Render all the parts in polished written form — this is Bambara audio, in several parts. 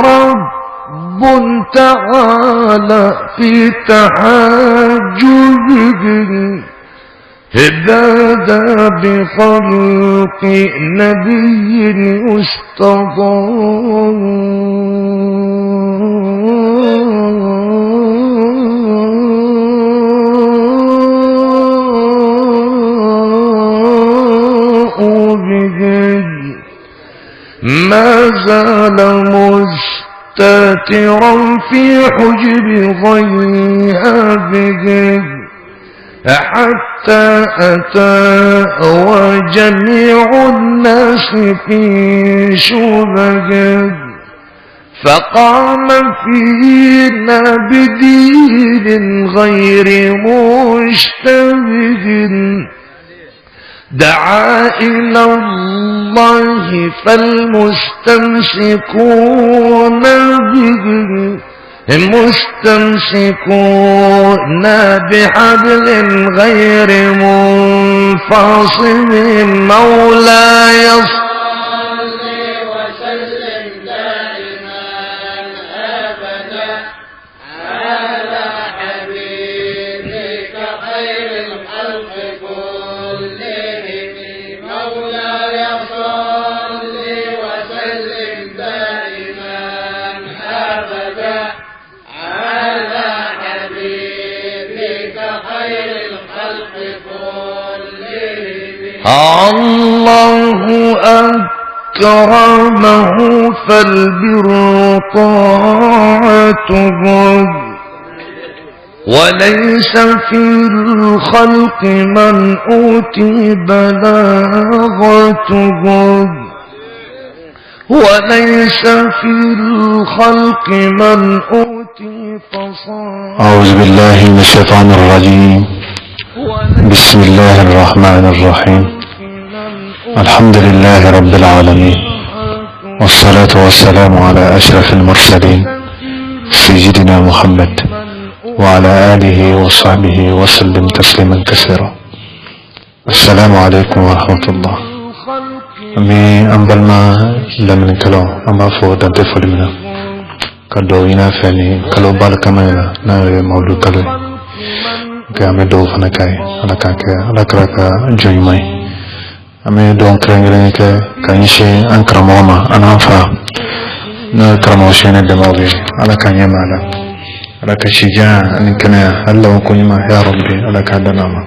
رب تعالى في تحاجبه بدا بخلق نبي يستضاء به، ما زال مستترا في حجب غيابه حتى أتى وجميع الناس في شبه، فقام فينا بدين غير مشتبه، دعا إلى الله فالمستمسكون به مستمسكون بحبل غير منفصم. مولاي صل وسلم دائما أبدا على حبيبك خير الخلق كلهم. مولاي صل وسلم دائما أبدا على حبيبك خير الخلق كلهم. الله أكرمه فالبر طاعته، وليس في الخلق من أوتي بلاغته، وليس في الخلق من أوتي فصاحته. أعوذ بالله من الشيطان الرجيم. بسم الله الرحمن الرحيم. الحمد لله رب العالمين، والصلاة والسلام على أشرف المرسلين سيدنا محمد وعلى آله وصحبه وسلم تسليما كثيرا. السلام عليكم ورحمة الله. Ami an balima lamɛnnikɛlaw, an b'a fɔ dantɛ foli min na ka dugawu ɲini a fɛ ni kalo barikama in na, n'a ye mawulu kalo ye. An bɛ dugawu fana k'a ye, Ala k'a kɛ Ala kɛra ka jɔn ɲuman ye. An bɛ dugawu kɛrɛnkɛrɛnnen kɛ ka ɲɛsin an karamɔgɔ ma, an n'an fa, n'o ye karamɔgɔ Sɛnɛ Dɛmɛw ye. Ala k'a ɲɛ ma la, Ala ka sijan ani kɛnɛya, hali laban ko ɲuman, ya Rabbi, Ala k'a dan n'a ma.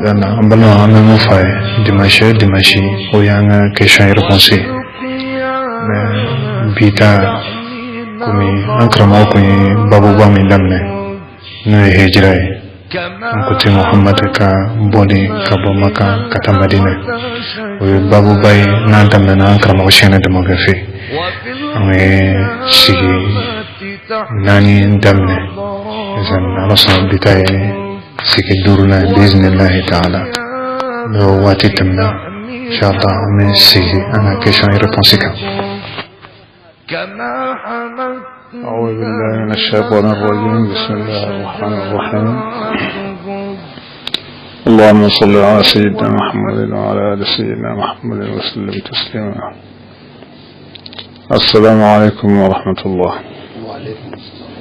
Yala an balima, an bɛ mun f'a ye? Dimanche o dimanche, o y'an ka question réponse ye. Mais bi ta, komi an karamɔgɔ kun ye babuba min daminɛ, n'o ye hijira ye, an ko ten Muhamadu ka bɔli ka bɔ Maka ka taa Madina, o ye babuba ye n'a daminɛna an karamɔgɔ Sɛnɛ Dɛmɛkɛ fɛ. An ye sigi naani daminɛ sisan, Ala sɔnna, bi ta ye sigi duurunan ye biiznillahi taala. N'o waati tɛmɛna, inshallah, an bɛ sigi an ka question réponse kan. أعوذ بالله من الشيطان الرجيم. بسم الله الرحمن الرحيم. اللهم صل على سيدنا محمد وعلى آل سيدنا محمد وسلم تسليما. السلام عليكم ورحمة الله. وعليكم السلام.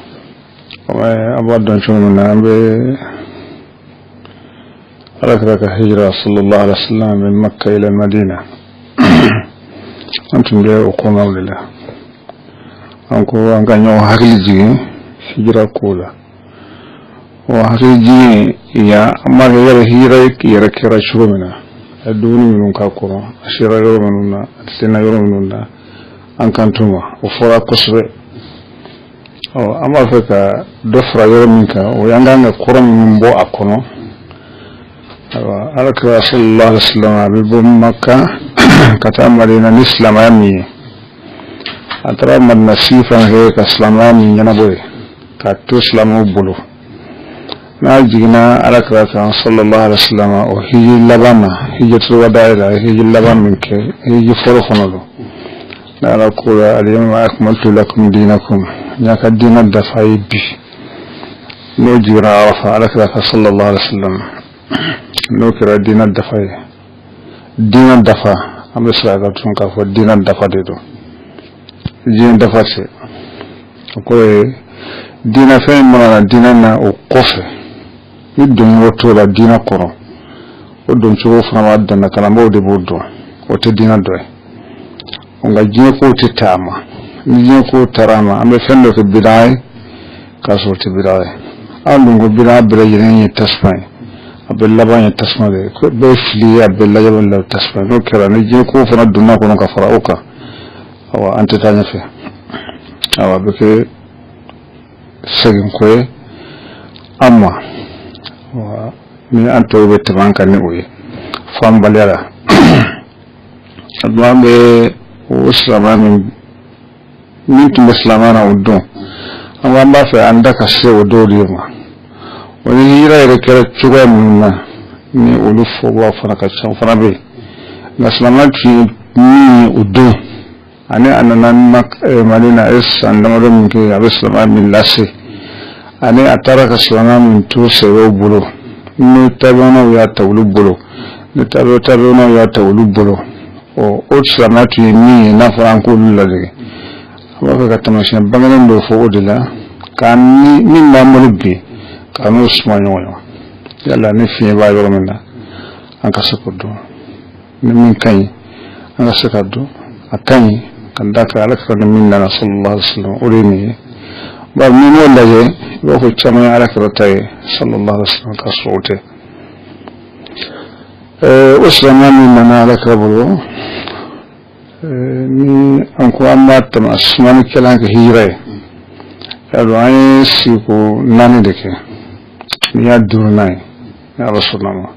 أبغى أن شو من ركبك هجرة صلى الله عليه وسلم من مكة إلى المدينة. أنتم جاءوا قوم لله. An ko an ka ɲɔgɔn hakili jigin hijira ko la. O hakili jigin yan, an b'a kɛ yɛrɛ hijira yɛrɛ kɛra cogo min na, a ye dumuni minnu k'a kɔnɔ, a sera yɔrɔ minnu na, a tilenna yɔrɔ minnu na, an kan t'o ma, o fɔra kosɛbɛ. Ɔ, an b'a fɛ ka dɔ fara yɔrɔ min kan, o y'an kan ka kɔrɔ minnu bɔ a kɔnɔ. Ayiwa, Ala kira sallallahu alaihi wa sallam, a bɛ bɔ Maka ka taa Madina ni silamɛya min ye, a taara Madina sigi fɛn kɛ ka silamɛya min ɲɛnabɔ ye k'a to silamɛw bolo. N'a jiginna Ala kira kan sallallahu alaihi wa sallam, o hiji laban na, hijjatul wadaa la, hiji laban min kɛ, hiji fɔlɔ kɔnɔ don, n'Ala ko la al-yawma akmaltu lakum dinakum, n y'a ka diinɛ dafa ye bi. N'o jiginna Arafa, Ala kira kan sallallahu alaihi wa sallam, n'o kɛra diinɛ dafa ye, diinɛ dafa, an bɛ sira ka tun k'a fɔ diinɛ dafa de don. Diɲɛ dafa tɛ. O kɔrɔ ye diinɛ fɛn min mana na diinɛ na o kɔfɛ, ni donyɔrɔ t'o la diinɛ kɔnɔ, o doncogo fana b'a dan na, kalanbaaw de b'o dɔn, o tɛ diinɛ dɔ ye. Nka diɲɛ kow tɛ taa a ma. Ni diɲɛ kow taara a ma, an bɛ fɛn dɔ kɛ bidaa ye k'a sɔrɔ o tɛ bidaa ye. An dun ko bidaa bɛɛ lajɛlen ye tasuma ye, a bɛɛ laban ye tasuma de ye, bɛɛ ye fili ye, a bɛɛ laban ye tasuma ye. N'o kɛra, ni diɲɛ kow fana donna kɔnɔ ka fara o kan, awa, an tɛ taa ɲɛfɛ. Awa, a bɛ kɛ segin ko ye an ma ni an tɔw bɛ tɛmɛ an kan ni o ye faamubaliya la. An bɛ o silamɛya min tun bɛ silamɛya na o don, an ko an b'a fɛ an da ka se o dɔw de ma. O ni hijira yɛrɛ kɛra cogoya minnu na, ni olu fɔbaga fana ka ca, o fana bɛ yen. Nka silamɛya tun ye min ye o don, ani a nana Madina, a ye san damadɔ min kɛ, a bɛ silamɛya min lase, ani a taara ka silamɛya min to sɛbɛw bolo, ni tabi'unaw y'a ta olu bolo, ni tabi'unaw y'a ta olu bolo, ɔ, o silamɛya tun ye min ye, n'a fɔra an k'olu ladege, an b'a fɛ ka taamasiyɛn bangenen dɔ fɔ o de la, k'a ni min b'an bolo bi, k'a n'o suma ɲɔgɔn ye. Yala ni fiɲɛ b'a yɔrɔ min na, an ka se k'o dɔn. Ni min ka ɲi, an ka se ka dɔn a ka ɲi, ka da kan ala kira ni min nana sallallahu alaihi wasallam, o de ye nin ye. Bari n'i m'o lajɛ, i b'a fɔ caman ye ala kira ta ye sallallahu alaihi wasallam, k'a sɔrɔ o tɛ. O silamɛya min nana ala kira bolo, ni an ko an b'a tama sumanikɛla kɛ hijira ye, y'a dɔn an ye sigiko 4 de kɛ. N'i y'a duurunan ye, ni ala sɔnna ma,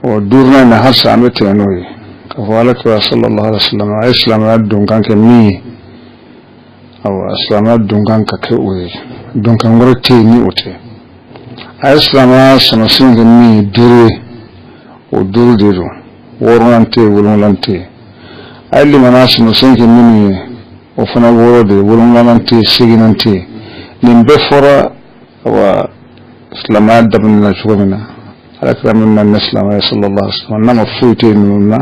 o duurunan in na, halisa an bɛ tɛmɛ n'o ye, k'a fɔ ala kira sallallahu alaihi wasallam a ye silamɛya donkan kɛ min ye, awa, silamɛya donkan ka kɛ o ye, donkan wɛrɛ tɛ yen ni o tɛ. A ye silamɛya samasen kɛ min ye 5 ye, o 5 de don, 6nan tɛ yen, 7nan tɛ yen. A ye limaniya samasen kɛ minnu ye, o fana 6 de ye, 7nan tɛ yen, 8nan tɛ yen. Nin bɛɛ fɔra, awa, silamɛya daminɛ na cogo min na, ala kira min nana ni silamɛya sallallahu alaihi wasallam, n'a ma foyi tɛ yen ninnu na,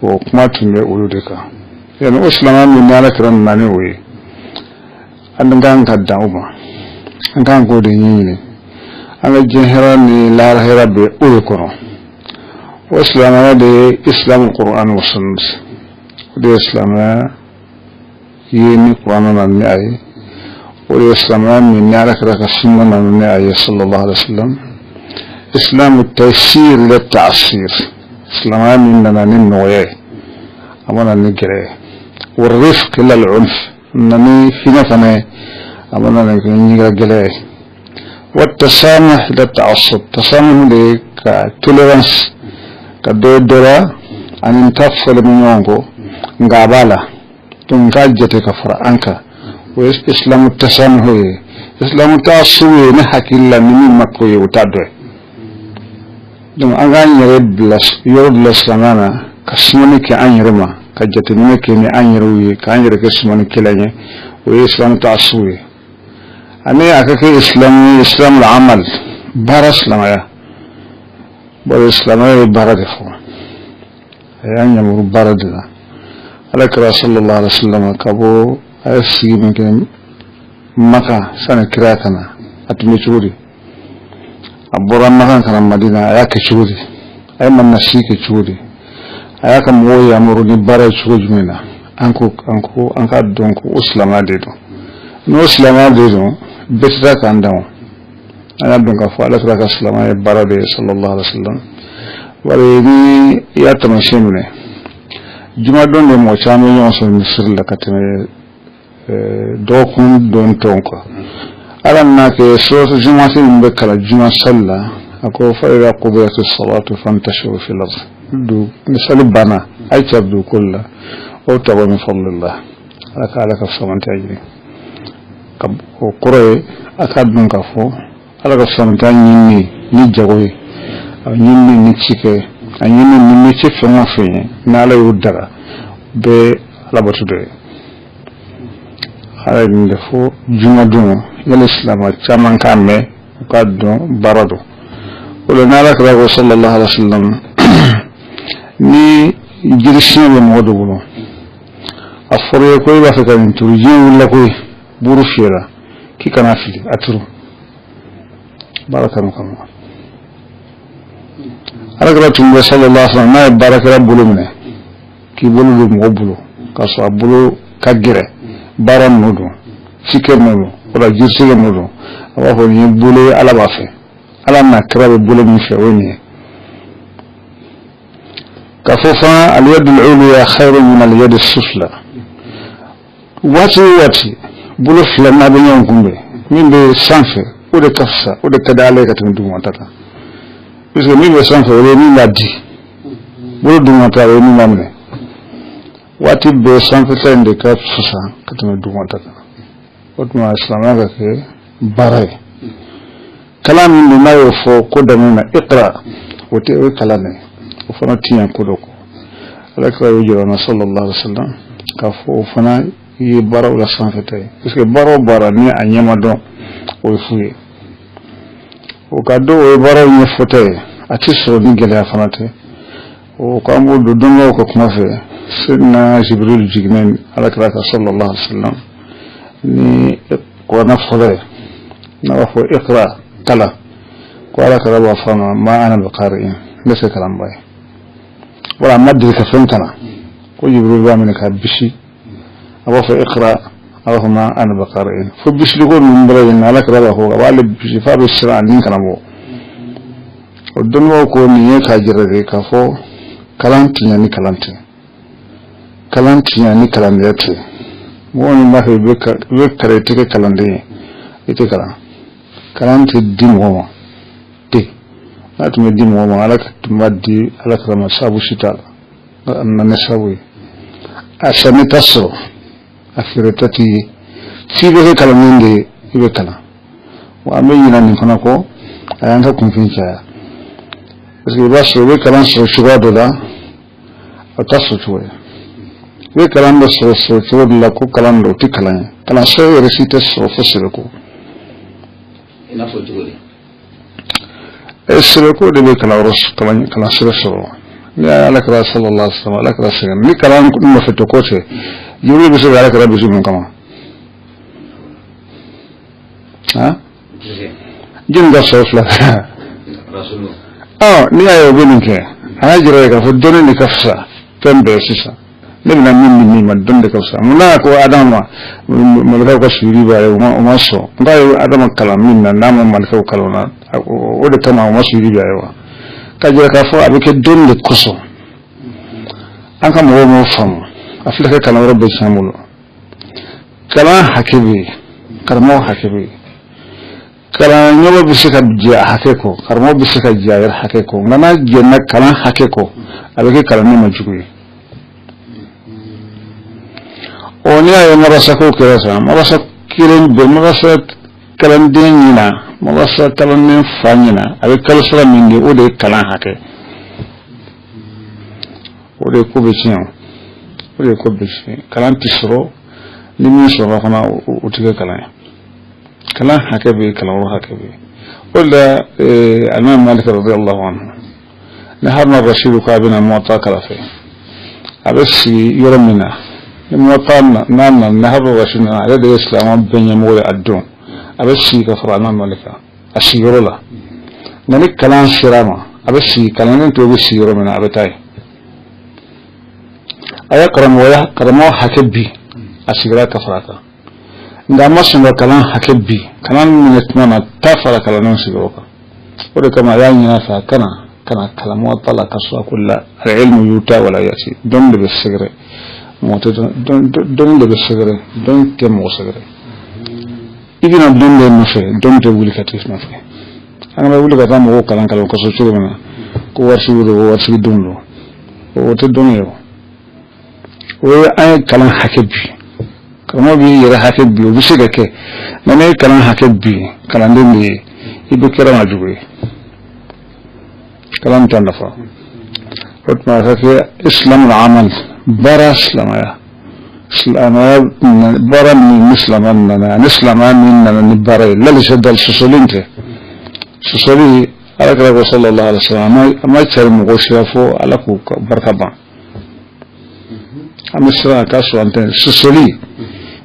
o kuma tun bɛ olu de kan. Yani o silamɛya min ni ala kira nana ni o ye, an kan ka dan o ma, an kan k'o de ɲɛɲini. An ka diɲɛ hɛrɛ ni lahara hɛrɛ bɛ o de kɔnɔ. O silamɛya de ye islam Qur'an wa sunnah, o de ye silamɛya ye ni Qur'an nana ni a ye, o de ye silamɛya min ni ala kira ka sunna nana ni a ye sallallahu alaihi wasallam. Islam taysir la ta'sir, silamɛya min nana ni nɔgɔya ye, a ma na ni gɛlɛya ye. Wa rifq la al-unf, nana ni hinɛ fana ye, a ma na ni ɲigira gɛlɛya ye. Wa tasamuh la ta'assub, tasamuh de ye ka tolérance, ka dɔ dɔ la ani n ta fɔlen bɛ ɲɔgɔn kɔ, nka a b'a la, donc n k'a jate ka fara an kan, o ye islamu tasamuh ye. Islamu ta'assub ye ne hakili la ni min ma k'o ye, o t'a dɔ ye. Donc an k'an yɛrɛ bila yɔrɔ dɔ la silamɛya na, ka sumani kɛ an yɛrɛ ma, ka jateminɛ kɛ ni an yɛrɛw ye, k'an yɛrɛ kɛ sumanikɛla ye, o ye islamu ta'assub ye. Ani a ka kɛ islamu ye, islamu amal, baara silamɛya. Bari silamɛya ye baara de fɔ, a y'an yamaru baara de la. Ala kira sallallahu alaihi wasallam, ka bɔ a ye sigi min kɛ Maka sani kira ka na, a tun bɛ cogo di? A bɔra Maka ka na Madina, a y'a kɛ cogo di? A ye Madina sigi kɛ cogo di? A y'a ka mɔgɔw yamaru ni baara ye cogo jumɛn na? An ko an ko an k'a dɔn ko o silamɛya de don. N'o silamɛya de don, bɛɛ tɛ taa k'an dan o. An y'a dɔn k'a fɔ ala kira ka silamɛya ye baara de ye sallallahu alaihi wasallam. Bari ni i y'a taamasiyɛn minɛ, jumadon de mɔgɔ caman bɛ ɲɔgɔn sɔrɔ misiri la ka tɛmɛ dɔgɔkun don tɔw kan. Ala nana kɛ suratu jumasi min bɛ kalan juma sali la, a ko fa idha qudiyati salatu fantashiru fil ard, ni sali banna, a ye cari dugukolo la, wabtagu min fadlillah, ala ka ala ka fisamantiya ɲini. O kɔrɔ ye a k'a dɔn k'a fɔ ala ka fisamantiya ɲinini ni jago ye, a ɲinini ni cikɛ, a ɲinini ni métier fɛn o fɛn ye, ni ala y'o daga, bɛɛ alabato dɔ ye. Ala ye nin de fɔ jumadon, yali silamɛ caman k'a mɛn, u k'a dɔn baara don. O la, n'ala kira ko sallallahu alaihi wasallam, ni jiri siɲɛ bɛ mɔgɔ dɔ bolo, A fɔra i ye ko i b'a fɛ ka nin turu, diɲɛ wulila koyi, buru fiyɛra, k'i kana fili, a turu. Baara kanu kama. Ala kira tun bɛ sallallahu alaihi wasallam, n'a ye baarakɛla bolo minɛ k'i bolo don mɔgɔ bolo k'a sɔrɔ a bolo ka gɛrɛ, baara nɔ don, cikɛ nɔ don, wala jirisɛgɛ nɔ don, a b'a fɔ nin ye bolo ye Ala b'a fɛ, Ala n'a kira bɛ bolo min fɛ o ye nin ye. K'a fɔ fana al-yadul ulya khayrun min al-yadi sufla. Waati o waati bolo fila n'a bɛ ɲɔgɔn kunbɛn, min bɛ sanfɛ o de ka fisa, o de ka di Ala ye ka tɛmɛ dugumata kan, puisque min bɛ sanfɛ o ye min b'a di, bolo dugumata o ye min b'a minɛ. Waati bɛɛ sanfɛta in de ka fisa ka tɛmɛ dugumata kan. O tuma silamɛya ka kɛ baara ye. Kalan min don n'a y'o fɔ ko daminɛ na iqra, o tɛ, o ye kalan de ye, o fana tiɲɛ ko dɔ kɔ. Ala kira y'o jira an na sallallahu alaihi wa sallam k'a fɔ o fana ye baaraw la sanfɛta ye, parce que baara o baara ni a ɲɛ ma dɔn o ye fu ye. O ka dɔn o ye baaraw ɲɛfɔta ye, a tɛ sɔrɔ ni gɛlɛya fana tɛ. O k'an b'o don dɔnbagaw ka kuma fɛ, Seydina Jibril jiginnen Ala kira kan sallallahu alaihi wa sallam ni kuranɛ fɔlɔ ye, n'a b'a fɔ iqra, kalan, ko Ala kira b'a fɔ a ma ma ana bi qari'in, ne tɛ kalanbaa ye, wala a ma deli ka fɛn kalan. Ko Jibril b'a minɛ k'a bisi, a b'a fɔ iqra, a b'a fɔ ma ana bi qari'in. Fo bisiliko ninnu bɛɛ lajɛlen Ala kira b'a fɔ a b'ale bisi f'a bɛ siran a ni kana bɔ. O dɔnnibagaw ko nin ye k'a jira de k'a fɔ kalan tiɲɛ ni kalan tɛ, kalan tiɲɛ ni kalandenya tɛ. Mɔgɔ min b'a fɛ i bɛ kalan, i tɛ kɛ kalanden ye, i tɛ kalan. Kalan tɛ di mɔgɔ ma ten, n'a tun bɛ di mɔgɔ ma, Ala tun b'a di Ala kira ma, sabu si t'a la, a nana ni sabu ye. A sanni ta sɔrɔ, a feereta t'i ye, f'i bɛ kɛ kalanden de ye, i bɛ kalan. Wa an bɛ ɲinɛ nin fana kɔ, a y'an ka kunfin caya, parce que i b'a sɔrɔ i bɛ kalan sɔrɔ cogoya dɔ la, a t'a sɔrɔ cogo ye. I bɛ kalan dɔ sɔrɔ cogo dɔ la ko kalan dɔ o tɛ kalan ye, kalan sɔrɔ yɛrɛ si tɛ sɔrɔ fo sɛbɛko. I n'a fɔ cogo di? Sɛbɛko de bɛ kalanyɔrɔ kalan sɛbɛ sɔrɔ. Ni Ala kira sallallahu alaihi wasallam, Ala kira sɛgɛn ni kalan nɔfɛ tɛ ko tɛ, Jibril bɛ se ka Ala kira bisi mun kama? Han, jɔnni ka sɔrɔ fila? Ɔ n'i y'a ye o bɛ nin kɛ, a y'a jira de k'a fɔ dɔnni de ka fisa fɛn bɛɛ sisan. Ne bɛna min di min ma, dɔnni de ka fisa. Mun n'a ko Adama ma malikaw ka sujudi b'a ye, o ma sɔn. N k'a ye Adama kalan min na, n'a ma malikaw kalan o la, o de kama o ma sujudi b'a ye wa. K'a jira k'a fɔ a bɛ kɛ dɔnni de kosɔn. An ka mɔgɔw m'o faamu. A filɛ ka kalanyɔrɔ bɛɛ tiɲɛ an bolo. Kalan hakɛ bɛ yen, karamɔgɔ hakɛ bɛ yen. Kalan ɲɔgɔn bɛ se ka jɛ a hakɛ kɔ, karamɔgɔ bɛ se ka jɛ a yɛrɛ hakɛ kɔ, nka n'a jɛnna kalan hakɛ kɔ, a bɛ kɛ kalanden ma jugu ye. Ɔ n'i y'a ye madrasa ko kɛra sisan, madrasa kelen bɛ madrasa kalanden ɲina, madrasa kalanden fa ɲina, a bɛ kalo sara min di, o de ye kalan hakɛ. O de ye ko bɛ tiɲɛ, o de ye ko bɛ tiɲɛ. Kalan tɛ sɔrɔ, ni min sɔrɔla fana, o tɛ kɛ kalan ye. Kalan hakɛ bɛ yen, kalanyɔrɔ hakɛ bɛ yen. O de la Alimami Malik radiyallahu anhu, ni Haruna Rasidu k'a bɛna Muwatta kalan fɛ, a bɛ sigi yɔrɔ min na, ni Muwatta n'a nana, ni Haruna Rasidu nana, ale de ye silamɛ bɛɛ ɲɛmɔgɔ ye a don, a bɛ sigi ka fara Alimami Malik kan a sigiyɔrɔ la. Nka ni kalan sera a ma, a bɛ sigi, kalanden tɔw bɛ sigi yɔrɔ min na, a bɛ taa yen. A ye karamɔgɔya karamɔgɔ hakɛ bi, a sigira ka fara a kan, nka a ma sɔn ka kalan hakɛ bi, kalan minɛ tuma na taa fara kalandenw sigiyɔrɔ kan. O de kama a y'a ɲini a fɛ a kana kana kalan Muwatta la, ka sɔrɔ a ko la al-ilmu yuta wala yati. Dɔnni de bɛ sɛgɛrɛ mɔgɔ tɛ, dɔnni de bɛ sɛgɛrɛ, dɔnni tɛ mɔgɔ sɛgɛrɛ. I bɛna dɔnni de nɔfɛ, dɔnni tɛ wuli ka t'i nɔfɛ. An ka wuli ka taa mɔgɔw kalan kalan kɔsɔ cogo min na, ko waritigi don, ko waritigi denw don, o tɛ dɔnni ye. O ye an ye kalan hakɛ bi, karamɔgɔ b'i yɛrɛ hakɛ bi, o bɛ se ka kɛ, nka n'e ye kalan hakɛ bi kalanden de ye, i bɛ kɛra ma jugu ye, kalan t'a nafa. O tuma a ka kɛ islamu amal, baara silamɛya, silamɛya baara min ni silamɛya nana, ani silamɛya min nana ni baara ye, lalisa dal sɔsɔli tɛ. Sɔsɔli, Ala kira ko sallallahu alaihi wasallam, a ma cari mɔgɔ si la fo Ala k'u barika ban. An bɛ siran k'a sɔrɔ an tɛ sɔsɔli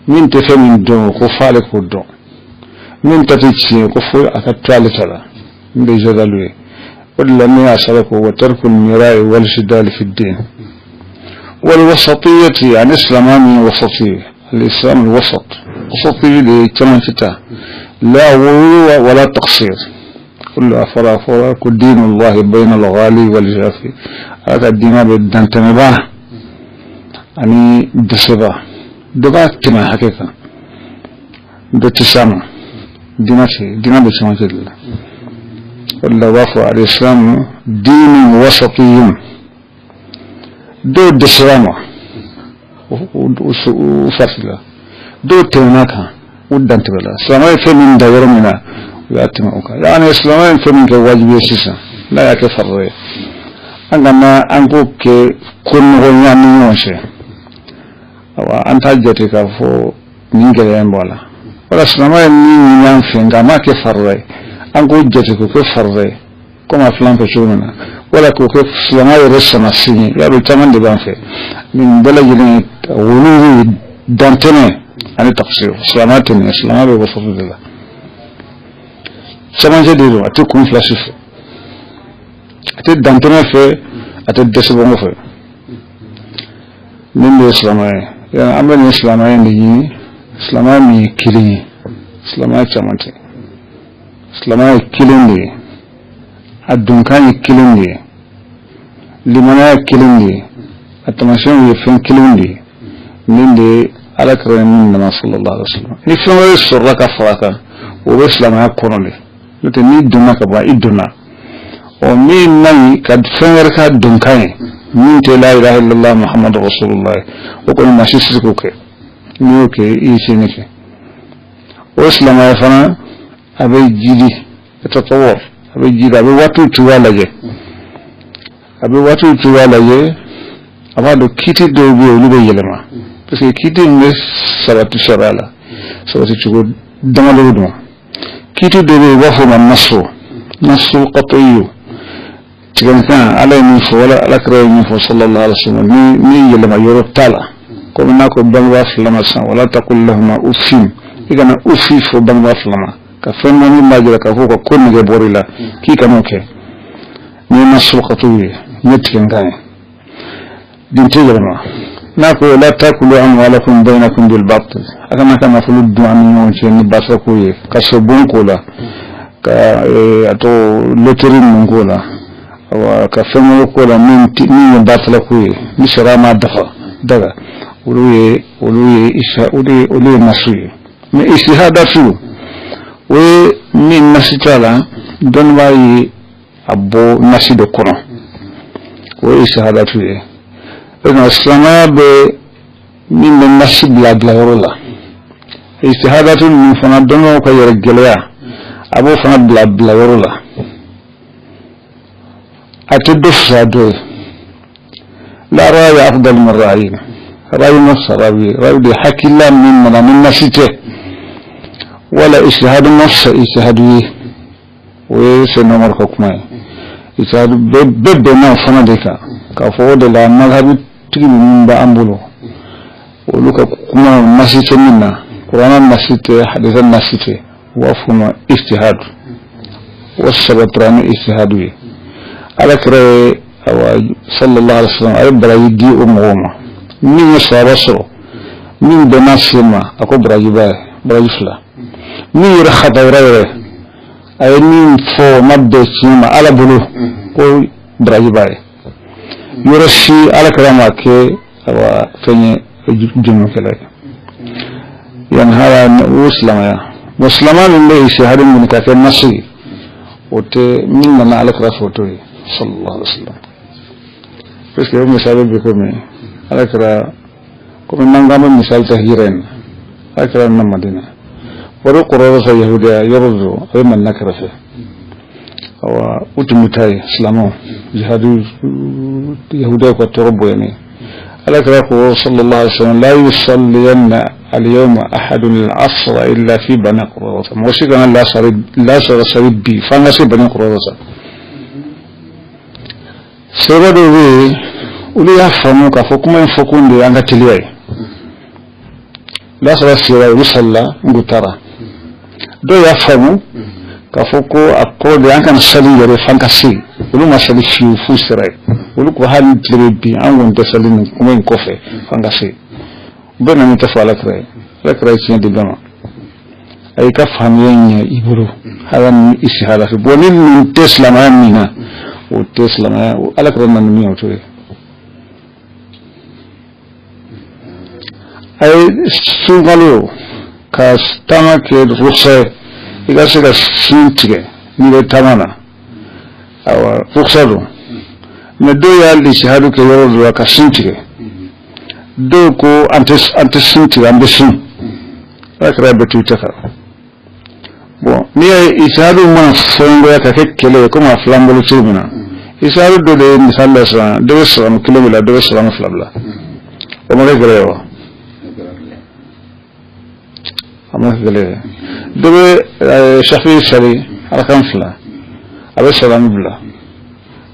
min tɛ fɛn min dɔn ko f'ale k'o dɔn, min ta tɛ tiɲɛ ko fo a ka to ale ta la, min bɛ jadalu ye. O de la ne y'a sɔrɔ ko wa tarkul mira'i wal jidali fi ddin wal wasatiyyati, ani silamɛya min wasati, al-islam al-wasat, wasati de ye cɛmancɛ ta, la ghuluwa wala taqsir. Kullu afara fɔra ko dinullahi bayna al-ghali wal jafi, ala ka diinɛ bɛ dantɛmɛba ani dɛsɛba, dɔ b'a tɛmɛ hakɛ kan, dɔ tɛ s'a ma. Diinɛ tɛ, diinɛ bɛ cɛmancɛ de la. O de la u b'a fɔ al-islamu diinun wasatiyyun, dɔw dɛsɛra ma u farati la, dɔw tɛmɛna kan u dantɛmɛla. Silamɛ ye fɛn min da yɔrɔ min na, u y'a tɛmɛ o kan. Yani silamɛ ye fɛn min kɛ wajibi ye sisan, n'a y'a kɛ farida ye, an kana an k'o kɛ ko nɔgɔya ni ɲɔgɔn cɛ. Awa an t'a jate k'a fɔ nin gɛlɛya in b'a la. Wala silamɛ ye min ɲini an fɛ nka a m'a kɛ farida ye, an k'o jate k'o kɛ farida ye komi a filɛ an fɛ cogo min na, wala k'o kɛ silamɛ yɛrɛ sama sen ye. Y'a dɔn caman de b'an fɛ nin bɛɛ lajɛlen ye ghuluw dantɛmɛ ani taqsir. Silamɛ tɛ nin ye, silamɛ bɛ wasatu de la, cɛmancɛ de don, a tɛ kun fila si fɛ, a tɛ dantɛmɛ fɛ, a tɛ dɛsɛbɔngɔ fɛ. Min de ye silamɛ ye, an bɛ nin silamɛ in de ɲini, silamɛ min ye kelen ye, silamɛya caman tɛ, silamɛya ye kelen de ye, a donkan ye kelen de ye, limaniya ye kelen de ye, a taamasiyɛnw ye fɛn kelen de ye, min de ye ala kira ye min nana sallallahu alaihi wa sallam. Ni fɛn wɛrɛ sɔrɔla ka fara a kan, o bɛ silamɛya kɔnɔ de, n'o tɛ n'i donna ka ban i donna. Ɔ min man ɲi ka fɛn wɛrɛ k'a donkan ye min tɛ la ilaha illallah muhammadu rasulullah, o kɔni maa si tɛ se k'o kɛ. N'i y'o kɛ, i ye tiɲɛni kɛ. O silamɛya fana a bɛ jidi tatawwur, a bɛ jidi, a bɛ waatiw cogoya lajɛ, a bɛ waatiw cogoya lajɛ, a b'a dɔn kiiti dɔw bɛ yen olu bɛ yɛlɛma, parce que kiiti in bɛ sabati sariya la sabati cogo damadɔ don. Kiiti dɔw bɛ yen u b'a fɔ o ma nasu, nasu qat'iyyu, tigɛnkan ala ye min fɔ wala ala kira ye min fɔ sallallahu alaihi wa sallam, ni yɛlɛma yɔrɔ t'a la. Komi n'a ko bangebaa fila ma sisan, wala taqul lahuma uffin, i kana uffi fɔ bangebaa fila ma, ka fɛn dɔ min b'a jira k'a fɔ ka ko nege bɔr'i la k'i kan'o kɛ. Ni ye nasu qat'iyyu ye, ni ye tigɛnkan ye, din tɛ yɛlɛma. N'a ko la takulu amwalakum bainakum bil batil, a kana ka nafolo dun an ni ɲɔgɔn cɛ ni baasa ko ye, ka sobon k'o la, ka a tɔgɔ loterie ninnu k'o la, awa ka fɛn wɛrɛ k'o la min ye batila ko ye, ni sariya m'a dafa daga, olu ye isa olu ye nasu ye. Mais ijtihadatu, o ye min nasi t'a la, dɔnnibaa ye a bɔ nasi de kɔnɔ, o ye ijtihadatu ye. Nka silamɛya bɛ min bɛ nasi bila bilayɔrɔ la, ijtihadatu ninnu fana dɔnnibaaw ka yɛrɛ gɛlɛya a b'o fana bila bilayɔrɔ la. A tɛ dɔ fisaya dɔ ye. La ra'ya afdal min ra'yin, ra'yi ma fisa ra'yi ye, ra'yi de hakilila min nana ni nasi tɛ, wala ijtihadu ma fisa ijtihadu ye, o ye Seyidina Umaru ka kuma ye. Ijtihadu bɛɛ bɛnna o fana de kan k'a fɔ o de la mazhabu tigi ninnu b'an bolo, olu ka kuma nasi tɛ min na, kuranɛ nasi tɛ, hadisa nasi tɛ, u b'a fɔ o ma ijtihadu, o sabatira ni ijtihadu ye. Ala kira ye awa sallallahu alaihi wa sallam a ye baraji di o mɔgɔw ma, min ye sawaba sɔrɔ, min bɛnna sen ma, a ko baraji b'a ye, baraji fila. Min yɛrɛ hatayara yɛrɛ, a ye min fɔ o ma bɛn tiɲɛ ma ala bolo, ko baraji b'a ye. Yɔrɔ si ala kira ma kɛ awa fɛn ye jumɛnkɛla ye. Yan haya o silamɛya, bon silamɛ min bɛ ijtihadu minɛ ka kɛ nasu ye, o tɛ min nana ala kira fɛ o t'o ye sallallahu alaihi wa sallam. Parce que o misali bɛ komi ala kira, komi n'an k'an bɛ misali ta hijira in na, ala kira nana Madina, wari kɔrɔ sa yahudiya yɔrɔ don, a bɛ Madina kɛrɛfɛ, awa u tun bɛ taa yen silamɛw jihadu yahudiyaw ka tɔɔrɔ bonyani. Ala kira ko sallallahu alaihi wa sallam, la yusalliyanna al-yawma ahadun al-asra illa fi bani Qurayza, mɔgɔ si kana lasara sari bi f'an ka se Bani Qurayza. Sɛbɛn dɔw bɛ yen Olu y'a faamu k'a fɔ kuma in fɔkun de y'an ka teliya ye. Lasara sera, olu salila, n taara. Dɔw y'a faamu k'a fɔ ko a kɔrɔ de an kana sali yɛrɛ f'an ka se. Olu ma sali fiyewu f'u sera yen. Olu ko hali ni tile bɛ bin, an kɔni tɛ sali nin kuma in kɔfɛ f'an ka se. U bɛɛ nana ta fɔ Ala kira ye. Ala kira ye tiɲɛ di bɛɛ ma. A y'i ka faamuya ɲɛ i bolo, hali ni i sihara fɛ. Bon, ni nin tɛ silamɛya min na, o tɛ silamɛya. Ala kira nana min ye, o t'o ye. A ye sunkalo ka taama kɛ ruksa ye, i ka se ka sun tigɛ n'i bɛ taama na. Awa, ruksa don. Mais dɔw y'a lisihadu kɛ yɔrɔ dɔ la ka sun tigɛ. Dɔw ko an tɛ sun tigɛ, an bɛ sun. Ala kira bɛ to i tɛ kan. Bon, n'i y'a ye isihadu mana fɔnkɔya ka kɛ kɛlɛ ye, komi a filɛ an bolo cogo min na, isihadu dɔ de ye misali la sisan, dɔ bɛ salamu kelen bila, dɔ bɛ salamu fila bila. O ma kɛ kɛlɛ ye wa? A ma kɛ kɛlɛ ye. Dɔ bɛ safi sali arakan fila, a bɛ salamu bila.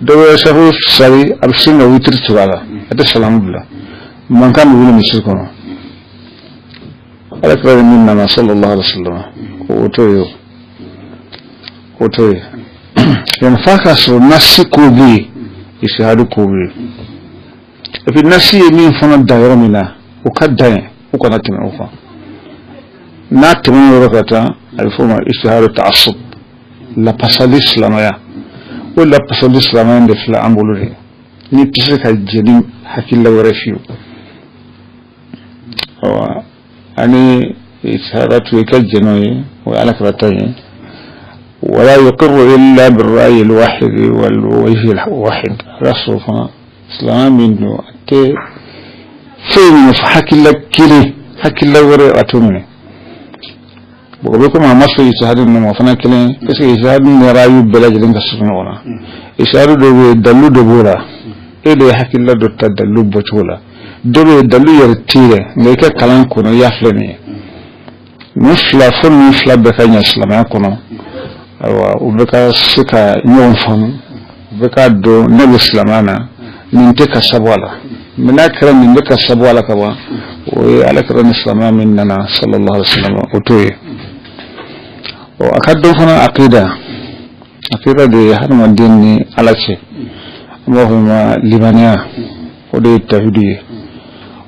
Dɔ bɛ safi sali, a bɛ sin ka witiri tugu a la, a tɛ salamu bila. Mankan bɛ wuli misiri kɔnɔ. Ala kira min nana sallallahu alaihi wasallam, o t'o ye, o t'o ye. Yani f'a ka sɔrɔ nasi ko bɛ yen, isihadu ko bɛ yen. Et puis nasi ye min fana dan yɔrɔ min na, o ka dan yen, o kana tɛmɛ o kan. N'a tɛmɛna yɔrɔ ka taa, a bɛ f'o ma isihadu ta'assub, lapasali silamɛya. O lapasali silamɛya in de filɛ an bolo de. N'i tɛ se ka jɛn ni hakilila wɛrɛ fiyewu. Awa, ani isihadatu i ka jɛn n'o ye, o ye Ala kira ta ye. Wala yuqirru illa birra'yi alwahid walwajhi alwahid. A ka sɔrɔ fana silamɛya min don, a tɛ foyi minɛ fo hakilila kelen, hakilila wɛrɛ a t'o minɛ. Bon, o bɛ komi a ma sɔn isihadu ninnu ma, o fana kelen, parce que isihadu ni rayu bɛɛ lajɛlen ka surun ɲɔgɔn na. Isihadu dɔ bɛ yen, dalilu dɔ b'o la, e de ye hakilila dɔ ta dalilu bɔcogo la. Dɔ bɛ yen, dalilu yɛrɛ tɛ yen, nka i ka kalan kɔnɔ i y'a filɛ nin ye. Ninnu fila, fo ninnu fila bɛɛ ka ɲɛ silamɛya kɔnɔ. Ayiwa, u bɛ ka se ka ɲɔgɔn faamu, u bɛ k'a dɔn ne bɛ silamɛya na, nin tɛ ka sabu a la. Mais n'a kɛra nin bɛ ka sabu a la ka ban, o ye Ala kira ni silamɛya min nana sallallahu alaihi wa sallam, o t'o ye. Ɔ, a ka dɔn fana aqida, aqida de ye hadamaden ni Ala cɛ, an b'a fɔ o ma limaniya, o de ye tawhidu ye.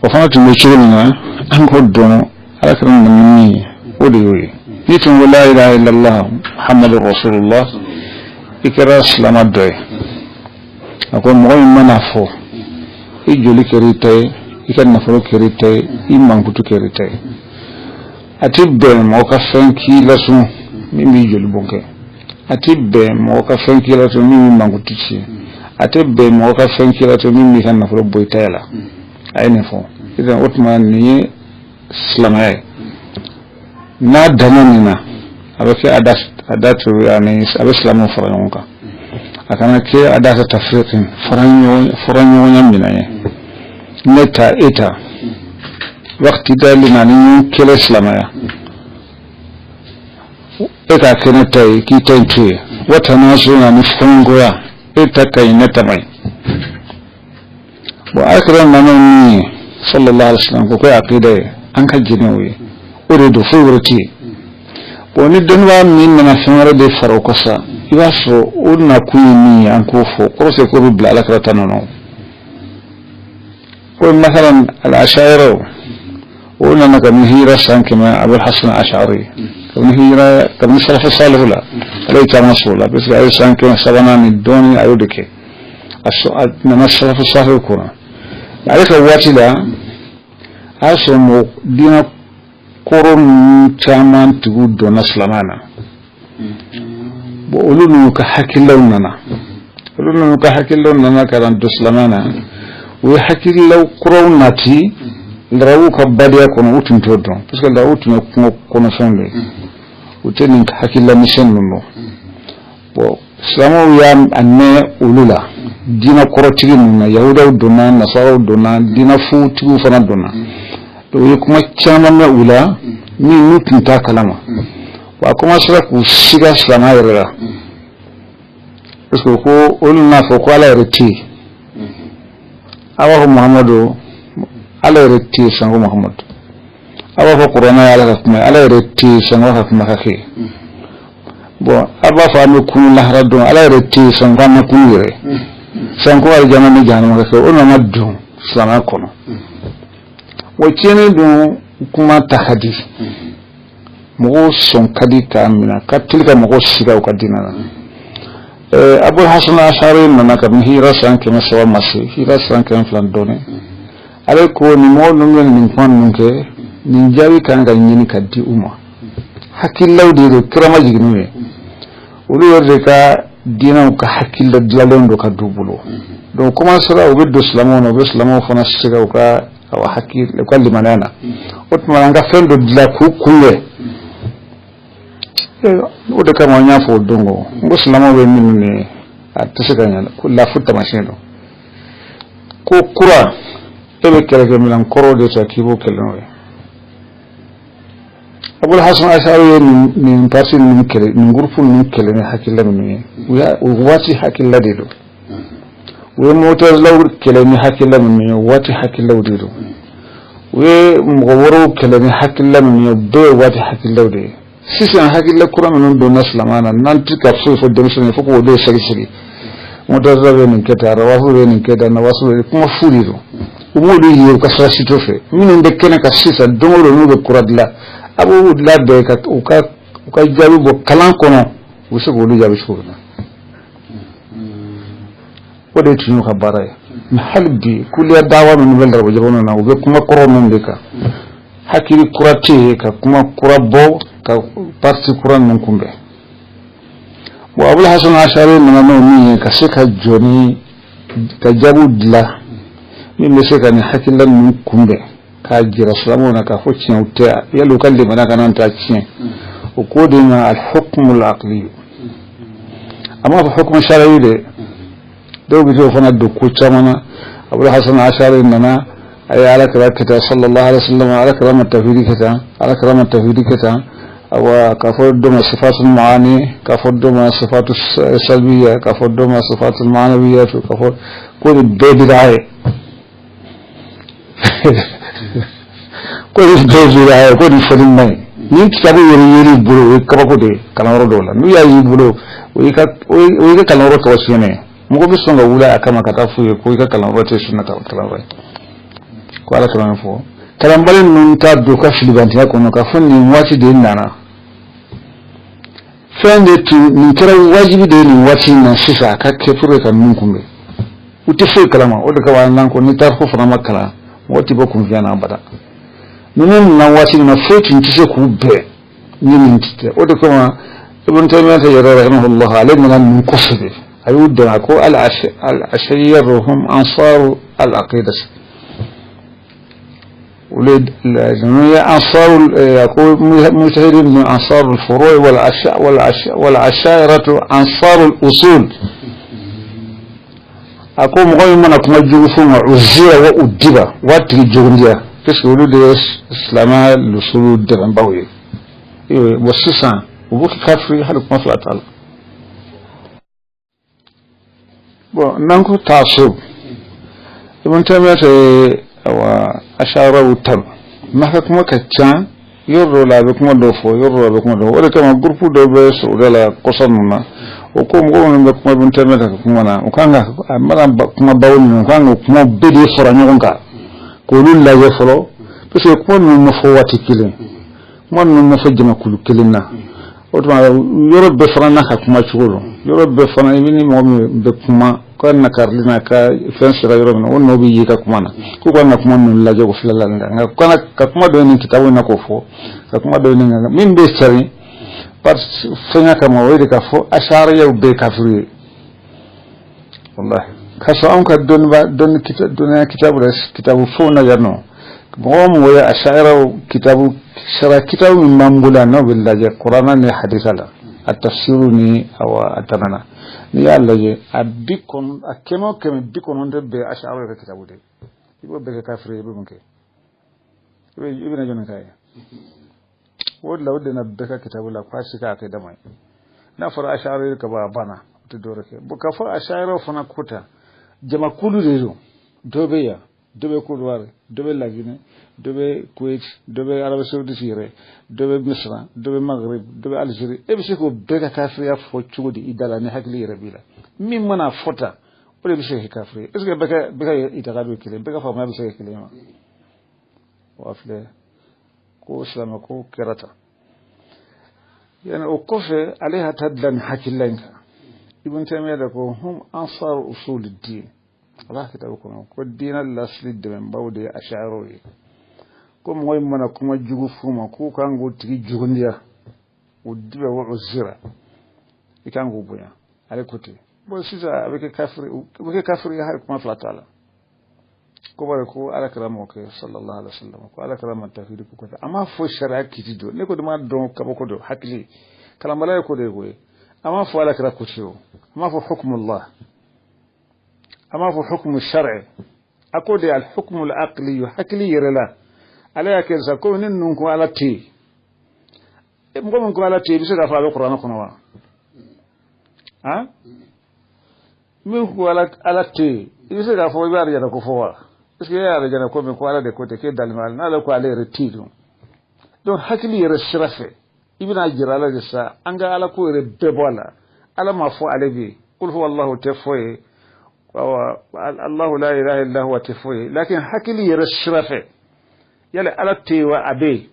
O fana tun bɛ cogo min na, an k'o dɔn Ala kira nana ni min ye, o de y'o ye. N'i tun ko la ilaha illallah muhammadu rasulullah, i kɛra silamɛ dɔ ye. A ko mɔgɔ min mana fɔ, i joli kɛra i ta ye, i ka nafolo kɛra i ta ye, i mankutu kɛra i ta ye. A tɛ bɛn mɔgɔ ka fɛn k'i la sun min b'i joli bɔn kɛ. A tɛ bɛn mɔgɔ ka fɛn k'i la sun min b'i mankutu tiɲɛ. A tɛ bɛn mɔgɔ ka fɛn k'i la sun min b'i ka nafolo bɔ i ta la. A ye nin fɔ. Sisan o tuma nin ye silamɛya ye. N'a danna nin na, a bɛ kɛ a da to, yani a bɛ silamɛw fara ɲɔgɔn kan. A kana kɛ a da tafriqin, fara ɲɔgɔnya minɛn ye. Ne ta, e ta. Waqti dali na ni ɲɔgɔn kɛlɛ silamɛya. E k'a kɛ ne ta ye, k'i ta in to yen. Wa tanazu na ni fɔɲɔgɔnya, e ta ka ɲi, ne ta man ɲi. Bon, Ala kira nana min ye sallallahu alaihi wasallam, ko ye aqida ye, an ka jɛn n'o ye. O de don, foyi wɛrɛ tɛ yen. Bon, ni dɔnnibaa min nana fɛn wɛrɛ de fara o kan sa, i b'a sɔrɔ o nakun ye min ye, an k'o fɔ. Kɔrɔ tɛ k'o bɛ bila Ala kira ta nɔ na. Ko masalan al-ashayira, o nana kabini hijira san 100, Abul Hasan Ash'ari, kabini hijira, kabini salafu salihu la, ale ye caman sɔrɔ o la, parce que a ye san 300 ni dɔɔnin a y'o de kɛ. A nana salafu salihu kɔnɔ. Ale ka waati la, a y'a sɔrɔ mɔgɔ diinɛ kɔrɔ ninnu caman tigiw donna silamɛya na. Bon, olu n'u ka hakililaw nana. Olu n'u ka hakililaw nana ka na don silamɛya na. U ye hakililaw kuraw nati larabuw ka badiya kɔnɔ, u tun t'o dɔn, parce que larabuw tun ye kungo kɔnɔfɛnw de ye. U tɛ nin hakilila misɛn ninnu dɔn. Bon, silamɛw y'a mɛn olu la, diinɛ kɔrɔtigi ninnu na, yahudaw donna, nasaraw donna, diinɛ futigiw fana donna. Donc u ye kuma caman mɛn u la min n'u tun t'a kalama. Wa a commencera k'u siga silamɛya yɛrɛ la, parce que ko olu n'a fɔ ko Ala yɛrɛ tɛ yen. A b'a fɔ Muhamadu Ala yɛrɛ tɛ yen sanko Muhamadu. A b'a fɔ kuranɛ ye Ala ka kuma ye, Ala yɛrɛ tɛ yen sanko a ka kuma ka kɛ. Bon, a b'a fɔ an bɛ kunu lahara don, Ala yɛrɛ tɛ yen sanko an ma kunu yɛrɛ, sanko alijana ni jahanama ka kɛ. O nana don silamɛya kɔnɔ. O tiɲɛni dun kuma ta ka di mɔgɔw, sɔn ka di k'a minɛ, ka teli ka mɔgɔw siga u ka diinɛ na. Abul Hasan Ashari nana kabini hijira san 300 ma se hijira san 200 dɔɔnin. Ale ko nin mɔgɔ ninnu bɛ nin kuma ninnu kɛ, nin jaabi kan ka ɲini ka di u ma. Hakililaw de don, kira ma jigin n'u ye, olu yɛrɛ de ka diinɛw ka hakilila dilanlen don ka d'u bolo. Donc commencera u bɛ don silamɛw na, u bɛ silamɛw fana siga u ka hakili, u ka limaniya na. O tuma an ka fɛn dɔ dilan k'u kunbɛn. O de kama n y'a fɔ o don ko n ko silamɛw bɛ minnu ye, a tɛ se ka ɲɛ ko lafu taamasiyɛn don. Ko kura, e bɛ kɛlɛkɛminɛn kɔrɔ de ta k'i b'o kɛlɛ n'o ye. Abul Hasan Ashari ye nin parti ninnu kɛlɛ, nin groupe ninnu kɛlɛ ni hakilila minnu ye, u y'a o waati hakilila de don. U ye Mutazilaw kɛlɛ ni hakilila minnu ye, o waati hakililaw de don. U ye mɔgɔ wɛrɛw kɛlɛ ni hakilila minnu ye, o bɛɛ ye waati hakililaw de ye. Sisan hakilila kura minnu donna silamɛya na, n'an tɛ ka foyi fɔ denmisɛnnin ye fo k'o de sɛgɛsɛgɛ. Mutazila bɛ nin kɛ tan, Rawafu bɛ nin kɛ tan, Nawasu bɛ kuma fu de don. U m'olu ye, u ka sira si t'o fɛ. Minnu bɛ kɛnɛ kan sisan, don o don n'u bɛ kura dilan, a b'u labɛn ka u ka jaabi bɔ kalan kɔnɔ, u bɛ se k'olu jaabi cogo min na. O de tun y'u ka baara ye. Mais hali bi kuliya dawa minnu bɛ larabu jamana na, u bɛ kuma kɔrɔ minnu de kan, hakili kura tɛ yen ka kuma kura bɔ ka parti kura ninnu kunbɛn. Bon, Abul Hasan Ashari nana n'o min ye, ka se ka jɔ ni ka jaabiw dilan min bɛ se ka nin hakilila ninnu kunbɛn, k'a jira silamɛw na k'a fɔ tiɲɛw tɛ, yali u ka limaniya kana taa tiɲɛ. O ko de ma al-hukmu al-aqli, a m'a fɔ hukmu shar'i de. Dɔw bɛ t'o fana don ko caman na. Abul Hasan Ashari nana, a ye Ala kira kɛ tan, sallallahu alaihi wa sallam, Ala kira ma tawhidi kɛ tan, Ala kira ma tawhidi kɛ tan. Awa, k'a fɔ dɔ ma sifatul maani, k'a fɔ dɔ ma sifatu salbiya, k'a fɔ dɔ ma sifatul maanawiya, k'a fɔ ko nin bɛɛ bid'a ye, ko nin bɛɛ bid'a ye, ko nin fɔli man ɲi. Ni kitabu yɛrɛ yer'i bolo, o ye kabako de ye kalanyɔrɔ dɔw la. N'u y'a y'i bolo, o y'i ka kalanyɔrɔ tɔgɔ tiɲɛnen ye. Mɔgɔ bɛ sɔn ka wuli a kama ka taa f'u ye ko i ka kalanyɔrɔ tɛ sunna kalanyɔrɔ ye, ko Ala kama fɔ. Kalanbali ninnu t'a don ka filibantiya kɔnɔ k'a fɔ nin waati de nana fɛn de tun nin kɛra wajibi de ye nin waati in na sisan a ka kɛ pour que ka ninnu kunbɛn. U tɛ foyi kalama. O de kama n'an ko ni tariku fana ma kalan, mɔgɔ tɛ bɔ kunfiya na abada. Ninnu nana waati min na, foyi tun tɛ se k'u bɛn ni nin tɛ. O de kama Ibn Taymiyyah yɛrɛ rahimahullah, ale nana ninnu kɔfɛ de, a y'u dɛmɛ. A ko al-ashariya hum ansaru al-aqida, ولأنه أنصار، يقول مجتهدين من أنصار الفروع والعشائرة أنصار الأصول. أقول مغير من أكما جوفون عزيرة وأدبة واتري جونديا كيس يقولوا لي إسلاما الأصول الدرنبوي وسيسان وبوك كافري حلق ما فلات على bon nanko taasub. Ibn Taymiyyah awa ashara tan ma ka kuma ka ca, yɔrɔ dɔw la a bɛ kuma dɔw fɔ, yɔrɔ dɔw la a bɛ kuma dɔw fɔ. O de kama groupe dɔw bɛ Saudiya la kɔsa ninnu na, o ko mɔgɔ minnu bɛ kuma Ibn Taymiyyah ka kuma na, u kan ka a mana kuma bawo ninnu, u kan ka kuma bɛɛ de fara ɲɔgɔn kan k'olu lajɛ fɔlɔ, parce que kuma ninnu ma fɔ waati kelen, kuma ninnu ma fɔ jamakulu kelen na. O tuma yɔrɔ bɛɛ fana n'a ka kuma cogo don, yɔrɔ bɛɛ fana i bɛ ni mɔgɔ min bɛ kuma ka nakarili n'a ka fɛn sera yɔrɔ min na, o nɔ bɛ y'i ka kuma na. K'u ka na kuma ninnu lajɛ o filɛ la, nka ka kuma dɔ nin kitabu in na k'o fɔ, ka kuma dɔ nin kan min bɛ sari parce fɛnya kama, o ye de k'a fɔ ashariyaw bɛɛ kafiri ye. Wallahi k'a sɔrɔ anw ka dɔnniya kitabu la, kitabu fɛnw na yan nɔ, mɔgɔ o mɔgɔ ye ashariyaw kitabu sara kitabu min b'an bolo yan, n'o bɛ lajɛ kuranna ni hadisa la, a tafsiru ni awa a tanana, n'i y'a lajɛ a bi kɔnɔ a kɛmɛ o kɛmɛ 90 bɛɛ ashariyaw ka kitabu de ye. I b'o bɛɛ kɛ kafiri ye, i bɛ mun kɛ? I bɛna jɔnni k'a ye? O de la o de na bɛɛ ka kitabu la k'a si k'a kɛ dama ye. N'a fɔra ashariyaw ka bɔ a banna, o tɛ dɔwɛrɛ kɛ. Bon, k'a fɔ ashariyaw fana ko ta jamakulu de don. Dɔ bɛ yan, dɔ bɛ Côte d'Ivoire, dɔ bɛ Laginɛ, dɔ bɛ Kuwait, dɔ bɛ Arabie Saoudite yɛrɛ, dɔ bɛ Misira, dɔ bɛ Maghreb, dɔ bɛ Algérie. E bɛ se k'o bɛɛ ka kafiriya fɔ cogo di i da la ni hakili yɛrɛ b'i la? Min mana fɔ tan, o de bɛ se ka kɛ kafiri ye. Est ce que bɛɛ ka itaga bɛ kelen, bɛɛ ka faamuya bɛ se ka kɛ kelen ye wa? O filɛ ko silamɛ ko kɛra tan. Yani o kɔfɛ ale y'a ta dilan nin hakilila in kan. Ibn Taymiyyah de ko hum ansar usul ad-din. Ala kitabu kɔnɔ ko diinɛ lasili dɛmɛbaw de ye ash'ariw ye. Ko mɔgɔ min mana kuma jugu f'u ma k'u kan k'o tigi jugundiya, o dibɛ wa o zira, i kan k'o bonya. Ale ko ten. Bon sisan a bɛ kɛ kafiri, o bɛ kɛ kafiri ye, hali kuma fila t'a la. Ko bari ko ala kira m'o kɛ sallallahu alaihi wasallam, ko ala kira ma tafsiri ko kɛ. A m'a fɔ sariya kiti don. Ne ko de m'a dɔn kabako don, hakili kalanbala ye ko de ye koyi. A m'a fɔ ala kira ko ten o, a m'a fɔ hukmullah, a m'a fɔ hukmu shar'i, a ko de al hukmu al aqli, hakili yɛrɛ la. Ale y'a kɛ sa ko ni ninnu ko ala tɛ yen, mɔgɔ min ko ala tɛ yen, i bɛ se k'a fɔ a bɛ kuranɛ kɔnɔ wa? Han, min ko ala tɛ yen, i bɛ se k'a fɔ i bɛ arijana ko fɔ wa? Est ce que e ye arijana ko min ko ala de ko ten, k'e dalen b'a la, n'ale ko ale yɛrɛ tɛ yen dun? Donc hakili yɛrɛ sira fɛ, i bɛna jira ala de sa, an ka ala ko yɛrɛ bɛɛ bɔ a la. Ala m'a fɔ ale bɛ yen, qul huwa Allahu tɛ fɔ ye, Allahu la ilaha illa huwa tɛ fɔ ye, lakin hakili yɛrɛ sira fɛ, yala ala tɛ yen wa a bɛ yen?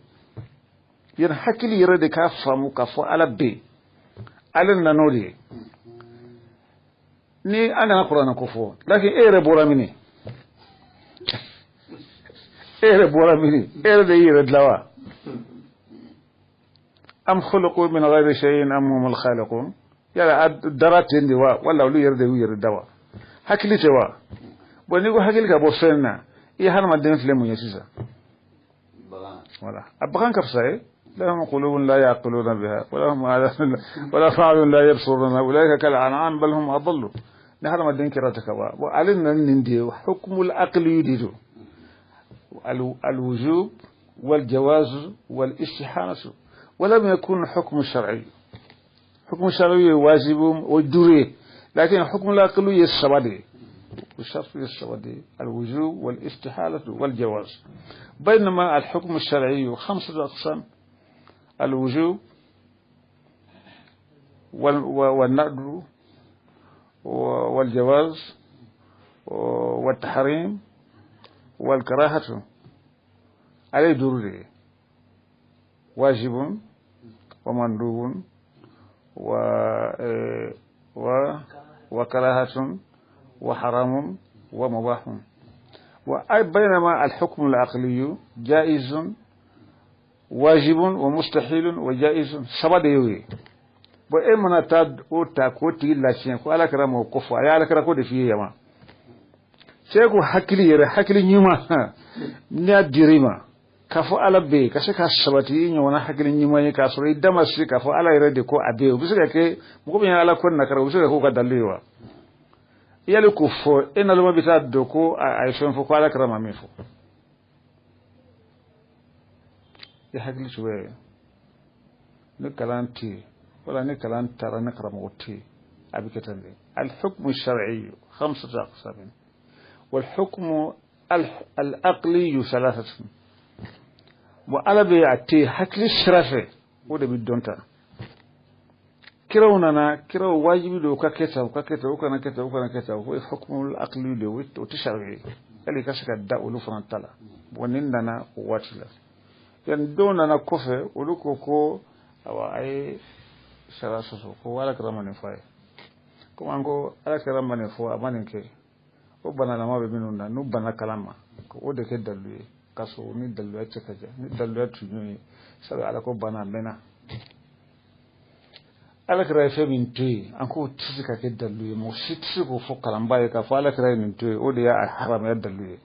Yani hakili yɛrɛ de k'a faamu k'a fɔ ala bɛ yen, ale nana o de ye. Ni an nana kuranɛ ko fɔ, lakin e yɛrɛ bɔra min? E yɛrɛ bɔra min? E yɛrɛ de y'i yɛrɛ dilan wa? Am khuliqu min ghayri shay'in am humul khaliqun? Yala a dara ten de wa, wala olu yɛrɛ de y'u yɛrɛ da wa? Hakili tɛ wa? Bon n'i ko hakili ka bɔ fɛn na, i ye hadamaden filɛ mun ye sisan? Voilà, a bagan ka fisa ye. Lahum qulubun la yaqiluna biha wa lahum a'yunun wa lahum a'yunun la yabsiruna ulaika kal an'am bal hum adallu. Ni hadamaden kɛra ten ka ban, bon ale nana nin de ye, hukmul aqli de don. الوجوب والجواز والاستحالة، ولم يكن حكم شرعي. حكم شرعي واجب ودوري، لكن حكم العقلي السبدي، والشرط السبدي الوجوب والاستحالة والجواز. بينما الحكم الشرعي 5 أقسام: الوجوب والندب والجواز والتحريم والكراهة. عليه ضروري واجب ومندوب وكراهة وحرام ومباح. بينما الحكم العقلي جائز واجب ومستحيل وجائز سبا يوي. bo e mana taa o ta k'o tigi lasiɲɛ ko ala kɛra mɔgɔ ko fɔ a ye ala kɛra ko de f'i ye yama cɛ ko hakili yɛrɛ hakili ɲuman n'i y'a dir'i ma k'a fɔ ala bɛ yen ka se ka sabati i ɲɔgɔnna hakili ɲuman ye k'a sɔrɔ i da ma se k'a fɔ ala yɛrɛ de ko a bɛ yen o bɛ se ka kɛ mɔgɔ min ye ala ko nakara o bɛ se ka k'o ka dalilu ye wa yali k'o fɔ e naloma bɛ taa dɔn ko a ye fɛn fɔ ko ala kɛra ma min fɔ i hakili cogoya ye ni kalan tɛ yen wala ni kalan taara ni karamɔgɔ tɛ yen a bɛ kɛ tan de. Al-hukmu shar'i khamsatu aqsam wal-hukmu al-aqli thalathatun. Bon ala bɛ a tɛ hakili sira fɛ o de bɛ dɔn ta. Kiraw nana kiraw wajibi don u ka kɛ tan u ka kɛ tan u kana kɛ tan u kana kɛ tan o ye hukmu al-aqli de o tɛ shar'i hali ka se ka da olu fana ta la. Bon nin nana o waati la yani dɔw nana kɔfɛ olu ko ko awa a ye sariya sɔsɔ ko ala kɛra ma nin fɔ a ye komi an ko ala kɛra ma nin fɔ a ma nin kɛ o banalama bɛ minnu na n'u banna kalan ma ko o de kɛ dalilu ye k'a sɔrɔ ni daliluya cɛ ka jan ni daliluya tun y'o ye sabu ala ko banna a mɛnna ala kɛra ye fɛn min to yen an k'o tɛ se ka kɛ dalilu ye mɔgɔ si tɛ se k'o fɔ kalanba ye k'a fɔ ala kɛra ye nin to yen o de y'a haramuya dalilu ye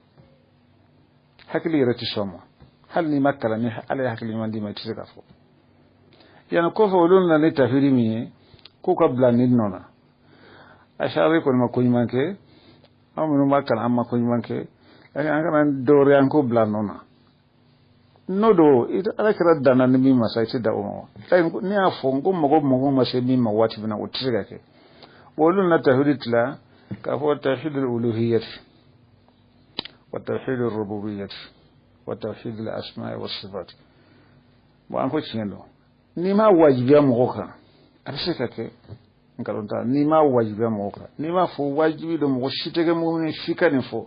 hakili yɛrɛ tɛ sɔn ma hali n'i ma kalan ni ala ye hakili ɲuman d'i ma i tɛ se k'a fɔ. Yani kɔfɛ olu nana ni tafiri min ye k'u ka bila nin nɔ na asari kɔni ma ko ɲuman kɛ anw minnu b'a kalan an ma ko ɲuman kɛ an kana dɔwɛrɛ an k'o bila nɔ na n'o don ala kɛra danna ni min ma sa i tɛ da o ma wa ne y'a fɔ n ko mɔgɔ ma se min ma waati min na o tɛ se ka kɛ olu nana tafiri tila k'a fɔ tafiri uluhiyyati Wa tawhid ar-rububiyyah wa tawhid al-asma' wa sifat. Bon, an ko tiɲɛ don, n'i ma wajibiya mɔgɔ kan, a bɛ se ka kɛ nkalon ta. N'i ma wajibiya mɔgɔ kan, n'i m'a fɔ wajibi don, mɔgɔ si tɛ kɛ mɔgɔ si ka nin fɔ.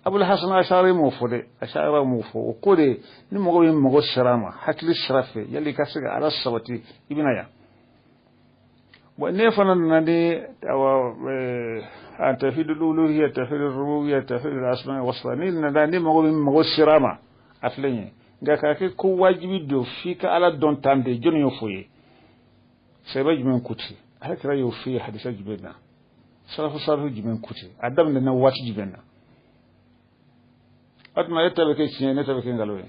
Abul Hasan Ashari m'o fɔ dɛ, Ashari m'o fɔ. O ko de, ni mɔgɔ min mago sera a ma hakili sira fɛ, yali i ka se ka Ala sabati, i bɛna yan. Bon, ne fana nana ni awa tawhidul uluhiyya, tawhidul rububiyya, tawhidul asma wa sifat, ni nana ni mɔgɔ min mago sera a ma, a filɛ nin ye. Nka k'a kɛ ko wajibi don f'i ka Ala dɔn tan de, jɔnni y'o fɔ ye? Sɛbɛn jumɛn ko ten? Ala kira y'o f'i ye hadisa jumɛn na? Salafu salihu jumɛn ko ten? A daminɛna waati jumɛn na? O tuma e ta bɛ kɛ tiɲɛ, ne ta bɛ kɛ nkalon ye.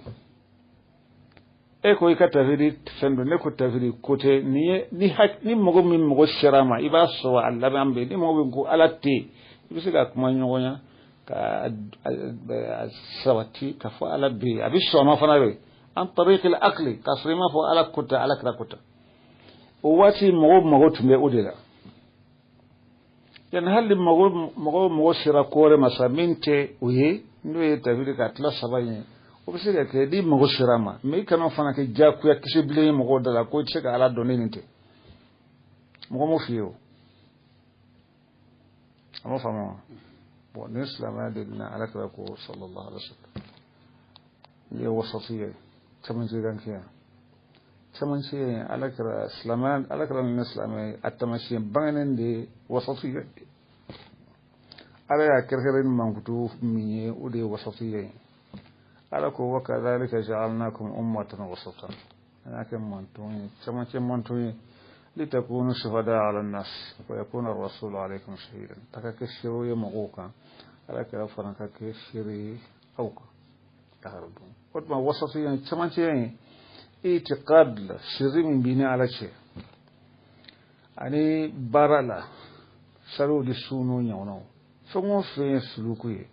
E ko i ka tafiri fɛn don, ne ko tafiri ko tɛ. Ni ye ni mɔgɔ min mago sera a ma, i b'a sɔrɔ a laban bɛ. Ni mɔgɔ min ko Ala tɛ yen, i bɛ se ka kuma ɲɔgɔnya ka sabati k'a fɔ Ala bɛ yen. A bɛ sɔn a ma fana bɛ an tariqil aqli, k'a sɔrɔ i m'a fɔ Ala ko tɛ, Ala kira ko tɛ. O waati mɔgɔw mago tun bɛ o de la. Yani hali mɔgɔw mago sera ko wɛrɛ ma sa min tɛ o ye, n'o ye tafiri ka tila saba ye, o bɛ se ka kɛ ni mago sera a ma. Mɛ i kana fana kɛ diyagoya kisɛ bilen ye mɔgɔw da la ko i tɛ se ka Ala dɔn ni nin tɛ. Mɔgɔ m'o f'i ye o, a ma faamu wa? Bon, ni silamɛya de bɛna Ala kira ko sallallahu alaihi wa sallam, n'i ye wasatiya ye, camancɛ kan kɛ yan, camancɛ ye Ala kira silamɛya, Ala kira ni silamɛya a taamasiyɛn bangenen de ye wasatiya. Ala y'a kɛrɛnkɛrɛn ni mankutu min ye, o de ye wasatiya ye. Ala ko wa kadhalika ja'alnakum ummatan wasatan, an y'a kɛ manton ye, camancɛ manton ye, litakunu shuhada ala an-nas wa yakuna ar-rasulu alaykum shahidan. Ta ka kɛ seere ye mɔgɔw kan, Ala kira fana ka kɛ seere ye aw kan. O tuma wasatiya camancɛ ye itiqad la, sirri min b'i ni Ala cɛ ani baara la, sariw ni sunu ɲɔgɔnnaw, fɛn o fɛn ye suluku ye,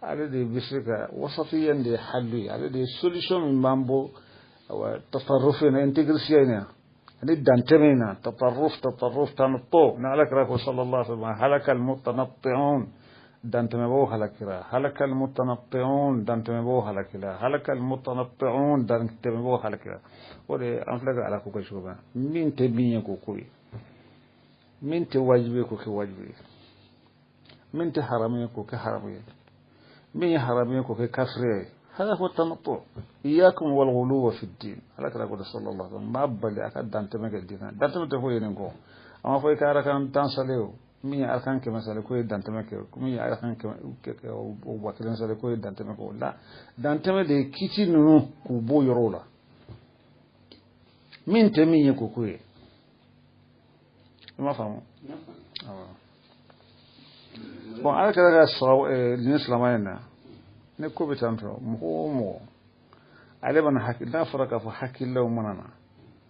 ale de bɛ se ka wasatiya de ye hallu ye, ale de ye solution min b'an bɔ awa tatarruf na, intégrité na ani dantɛmɛ na. Tatarruf, tatarruf, tanattu na. Ala kira ko sallallahu alaihi wa sallam, halaka almutanatti'un, dantɛmɛbaw halakira. Halaka almutanatti'un, dantɛmɛbaw halakira. Halaka almutanatti'un, dantɛmɛbaw halakira. O de an filɛ ka Ala ko kɛ cogo min, min tɛ min ye k'o ko ye, min tɛ wajibi ye k'o kɛ wajibi ye, min tɛ haramu ye k'o kɛ haramu ye, min ye haramu ye k'o kɛ kafiri ye. Hada huwa tanattu. Iyyakum wal ghuluw fi ddin. Ala kira ko sallallahu alaihi wa sallam, b'a bali a ka dantɛmɛ kɛ diinɛ. Dantɛmɛ tɛ foyi ye nin kɔ. A ma fɔ i ka arakan 10 sali o, min ye arakan 100 sali k'o ye dantɛmɛ kɛ, min ye arakan 100 o 1000 sali k'o ye dantɛmɛ kɛ. O la dantɛmɛ de ye kiti ninnu k'u bɔ yɔrɔw la, min tɛ min ye k'o k'o ye. I m'a faamu? Bon, Ala kɛra ka sɔrɔ nin silamɛya in na, ne ko bɛ tan tɔ, mɔgɔ o mɔgɔ ale mana hakili, n'a fɔra k'a fɔ hakililaw mana na,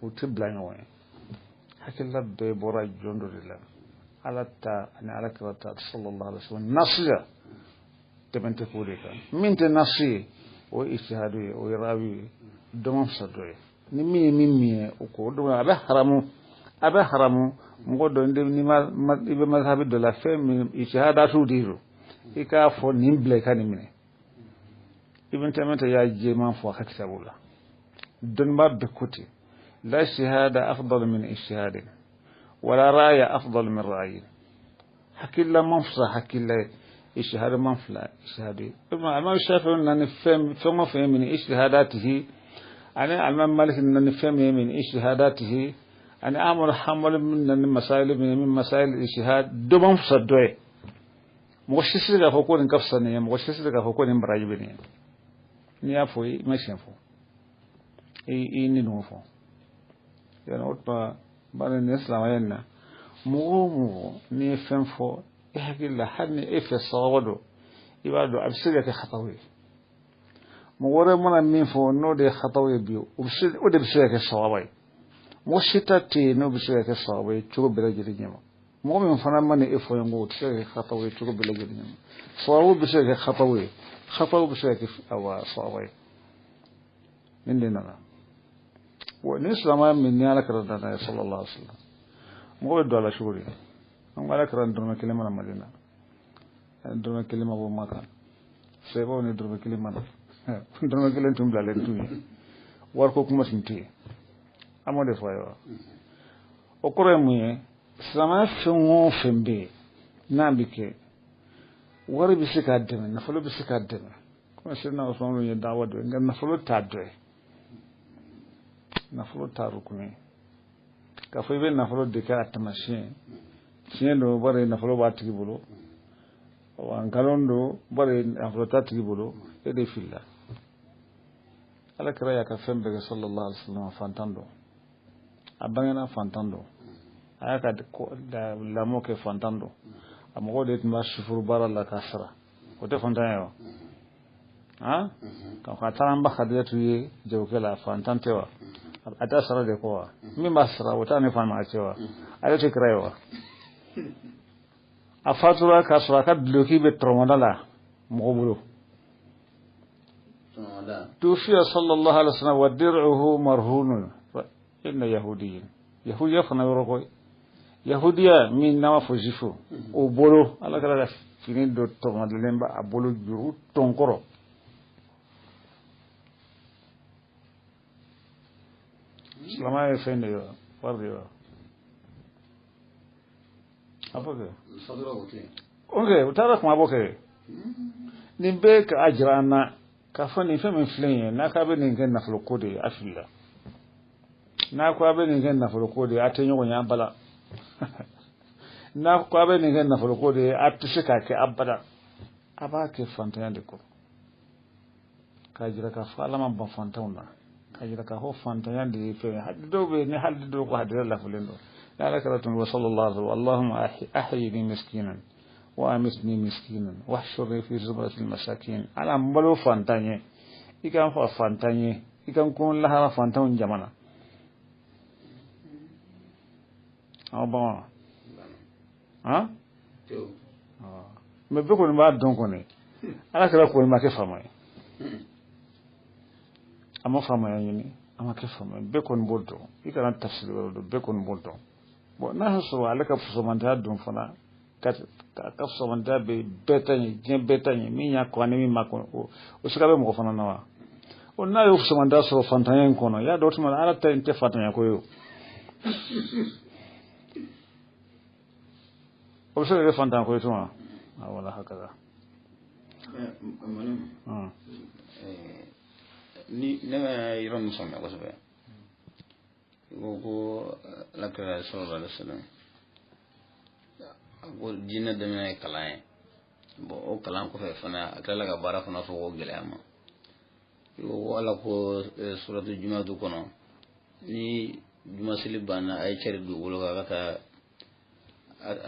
u tɛ bila ɲɔgɔn ye. Hakilila bɛɛ bɔra jɔn dɔ de la, Ala ta ani Ala kira ta sallallahu alaihi wa sallam. Nasiya tɛmɛn tɛ k'o de kan. Min tɛ nasi ye, o ye ijtihadu ye, o ye rawi ye, dɔ ma fisa dɔ ye. Ni min ye min ye, o ko o don a bɛ haramu, a bɛ haramu. Mɔgɔ dɔ ni ma i bɛ mazhabi dɔ la, fɛn min ijtihadatu de don, i k'a fɔ nin bila i ka nin minɛ. Ibn Taymiyyah y'a jɛman fɔ a ka kitabu la, dɔnnibaa bɛɛ ko ten, la ijtihada afdal min ijtihadin wala ra'ya afdal min ra'yin. Hakilila man fisa hakilila ye, ijtihad man fila ijtihad ye. Imam Shafi'i nana ni fɛn o fɛn min ijtihadatihi, ani Imam Malik nana ni fɛn min min ijtihadatihi, ani Ahmad Hanbal min nana ni masail min masail ijtihad, dɔ man fisa dɔ ye. Mɔgɔ si tɛ se k'a fɔ ko nin ka fisa nin ye, mɔgɔ si tɛ se k'a fɔ ko nin baraji bɛ nin ye. N'i y'a fɔ i ma siɲɛ fɔ, i ni ninnu fɔ. Yani o tuma bari nin silamɛya in na, mɔgɔ o mɔgɔ n'i ye fɛn fɔ i hakili la, hali ni e fɛ sababu don, i b'a dɔn a bɛ se ka kɛ hataw ye. Mɔgɔ wɛrɛ mana min fɔ n'o de ye hataw ye bi, o de bɛ se ka kɛ sababu ye. Mɔgɔ si ta tɛ yen n'o bɛ se ka kɛ sababu ye cogo bɛɛ lajɛlen ɲɛ ma. Mɔgɔ min fana mana e fɔ ɲɔgɔn kɔ, o tɛ se ka kɛ hataw ye cogo bɛɛ lajɛlen ɲɛ ma. Sababu bɛ se ka kɛ hataw ye, hataw bɛ se ka kɛ awa sababu ye. Nin de nana. Wa ni silamɛya min ni Ala kɛra dana ye sallallahu alaihi wa sallam, mɔgɔ bɛ don a la cogo di? An ko Ala kɛra dɔrɔmɛ kelen mana Madina, dɔrɔmɛ kelen ma bɔ Maka. Sahabaw ni dɔrɔmɛ kelen ma na, dɔrɔmɛ kelen tun bilalen t'u ye, wariko kuma tun tɛ yen. An b'o de fɔ a ye wa. O kɔrɔ ye mun ye? Silamɛya fɛn o fɛn bɛ yen n'a bɛ kɛ, wari bɛ se k'a dɛmɛ, nafolo bɛ se k'a dɛmɛ. Komi Seyidina Usumanu ye dawa dɔ ye, nka nafolo t'a dɔ ye, nafolo t'a rukun ye. K'a fɔ i bɛ nafolo de kɛ a taamasiyɛn, tiɲɛ don, bari nafolo b'a tigi bolo, wa nkalon don, bari nafolo t'a tigi bolo, e de filila. Ala kira y'a ka fɛn bɛɛ kɛ sallallahu alaihi wasallam, fantan don, a bangena fantan don, a y'a ka lamɔ kɛ fantan don, a mɔgɔw de tun b'a sufuru baara la k'a sara, o tɛ fantan ye wa? Han, k'a taara an ba Khadijatu ye jagokɛ la, fantan tɛ wa? A t'a sara de kɔ wa? Min b'a sara o t'a ni faamaya cɛ wa? Ale tɛ kira ye wa? A fatura k'a sɔrɔ a ka duloki bɛ tɔrɔmɔda la mɔgɔ bolo. Tufiya sallallahu alaihi wasallam wa dir'uhu marhunun inna yahudiyyin. Yahudiya fana yɔrɔ koyi, yahudiya min n'a ma fɔ juif o bolo, ala kɛra ka fini dɔ tɔrɔmɔdalen b'a bolo juru tɔn kɔrɔ. Silamɛya ye fɛn de ye wa? Wari de ye wa? A fɔ kɛ. Ok, u taara kuma bɔ kɛ. Nin bɛɛ k'a jira an na k'a fɔ nin fɛn min filɛ nin ye, n'a k'a bɛ nin kɛ nafolo ko de ye, a filila. N'a ko a bɛ nin kɛ nafolo ko de ye, a tɛ ɲɔgɔn ye abada. N'a ko a bɛ nin kɛ nafolo ko de ye, a tɛ se k'a kɛ abada. A b'a kɛ fantanya de kɔrɔ. K'a jira k'a fɔ Ala ma ban fantanw na. K'a jira k'a fɔ fantanya de ye fɛn ye. Hali dɔw bɛ yen, ni hali dɔw ko hadira lafulen don. Ni Ala kɛra tun ko sallallahu alaihi wa sallam, Allahumma ahyini miskinan wa amitni miskinan wahshurni fi zumratil masakin. Ala n balo fantan ye, i ka n fa fantan ye, i ka n kun lahara fantanw jama na. Aw ban wa? Han? Mais bɛɛ kɔni b'a dɔn kɔni, Ala kɛra kɔni ma kɛ faama ye. A ma faamaya ɲini, a ma kɛ faama ye, bɛɛ kɔni b'o dɔn. I kana tafsiri wɛrɛ dɔn, bɛɛ kɔni b'o dɔn. Bon, n'a y'a sɔrɔ ale ka fusamantaya dun fana, ka fusamantaya bɛ bɛɛ ta ɲɛ, diɲɛ bɛɛ ta ɲɛ, min y'a kɔn ani min ma kɔn, o siga bɛ mɔgɔ fana na wa? O n'a y'o fusamantaya sɔrɔ fantanya in kɔnɔ, y'a dɔn o tuma Ala ta in tɛ fantanya ko ye o. O bɛ se ka kɛ fantan ko ye tuma? Wala hakaza. Ni ne bɛ yɔrɔ min faamuya kosɛbɛ, i ko ko Ala kira sallallahu alaihi wasallam a ko diinɛ daminɛ ye kalan ye. Bon, o kalan kɔfɛ fana a tilala ka baara fana fɔ ko gɛlɛya ma. I ko ko Ala ko suratu jumatu kɔnɔ, ni jumaseli banna a ye cɛri dugukolo kan a ka taa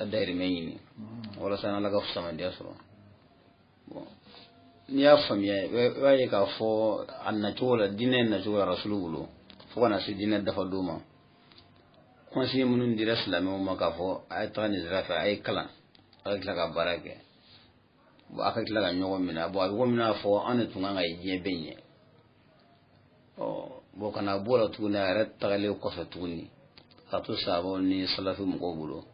a dahirimɛ ɲini walasa Ala ka fusamandiya sɔrɔ. Bon, n'i y'a faamuya, i b'a ye k'a fɔ a nacogo la, diinɛ nacogo la rasulu bolo fo ka na se diinɛ dafa don ma, conseil minnu dira silamɛw ma k'a fɔ a ye taga nin sira fɛ, a ye kalan, a ka tila ka baara kɛ, bon, a ka tila ka ɲɔgɔn minɛ. Bon, a bɛ komi n'a fɔ an de tun kan ka diɲɛ bɛɛ ɲɛ. Ɔ bon, ka na bɔ o la tuguni, a yɛrɛ tagalen kɔfɛ tuguni ka to sahabaw ni salafi mɔgɔw bolo,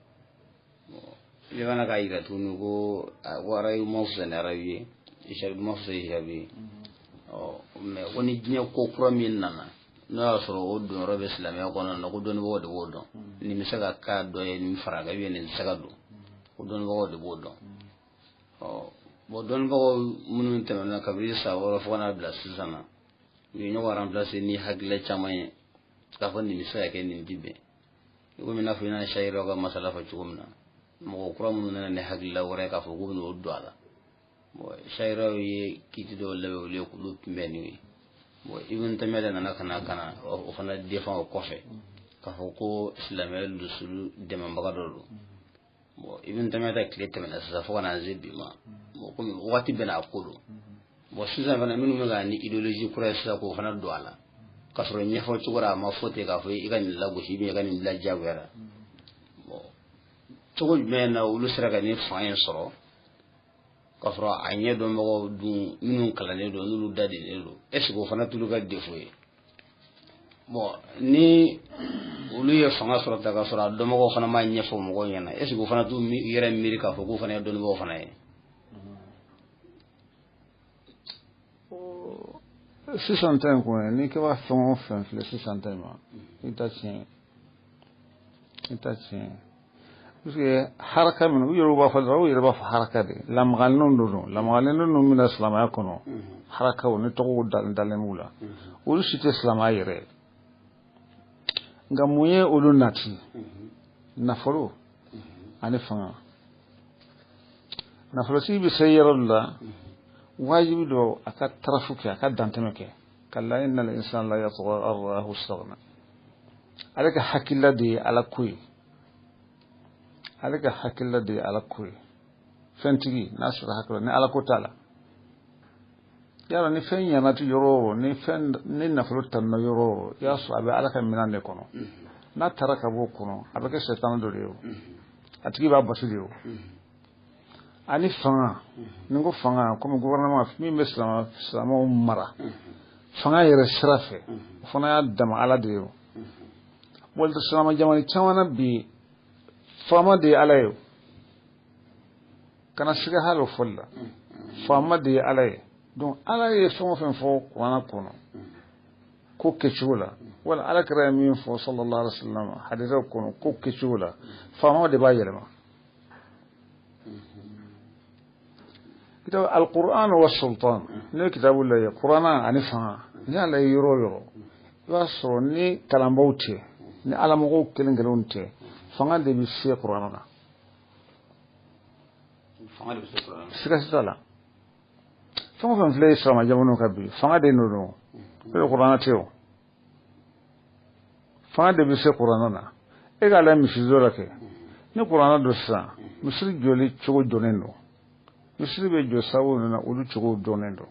i fana k'a yira tuguni ko arayu ma fisa ni arayu ye, hijabi ma fisa hijabi ye. Ɔ mais ko ni diɲɛ ko kura min nana, n'o y'a sɔrɔ o donyɔrɔ bɛ silamɛya kɔnɔna na, ko dɔnnibagaw de b'o dɔn. Nin bɛ se ka k'a dɔ ye, nin fara kan, nin tɛ se ka don, ko dɔnnibagaw de b'o dɔn. Ɔ bon, dɔnnibagaw minnu tɛmɛna kabini san 6 fo ka n'a bila sisan na, u ye ɲɔgɔn remplacer ni hakilila caman ye k'a fɔ nin bɛ se ka kɛ, nin ti bɛn. I komi n'a fɔ i n'a sayiraw ka masala fɔ cogo min na, mɔgɔ kura minnu nana ni hakilila wɛrɛ ye k'a fɔ k'u bɛn'o don a la. Bon, sayiraw ye kiiti dɔw labɛn olu ye k'olu kunbɛn n'u ye. Bon, Ibn Taymiyyah nana ka na o fana défend o kɔfɛ k'a fɔ ko silamɛya lusulu dɛmɛbaga dɔ don. Bon, Ibn Taymiyyah ta tile tɛmɛna sisan fo ka na se bi ma. Bon, komi waati bɛɛ n'a ko don. Bon, sisan fana minnu bɛ ka ni idéologie kura ye sisan k'o fana don a la, k'a sɔrɔ ɲɛfɔ cogo la a ma fɔ ten k'a fɔ i ka nin lagosi, i ka nin bila diyagoya la. Bon, cogo jumɛn na olu sera ka nin fanga in sɔrɔ k'a sɔrɔ a ɲɛ dɔnbagaw dun minnu kalannen don, n'olu da delilen don, est ce que o fana t'olu ka défaut ye? Bon, ni olu ye fanga sɔrɔ ta k'a sɔrɔ a dɔnbagaw fana m'a ɲɛfɔ mɔgɔw ɲɛna, est ce que o fana t'u yɛrɛ miiri k'a fɔ k'u fana ye dɔnnibagaw fana ye? Sisan ta in kɔni, n'i k'i b'a fɛn o fɛn filɛ sisan ta in ma, i ta tiɲɛ, i ta tiɲɛ, parce que haraka min u yɛrɛ b'a fɔ dɔrɔn, u yɛrɛ b'a fɔ haraka de lamagalenw don, lamagalen ninnu min na silamɛya kɔnɔ, harakaw ni tɔgɔw dalen b'u la, olu si tɛ silamɛya yɛrɛ ye. Nka mun ye olu nati? Nafolo ani fanga. Nafolotigi bɛ se yɔrɔ dɔ la, wajibi don a ka tarafu kɛ, a ka dantɛmɛ kɛ. Kalla innal insana la yatgha an ra'ahu istaghna. Ale ka hakilila de ye ala ko ye, ale ka hakilila de ye ala ko ye. Fɛntigi n'a sɔrɔ hakilila ni ala ko t'a la, yala ni fɛn ɲɛna ti yɔrɔ o, ni fɛn ni nafolo tanna yɔrɔ o, i y'a sɔrɔ a bɛ ala ka minɛn de kɔnɔ. N'a taara ka bɔ o kɔnɔ, a bɛ kɛ sɛtanɛ dɔ de ye o, a tigi b'a bato de ye o. Ani fanga, ni n ko fanga, komi gouvernement min bɛ silamɛw mara fanga yɛrɛ sira fɛ, o fana y'a dama ala de ye o. Walima silamɛ jamana caman na bi, faama de ye ala ye o. Kana siga hali o fɔli la, faama de ye ala ye. Donc ala ye fɛn o fɛn fɔ kuranɛ kɔnɔ ko kɛcogo la, wala ala kira ye min fɔ sallallahu alaihi wa sallam hadisɛw kɔnɔ ko kɛcogo la, faamaw de b'a yɛlɛma. Kitab al-Qur'an wa sultan, ne ye kitabu lajɛ, kuranɛ ani fanga, n'i y'a lajɛ yɔrɔ o yɔrɔ, i b'a sɔrɔ ni kalanbaw tɛ, ni alamɔgɔw kelen kelenw tɛ, fanga de bɛ se kuranɛ na. Fanga de bɛ se kuranɛ na. Siga si t'a la. Fɛn o fɛn filɛ ye silamɛ jamanaw kan bi, fanga de nɔ don o de, kuranɛ tɛ o. Fanga de bɛ se kuranɛ na. E k'a lajɛ misiri dɔ la kɛ, ni kuranɛ don sisan, misiri jɔli cogo dɔnnen don, misiri bɛ jɔ sabu min na, olu cogo dɔnnen don.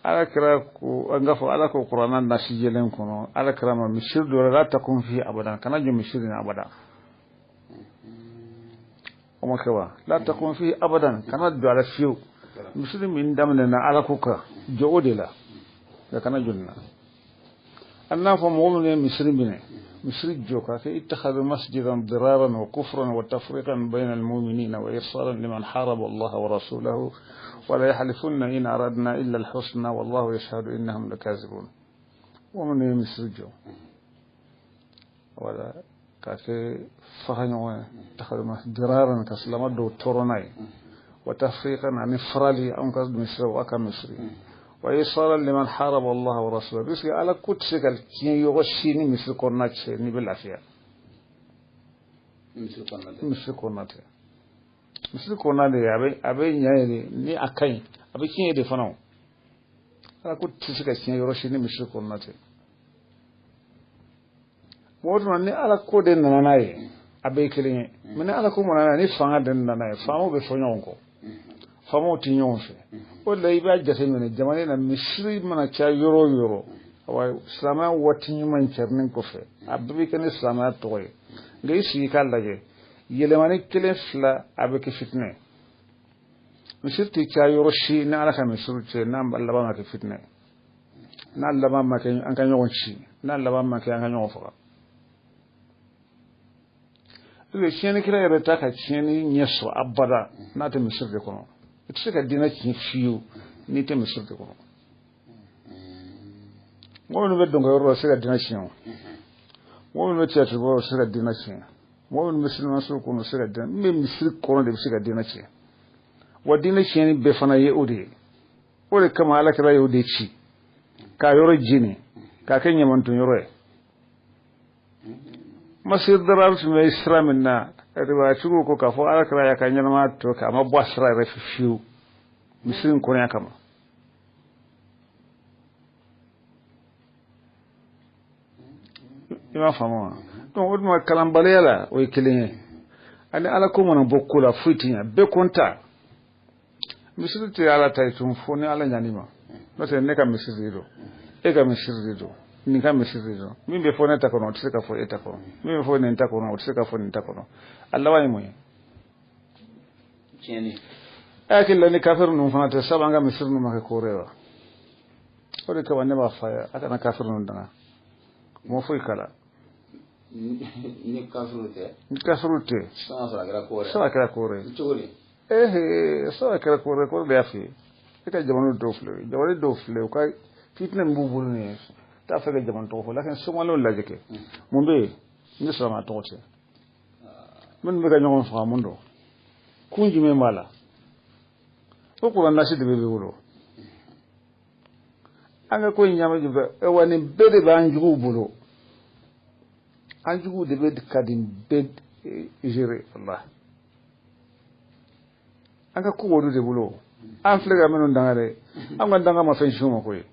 Ala kira ko, an k'a fɔ ala ko kuranɛ nasi jɛlen kɔnɔ, ala kira ma misiri dɔ la, la takum fi abadan, kana jɔ misiri in abada. O ma kɛ wa? La takum fi abadan, kana jɔ a la fiyewu. Misiri min daminɛna ala ko kan, jɔ o de la, nka kana jɔ nin na. Hali n'a fɔ mɔgɔ minnu ye misiri minɛ, misiri jɔ k'a kɛ ittakhadhu masjidan diraran wa kufran wa tafriqan bayna almu'minina wa irsalan liman haraba Allah wa rasulahu wa la yahlifunna in aradna illa alhusna wallahu yashhadu innahum lakazibun. Mɔgɔ minnu ye misiri jɔ wala k'a kɛ faga ɲɔgɔn ye, ittakhadhu masjidan diraran, ka silamɛ dɔw tɔɔrɔ n'a ye, wa tafriqan, ani farali, anw ka misiri wa ka misiri, wa irsalan liman haraba Allah wa rasulahu, parce que ala ko tɛ se ka tiɲɛ yɔrɔ si ni misiri kɔnɔna cɛ n'i bɛ lafiya. Misiri kɔnɔna tɛ. Misiri kɔnɔna tɛ. Misiri kɔnɔna de a bɛ ɲɛ yɛrɛ, ni a ka ɲi, a bɛ tiɲɛ de fana o. Ala ko tɛ se ka tiɲɛ yɔrɔ si ni misiri kɔnɔna tɛ. Mɔgɔ tuma ni ala ko de nana n'a ye, a bɛɛ ye kelen ye. Mais ni ala ko ma nana, ni fanga de nana n'a ye, faamaw bɛ fɔ ɲɔgɔn kɔ, faamaw tɛ ɲɔgɔn fɛ. O de la i b'a jateminɛ jamana in na, misiri mana caya yɔrɔ o yɔrɔ, awa silamɛya waati ɲuman cɛrinin kɔfɛ, a bɛɛ bɛ kɛ ni silamɛya tɔgɔ ye. Nka i sigi k'a lajɛ, yɛlɛmani kelen fila, a bɛ kɛ fitinɛ ye. Misiri tɛ caya yɔrɔ si ni ala ka misiri cɛ n'a laban ma kɛ fitinɛ ye, n'a laban ma kɛ an ka ɲɔgɔn ci, n'a laban ma kɛ an ka ɲɔgɔn faga. Parce que tiɲɛnikɛla yɛrɛ t'a ka tiɲɛni ɲɛ sɔrɔ abada n'a tɛ misiri de kɔnɔ. I tɛ se ka diinɛ tiɲɛ fiyewu n'i tɛ misiri de kɔnɔ. Mɔgɔ minnu bɛ dɔnkɛ yɔrɔ la, o tɛ se ka diinɛ tiɲɛ o. Mɔgɔ minnu bɛ théâtre yɔrɔ la, o tɛ se ka diinɛ tiɲɛ. Mɔgɔ minnu bɛ sinemaso kɔnɔ, o tɛ se ka diinɛ. Min bɛ misiri kɔnɔ de bɛ se ka diinɛ tiɲɛ. Wa diinɛ tiɲɛni bɛɛ fana ye o de ye. O de kama ala kira y'o de ci k'a yɔrɔ jeni k'a kɛ ɲamanton yɔrɔ ye. Masjid Dirar tun bɛ sira min na, riwayatigiw ko k'a fɔ ala kira y'a ka ɲɛnamaya tɔ kɛ, a ma bɔ a sira yɛrɛ fɛ fiyewu misiri in kɔnɔya kama. I m'a faamu wa? Donc o tuma kalanbaliya la, o ye kelen ye. Ani ala ko mana bɔ ko la, foyi tɛ ɲɛ, bɛɛ ko n ta. Misiri tɛ ala ta ye tun fo ni ala ɲan'i ma. N'o tɛ, ne ka misiri de don, e ka misiri de don, nin ka misiri de don. Min bɛ fɔ ne ta kɔnɔ, o tɛ se ka fɔ e ta kɔnɔ. Min bɛ fɔ nin ta kɔnɔ, o tɛ se ka fɔ nin ta kɔnɔ. A laban ye mun ye? Tiɲɛni. E hakili la ni kafiri ninnu fana tɛ, sabu an ka misiri ninnu ma kɛ ko wɛrɛ ye wa? O de kama ne b'a fɔ a ye, a kana kafiri ninnu danga, u ma foyi kala. Ni kafiriw tɛ. Ni kafiriw tɛ. Sisan sɔrɔ a kɛra ko wɛrɛ. Sisan a kɛra ko wɛrɛ ye. Cogo di? Ehe, sisan a kɛra ko wɛrɛ, ko wɛrɛ de y'a f'i ye. E ka jamana dɔw filɛ, jamana dɔw filɛ, u ka Fitinɛ min b'u bolo nin ye t'a fɛ ka jamana tɔgɔ fɔ lakin somaliw lajɛ kɛ mun bɛ yen ni silamɛya tɔgɔ tɛ minnu bɛ ka ɲɔgɔn faga mun don kun jumɛn b'a la o kuran nasi de bɛ bɛ bolo an ka ko in ɲama jumɛn wa nin bɛɛ de b'an juguw bolo an juguw de bɛ ka nin bɛɛ gérer walahi an ka ko olu de bolo an filɛ ka minnu danga dɛ an ka danga ma fɛn si ma koyi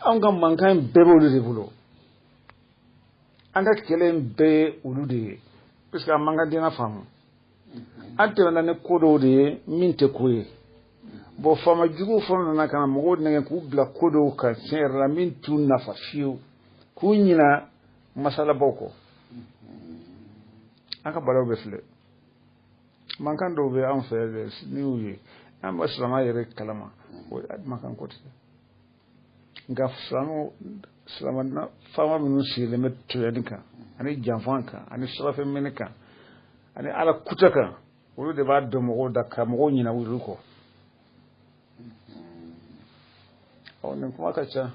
an ka mankan in bɛɛ b'olu de bolo an ka kɛlɛ in bɛɛ ye olu de ye parce que an man ka diinɛ faamu an tɛmɛna ni ko dɔw de ye min tɛ ko ye bon faama juguw fana nana ka na mɔgɔw nɛgɛn k'u bila ko dɔw kan tiɲɛ yɛrɛ la min t'u nafa fiyewu k'u ɲina masalabaw kɔ an ka balaw bɛ filɛ mankan dɔw bɛ an fɛ n'i y'u ye an bɛ silamɛ yɛrɛ kalama o mankan ko tɛ nka silamɛ faama minnu sigilen bɛ tɔɲɔni kan ani janfan kan ani sarafɛn minɛ kan ani ala kuta kan olu de b'a dɔn mɔgɔw da ka mɔgɔw ɲinɛ olu kɔ ɔ nin kuma ka ca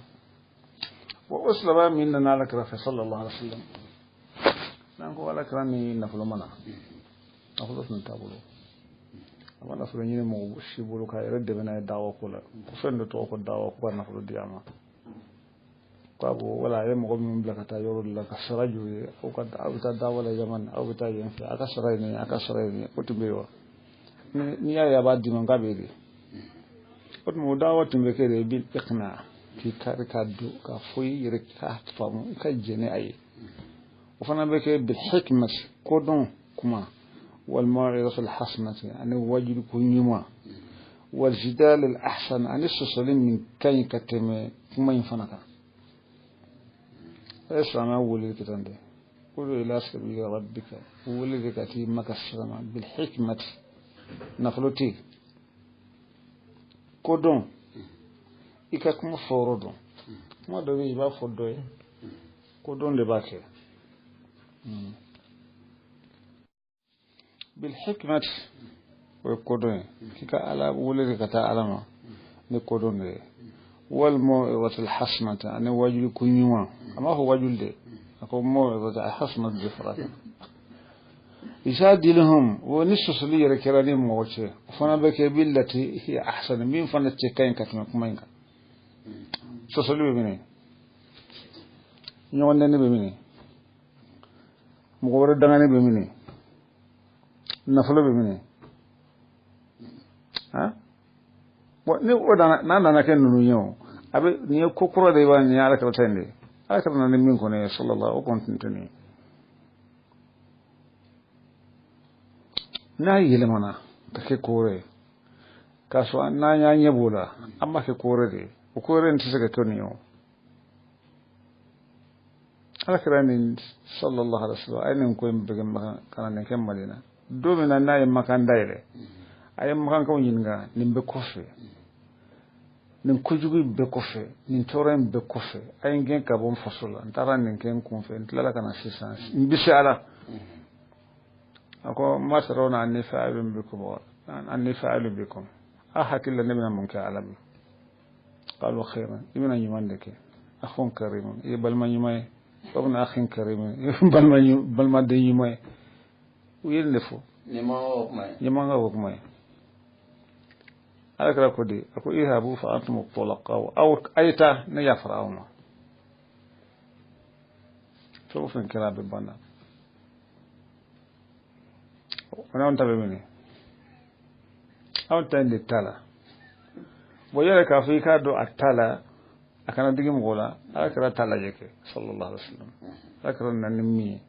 wa o silamɛ min nana ala kira fɛ sallallahu alaihi wa sallam n'an ko ala kira ni nafolo ma na nafolo tun t'a bolo a ma nafolo ɲini mɔgɔ si bolo k'a yɛrɛ dɛmɛ n'a ye dawa ko la ko fɛn dɔ tɔgɔ ko dawa ko ka nafolo di a ma k'a bɔ wala a ye mɔgɔ minnu bila ka taa yɔrɔ dɔ la ka sara jɔ ye aw ka aw bɛ taa dawa la yaman aw bɛ taa yen fɛ a ka sara ye nin ye a ka sara ye nin ye o tun bɛ yen wa n'i y'a ye a b'a d'i ma k'a bɛ de o tuma o dawa tun bɛ kɛ de bil iqna k'i kari ka don k'a fɔ i yɛrɛ k'a faamu i ka jɛn ni a ye o fana bɛ kɛ bil hikmati kodɔn kuma wal maw'izati al hasanati ani wajibi ko ɲuman wal jidal al ahsan ani sɔsɔli min ka ɲi ka tɛmɛ kuma in fana kan a ye silamɛya wele kɛ tan dɛ ud'u ila sabili rabbika wele de ka t'i ma ka sira ma bil hikmati nafolo tɛ yen kodɔn i ka kuma fɔyɔrɔ dɔn kuma dɔ bɛ yen i b'a fɔ dɔ ye kodɔn de b'a kɛ bil hikmati o ye kodɔn ye k'i ka ala wele de ka taa ala ma ni kodɔn de ye wal maw'izati al hasanati ani wajuli ko ɲuman a m'a fɔ wajuli dɛ a ko maw'izati al hasanati de fara kan ijadilhum o ni sɔsɔli yɛrɛ kɛra ni mɔgɔ cɛ o fana bɛ kɛ billati hiya ahsan min fana cɛ ka ɲi ka tɛmɛ kuma in kan sɔsɔli bɛ minɛ ɲɔgɔn nɛni bɛ minɛ mɔgɔ wɛrɛ dangani bɛ minɛ nafolo bɛ minɛ han bon ni o nana n'a nana kɛ ninnu ye o a bɛ nin ye ko kura de ye wa nin ye ala kira ta in de ye ala kira nana ni min kɔni ye sallallahu o kɔni tun tɛ nin ye n'a yɛlɛmana ka kɛ ko wɛrɛ ye k'a sɔrɔ n'an y'an ɲɛ b'o la an b'a kɛ ko wɛrɛ de ye o ko wɛrɛ in tɛ se ka kɛ nin ye o ala kira nin sallallahu alaihi wasallam a ye nin ko in bɛɛ kɛ Makan ka na nin kɛ Madina don min na n'a ye Makan dayɛlɛ a ye Makankaw ɲininka nin bɛɛ kɔfɛ nin kojugu in bɛɛ kɔfɛ nin tɔɔrɔ in bɛɛ kɔfɛ a ye n gɛn ka bɔ n faso la n taara nin kɛ n kunfɛ n tilala ka na sisan n bɛ se ala a ko ma tarawna anni fa'ilun bikum anni fa'ilun bikum a hakili la ne bɛna mun kɛ ala bi qalu khairan i bɛna ɲuman de kɛ akhun karimun i ye balima ɲuman ye wabna akhin karimun i ye balimaden ɲuman ye u ye nin de fɔ ɲɛmɔgɔ o kuma ye ala kɛra ko di a ko idhabu fa antum tulaqa aw a ye taa ne yafara aw ma fɛn o fɛn kɛra a bɛ banna o n'anw ta bɛ minɛ anw ta in de t'a la bon yɛrɛ k'a fɔ i k'a dɔn a t'a la a kana digi mɔgɔ la ala kɛra t'a lajɛ kɛ sallallahu alaihi wasallam ala kɛra nana ni min ye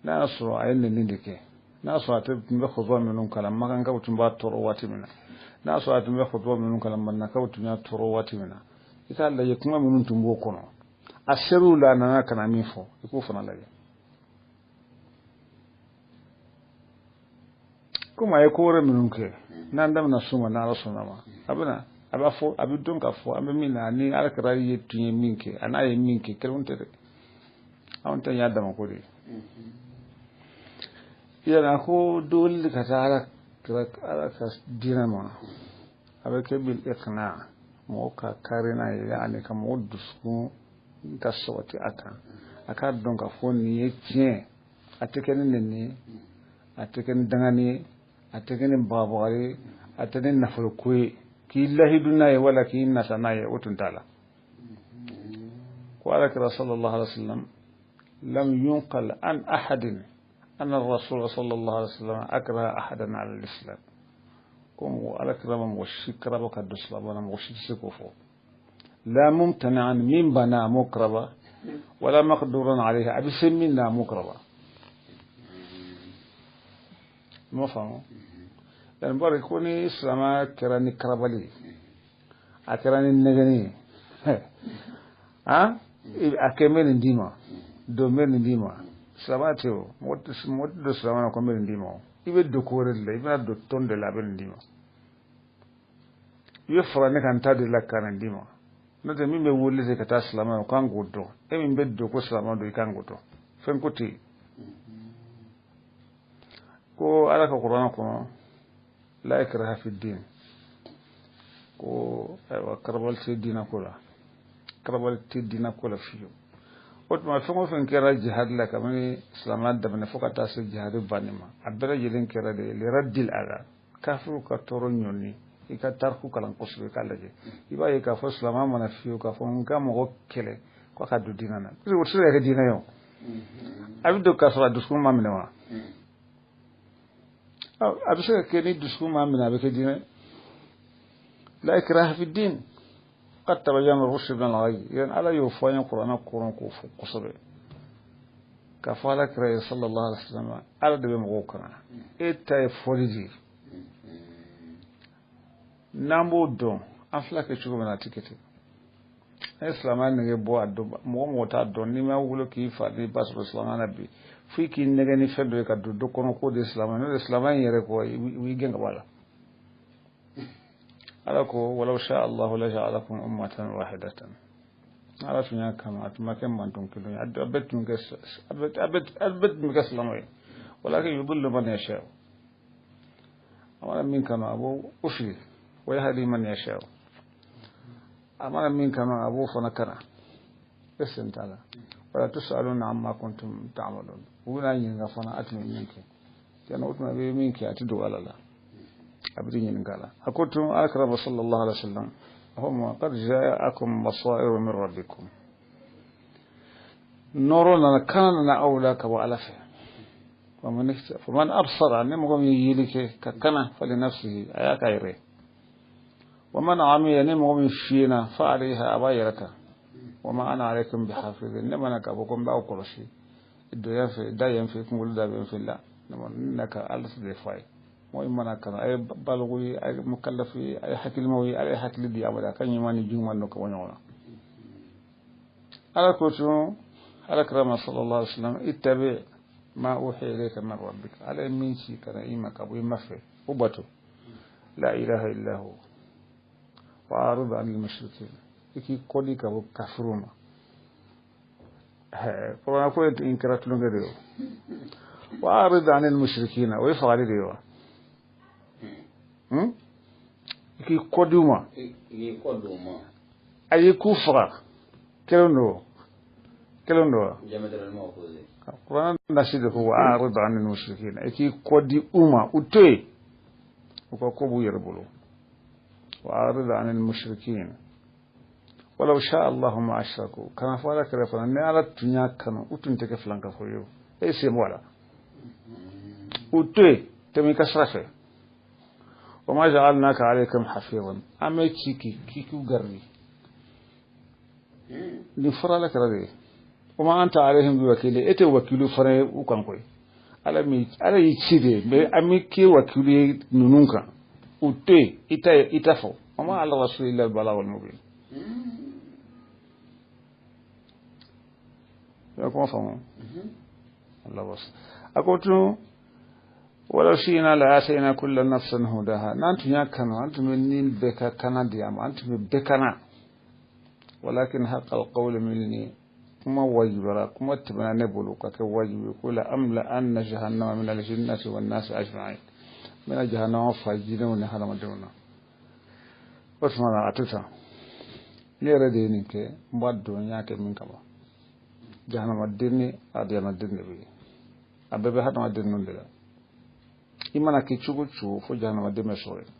n'a y'a sɔrɔ a ye nɛni de kɛ n'a y'a sɔrɔ a tun bɛ kutuba minnu kalan makankaw tun b'a tɔɔrɔ waati min na n'a y'a sɔrɔ a tun bɛ kutuba minnu kalan madinakaw tun y'a tɔɔrɔ waati min na i k'a lajɛ kuma minnu tun b'o kɔnɔ a ser'u la a nana ka na min fɔ i k'o fana lajɛ komi a ye ko wɛrɛ minnu kɛ n'an da bɛna s'u ma n'ala sɔnna ma a bɛna a b'a fɔ a bɛ dɔn k'a fɔ an bɛ min na ni ala kɛra ye tun ye min kɛ a n'a ye min kɛ kelenw tɛ dɛ anw ta y'a dama ko de ye yala ko doli ka taa ala kira ala ka diinɛ ma a bɛ kɛ bil iqna Mɔgɔ ka kari n'a ye, ani ka mɔgɔ dusukun ka sabati a kan, a k'a dɔn k'a fɔ nin ye tiɲɛ, a tɛ kɛ ni nɛni ye, a tɛ kɛ ni dangani ye, a tɛ kɛ ni bagabagali ye, a tɛ ni nafoloko ye, k'i lahidu n'a ye wala k'i nata n'a ye, o tun t'a la. Ko ala kira sallallahu alaihi wasallam lam yunqal an ahadin anna rasul sallallahu alaihi wasallam akraha ahadan ala al-islam. Ko mɔgɔ ala kira ma mɔgɔ si karaba ka don silamɛ na, mɔgɔ si tɛ se k'o fɔ. La mumtani'an min bana mukraba wala maqduran alayhi, a bɛ se min na mukraba. I m'a faamu? Yani bari ko ni silamɛ kɛra ni karabali ye, a kɛra ni nɛgɛnni ye, a kɛ n bɛ nin d'i ma, don n bɛ nin d'i ma, silamɛ tɛ o, mɔgɔ tɛ don silamɛ na ko n bɛ nin d'i ma o. I bɛ don ko wɛrɛ de la, i bɛna don tɔn de la, a bɛ nin d'i ma. I bɛ fara ne kan ta de la ka nin d'i ma. N'o tɛ min bɛ wele de ka taa silamɛ o kan k'o dɔn, e min bɛ don ko silamɛ don i kan k'o dɔn, fɛn ko tɛ yen. Ko ala ka kuranɛ kɔnɔ la ikraha fi din, ko ayiwa karabali tɛ diinɛ ko la, karabali tɛ diinɛ ko la fiyewu. O tuma fɛn o fɛn kɛra jihadi la kabini silamɛya daminɛ fo ka taa se jihadi banni ma, a bɛɛ lajɛlen kɛra de liraddil adha, kafiriw ka tɔɔrɔ ɲɔni. I ka tariku kalan kosɛbɛ k'a lajɛ, i b'a ye k'a fɔ silamɛ mana fiyewu k'a fɔ n ka mɔgɔ kɛlɛ k'a ka don diinɛ na, parce que o tɛ se ka kɛ diinɛ ye o. A bɛ don k'a sɔrɔ a dusukun ma minɛ wa? A bɛ se ka kɛ ni dusukun ma minɛ a bɛ kɛ diinɛ. La ikraha fi din qad tabayyana rushd min al-ghayy. Yani ala y'o fɔ an ye kuranɛ kɔnɔ k'o fɔ kosɛbɛ, k'a fɔ ala kira ye sallallahu alaihi wasallam, ala de bɛ mɔgɔw kalan, e ta ye fɔli de ye. N'an b'o dɔn an fila kɛ cogo min na a tɛ kɛ ten. An ye silamɛya nege bɔ a dɔn, mɔgɔ mɔgɔ t'a dɔn, n'i ma wolo k'i fa n'i ba sɔrɔ silamɛya na bi, fo i k'i nɛgɛ ni fɛn dɔ ye ka don dɔ kɔnɔ k'o de ye silamɛ, n'o ye silamɛya in yɛrɛ kɔ, i b'i gɛn ka bɔ a la. Ala ko walaw sha Allahu la ja'alakum ummatan wahidatan. Ala tun y'a kanu, a tun ma kɛ mantɔn kelen ye, a bɛɛ tun kɛ silamɛ ye. Walakin yudillu man yasha, a mana min kanu a b'o fili, wa yahdi man yasha, a mana min kanu a b'o fana kana, e sen t'a la. Wala tusaluna amma kuntum ta'malun, u bɛna ɲininka fana a tun bɛ min kɛ, tiɲɛna o tuma bɛ min kɛ a tɛ dogo ala la, a bɛ ɲininka la. A ko tun ala kira sallallahu alaihi wasallam, a ko ma qad ja'akum basairu min rabbikum, nɔɔrɔ nana kana nana aw la ka bɔ ala fɛ. Faman absara, ni mɔgɔ min ye yeli kɛ ka kana, fali nafsihi, a y'a ka yɛrɛ. Waman amiya, ni mɔgɔ min fiyena, fa alayha, a b'a yɛrɛ kan. Wama ana alaykum bihafizin, ne mana ka bɔ ko n b'aw kɔlɔsi, don yan fɛ, da yan fɛ, kunkolo da yan fɛ la, ne na ka ala de fɔ a ye. Mɔgɔ min mana kalan, a ye balogo ye, a ye mukallafu ye, a ye hakilimaw ye, ala ye hakili di a ma, a ka ɲuman ni juguman dɔn ka bɔ ɲɔgɔn na. Ala ko tun ala kira ma sallallahu alaihi wasallam, ittabi ma uhiya ilayka min rabbika, ala ye min ci ka na i ma ka bɔ i ma fɛ, o bato. La ilaha illa hu wa a'rid anil mushrikin, i k'i kɔdi ka bɔ kafiriw ma. Kuranɛ ko in kɛra tulonkɛ de ye o. Wa a'rid anil mushrikina, o ye fagali de ye wa? I k'i kɔ di u ma, a y'i k'u faga, kelen don, kelen don wa? Kuranɛ nasi de ko wa a'rid anil mushrikina, i k'i kɔ di u ma, u to yen, u ka ko b'u yɛrɛ bolo. Wa a'rid anil mushrikin walaw sha Allahu ma ashraku, kana fɔ ala kɛrɛ fana, ni ala tun y'a kanu u tun tɛ kɛ filankafo ye o, e sen bɔ a la, u to yen, tɛmɛ i ka sira fɛ. Wa ma ja'alnaka alaykum hafizan, an bɛ ci k'i k'u garidi, nin fɔra ala kɛra de ye. Wa ma anta alayhim biwakili, e tɛ wakilu fana ye u kan koyi, ala y'i ci de, mais an bɛ k'e wakilu ye ninnu kan, u to yen, i ta fɔ. Wa ma ala rasuli illa al-balagul mubin. I bɛ kuma faamu? Allah bas. A ko tun walaw shi'na la atayna kulla nafsin hudaha, n'an tun y'a kanu an tun bɛ ni bɛɛ ka kana di a ma, an tun bɛ bɛɛ kana. Walakin haqqa al-qawlu minni, kuma wajibara, kuma tɛmɛna ne bolo ka kɛ wajibi ko la amla anna jahannama min al-jinnati wan nasi ajma'in, n bɛna jahannama fa jinɛw ni hadamadenw na. O tuma na a tɛ tan. Ne yɛrɛ de ye nin kɛ, n b'a dɔn n y'a kɛ min kama. Jahanamaden ni alijanaden de bɛ yen. A bɛɛ bɛ hadamaden ninnu de la. I mana kɛ cogo o cogo fo jahanamaden bɛ sɔrɔ yen.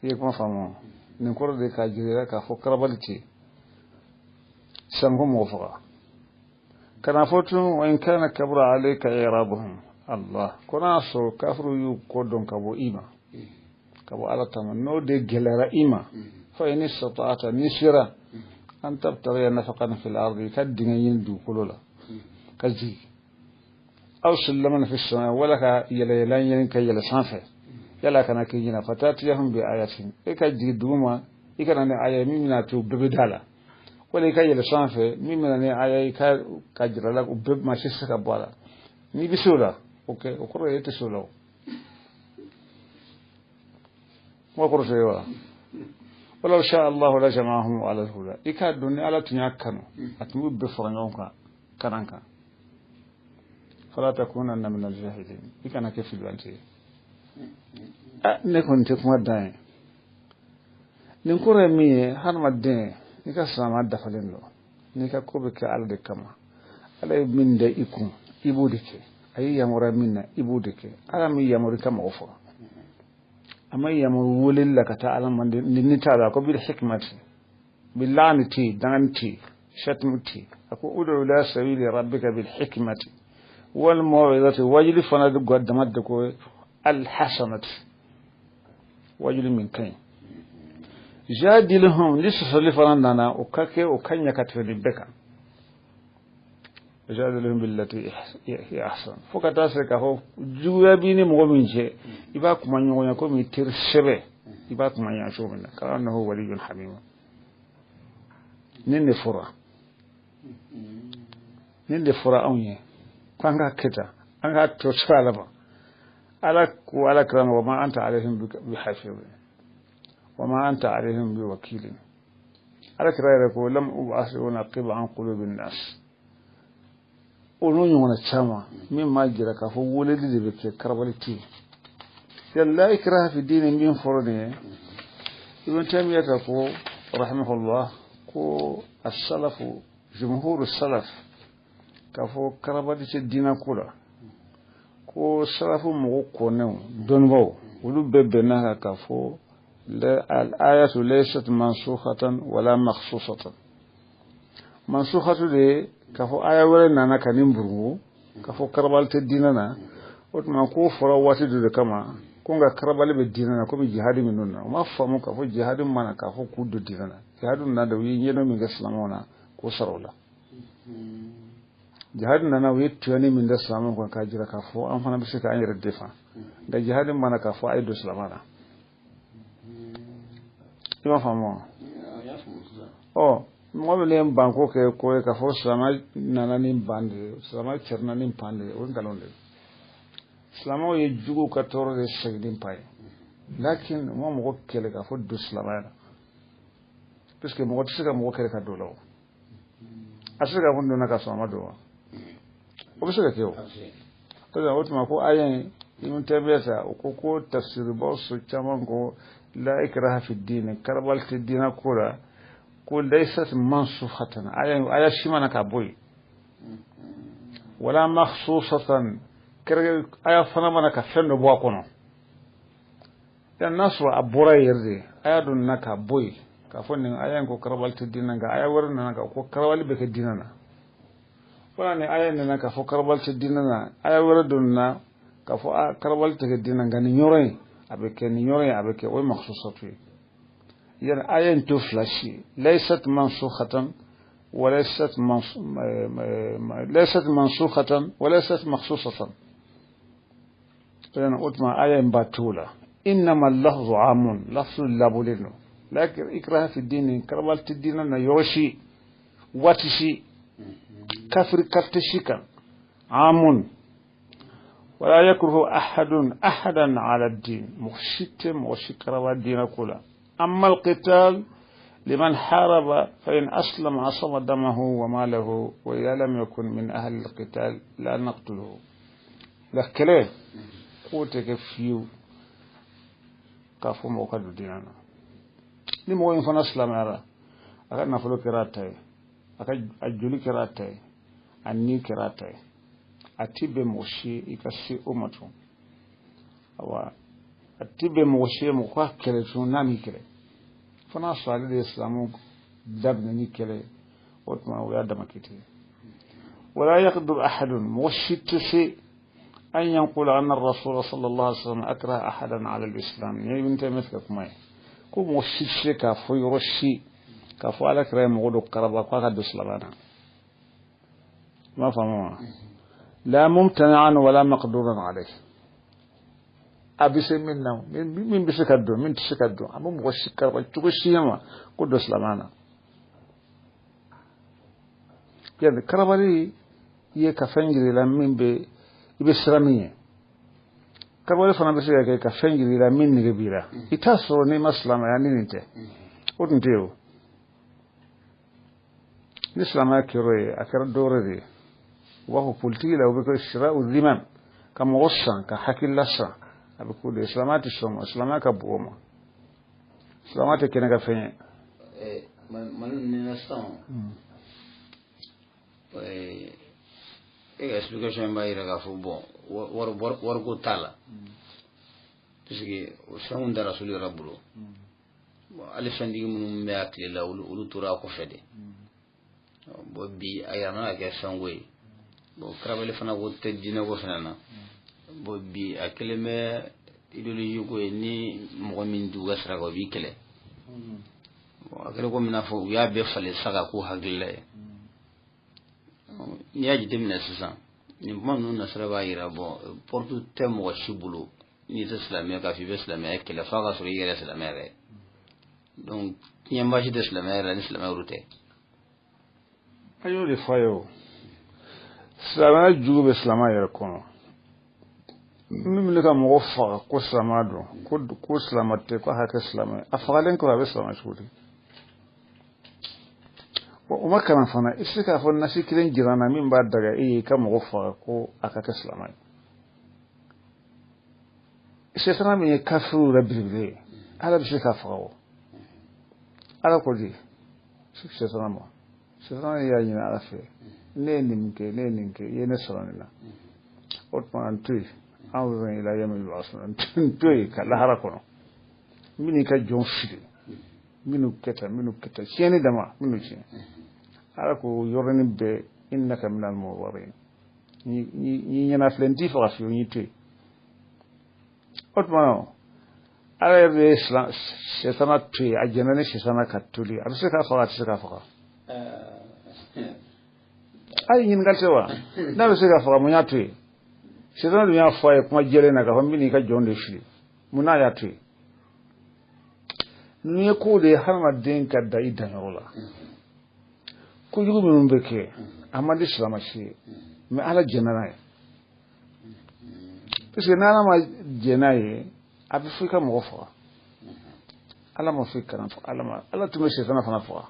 I ye kuma faamu wa? Nin kɔrɔ de k'a jira k'a fɔ karabali tɛ yen. Sanko mɔgɔ faga. Kana fɔ tun wa in kana kabura alayka i'raduhum. Allah ko n'a sɔrɔ kafiru y'u kɔ dɔn ka bɔ i ma, ka bɔ Ala ta ma, n'o de gɛlɛyara i ma, fa in istata'ata n'i sera an tabtaghiya nafaqan fil ardi, ka dingɛ ɲini dugukolo la ka jigin, aw sullaman fi sama, wala ka yɛlɛ yɛlɛn ɲini ka yɛlɛ sanfɛ, yala kana k'i ɲɛna, fatatiyahum bi ayatin, e ka jigin duguma i kana ni aya min bɛna to bɛɛ bɛ da la, wala i ka yɛlɛ sanfɛ min bɛna ni aya i ka jira la, o bɛɛ maa si tɛ se ka bɔ a la. N'i bɛ se o la, o kɛ, o kɔrɔ ye e tɛ se o la o. Kuma kɔrɔ tɛ ye wa? Walaw sha Allahu la jama'ahum ala al-huda. I k'a dɔn ni Ala tun y'a kanu, a tun b'u bɛɛ fara ɲɔgɔn kan kalan kan. Fala takunanna min al-jahilin. I kana kɛ filibante ye. Ne kɔni tɛ kuma dan ye. Nin kɔrɔ ye min ye, hadamaden n'i ka silamɛya dafalen don, n'i ka ko bɛ kɛ Ala de kama, Ala ye min da i kun, i b'o de kɛ. A y'i yamaruya min na, i b'o de kɛ. Ala m'i yamaru i ka mɔgɔ faga. A ma yamaru weleli la ka taa Ala ma ni t'a la, ko bil hikmati, bil laani tɛ yen, dangani tɛ yen, shatmu tɛ yen. A ko udu ila sabili rabbika bil hikmati wal maw'izati, wajuli fana de gwa dama de ko al hasanati, wajuli min ka ɲi. Jadilhum, ni sɔsɔli fana nana, o ka kɛ o ka ɲɛ ka tɛmɛ nin bɛɛ kan. Jadilhum billati hiya ahsan. Fo ka taa se k'a fɔ juguya b'i ni mɔgɔ min cɛ, i b'a kuma ɲɔgɔnya komi teri sɛbɛ, i b'a kuma ɲɔgɔnya cogo min na. Ka annahu waliyyun hamim. Nin de fɔra. Nin de fɔra anw ye. Ko an k'a kɛ tan, an k'a to sira la ma. Ala ko Ala kira ma, wa ma anta alayhim bi hafiz, wa ma anta alayhim bi wakilin. Ala kira yɛrɛ ko lam ub'as unaqiba an qulubin nas. O n'o ɲɔgɔnna caman min b'a jira k'a fɔ weleli de bɛ kɛ, karabali tɛ yen. Yali la ikraha fi diini min fɔra nin ye, Ibn Taymiyyah ta ko rahimahullah ko as-salafu jumhuru salaf k'a fɔ karabali tɛ diinɛ ko la, ko salafu mɔgɔ kɔnɛw dɔnnibaw olu bɛɛ bɛnna kan k'a fɔ al-ayatu laysat mansukhatan wala makhsusatan. Mansukhatu de ye k'a fɔ aya wɛrɛ nana ka nin burugu k'a fɔ karabali tɛ diinɛ na, o tuma k'o fɔra waati dɔ de kama, ko nka karabali bɛ diinɛ na komi jihadi minnu na. U m'a faamu k'a fɔ jihadi mana k'a fɔ k'u don diinɛ na. Jihadi nana de, u ye ɲɛdɔn min kɛ silamɛw na k'o sara o la. Jihadi nana, u ye tuyani min da silamɛw kan k'a jira k'a fɔ an fana bɛ se k'an yɛrɛ defan, nka jihadi mana k'a fɔ a ye don silamɛ na. I m'a faamu wa? Ɔ mɔgɔ min ye banko kɛ ko ye k'a fɔ silamɛ nana ni ban de ye, silamɛ cɛrinna ni pan de ye, o ye nkalon de ye. Silamɛw ye juguw ka tɔɔrɔ de segin ni pan ye, lakin u ma mɔgɔ kɛlɛ k'a fɔ don silamɛya la, puisque mɔgɔ tɛ se ka mɔgɔ kɛlɛ ka don o la o. A tɛ se k'a fɔ n donna ka sɔrɔ a ma don wa? O bɛ se ka kɛ o. O tuma ko aya in Ibn Taymiyyah ta o ko ko tafsiribaw so caman ko la ikraha fi diini, karabali tɛ diinɛ ko la, ko laysat mansukhatan, aya si mana ka bɔ yen, wala makhsusatan, kɛrɛkɛ aya fana mana ka fɛn dɔ bɔ a kɔnɔ. Yan n'a sɔrɔ a bɔra yɛrɛ de, aya dɔ nana ka bɔ yen k'a fɔ nin aya in ko karabali tɛ diinɛ, nka aya wɛrɛ nana ka ko karabali bɛ kɛ diinɛ na. Wala ni aya nana k'a fɔ karabali tɛ diinɛ na, aya wɛrɛ dɔ nana k'a fɔ a karabali tɛ kɛ diinɛ, nka nin yɔrɔ in a bɛ kɛ, nin yɔrɔ in a bɛ kɛ, o ye makhsusatu ye. Yani aya in to fila si ye, laysat mansukhatan wa laysat mansukhatan wa laysat makhsusatan. Yani o tuma aya in b'a to la, innama lafzu amun, lafzu labulen don. Lakin ikraha fi diini, karabali tɛ diinɛ na yɔrɔ si, waati si, kafiri kafiri si kan, amun. Wala yakruhu ahadun ahadan ala ad-din, mɔgɔ si tɛ mɔgɔ si karaba diinɛ ko la. Amma al-qital liman haraba fa in aslama asama damahu wa malahu wa idha lam yakun min ahli al-qital la naqtuluhu. La kɛlɛ k'o tɛ kɛ fiyewu k'a fɔ mɔgɔ ka don diinɛ na. Ni mɔgɔ in fana silamɛyara, a ka nafolo kɛra a ta ye, a ka a joli kɛra a ta ye, a ni kɛra a ta ye. A ti bɛn mɔgɔ si i ka se o ma tun. Awa, a ti bɛn mɔgɔ si ye mɔgɔ ka kɛlɛ tun n'a m'i kɛlɛ. Fo n'a sɔrɔ ale de ye silamɛw daminɛ ni kɛlɛ ye, o tuma o y'a dama kiti ye. Wala yaqdiru ahadun, mɔgɔ si tɛ se an yanqula anna rasula sallallahu alaihi wasallam akraha ahadan ala al-islam. Ni Ibn Taymiyyah ka kuma ye ko mɔgɔ si tɛ se k'a fɔ yɔrɔ si k'a fɔ ala kira ye mɔgɔ dɔ karaba k'a ka don silamɛya na. I m'a faamu wa? La mumtani'an wala maqduran alayh. A bɛ se min na, min bɛ se ka don, min tɛ se ka don, a bɛ mɔgɔ si karaba cogo si ma ko don silamɛya na. Yani karabali ye ka fɛn jira i la min bɛ i bɛ siran min ye. Karabali fana bɛ se ka kɛ ka fɛn jira i la min nege b'i la. I t'a sɔrɔ n'i ma silamɛya ni nin tɛ. O tun tɛ yen o. Ni silamɛya kɛra ye, a kɛra dɔwɛrɛ de ye. U b'a fɔ politiki la, u bɛ kɛ sira u limam ka mɔgɔ san, ka hakilila san, a bɛ k'o de ye. Silamɛya tɛ sɔn o ma, silamɛya ka bon o ma. Silamɛya tɛ kɛnɛ ka fɛn ye. Mali ni sisan, e ka explication b'a jira k'a fɔ bon, wariko t'a la, puisque o fɛnw da rasulu yɛrɛ bolo. Bon, hali fɛntigi minnu bɛ a tile la, olu tora a kɔfɛ de. Bon, bi a yɛlɛmana ka kɛ fɛnko ye. Bon, karabali fana ko tɛ diinɛko fana na. Bon, bi a kɛlen bɛ idéologie ko ye, ni mɔgɔ min t'u ka sira kan, o b'i kɛlɛ. Bon, a kɛlen komi i n'a fɔ u y'a bɛɛ falen sa ka k'u hakilila ye. N'i y'a jateminɛ sisan, nin kuma ninnu nasira b'a jira, bon, porte tɛ mɔgɔ si bolo n'i tɛ silamɛya k'a fɔ i bɛ silamɛya kɛlɛ f'a ka sɔrɔ i yɛrɛ silamɛ yɛrɛ ye. Donc tiɲɛba si tɛ silamɛya yɛrɛ la ni silamɛya yɛrɛ tɛ. An y'o de fɔ a ye o. Silamɛya jugu bɛ silamɛya yɛrɛ kɔnɔ. Min bɛ ka mɔgɔ faga ko silamɛya don, ko silamɛ tɛ, ko a ka kɛ silamɛ ye. A fagalen kɔfɛ a bɛ silamɛ cogo di? O ma kalan fana, i tɛ se k'a fɔ nasi kelen jira n na min b'a daga e ye i ka mɔgɔ faga ko a ka kɛ silamɛ ye. Sɛtana min ye kafiriw yɛrɛ belebele ye, Ala bɛ se k'a faga o. Ala ko di sɛtana ma, sɛtana y'a ɲini Ala fɛ, ne ye nin kɛ, ne ye nin kɛ, i ye ne sɔrɔ nin na. O tuma n to yen, an bɛ ila yawmi yub'athun, n to yen ka lahara kɔnɔ. N bɛn'i ka jɔn fili, minnu kɛ tan, minnu kɛ tan, tiɲɛni dama, minnu tiɲɛ. Ala ko yɔrɔnin bɛɛ, innaka minal munzarin. N'i ɲɛna filɛ, n t'i faga fiyewu, n y'i to yen. O tuma Ala yɛrɛ de ye sɛtana to yen, a jɛnna ni sɛtana ka toli, a bɛ se k'a faga, a tɛ se k'a faga. A ye ɲininkali tɛ wa? N'a bɛ se k'a faga, mun y'a to yen? Sɛtana dun y'a fɔ a ye kuma jɛlen na k'a fɔ n bɛn'i ka jɔn de fili, mun n'a y'a to yen? Ninnu ye kow de ye hadamaden ka da i danyɔrɔ la. Kojugu minnu bɛ kɛ, a man di silamɛ si ye, mais Ala jɛnna n'a ye. Parce que n'Ala ma jɛn n'a ye, a bɛ fɔ i ka mɔgɔ faga. Ala ma fɔ i kana faga, Ala ma, Ala tun bɛ sɛtana fana faga.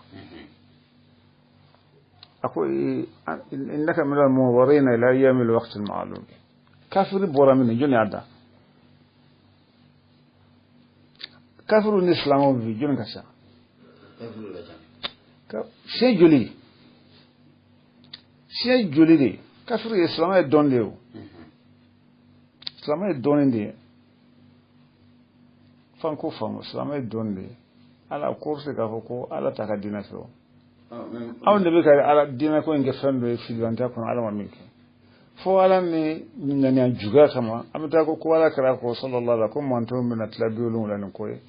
A ko innaka minal munzarina ila yawmil waqtil ma'lum. Kafiri bɔra min na, jɔnni y'a da? Kafiru ni silamɛw bi jɔnni ka ca? Siɲɛ joli? Siɲɛ joli de? Kafiru ye silamɛ ye dɔɔnin de ye o. Silamɛ ye dɔɔnin de ye. F'an k'o faamu, silamɛ ye dɔɔnin de ye. Ala ko se k'a fɔ ko Ala t'a ka diinɛ fɛ o. Anw de bɛ ka Ala diinɛ ko in kɛ fɛn dɔ ye filibantanya kɔnɔ, Ala ma min kɛ. Fo Ala ni ŋaniya juguya kama, an bɛ taa ko Ala kɛra ko sallallahu alaihi ko mantonw bɛna tila 72 ni kɔ ye,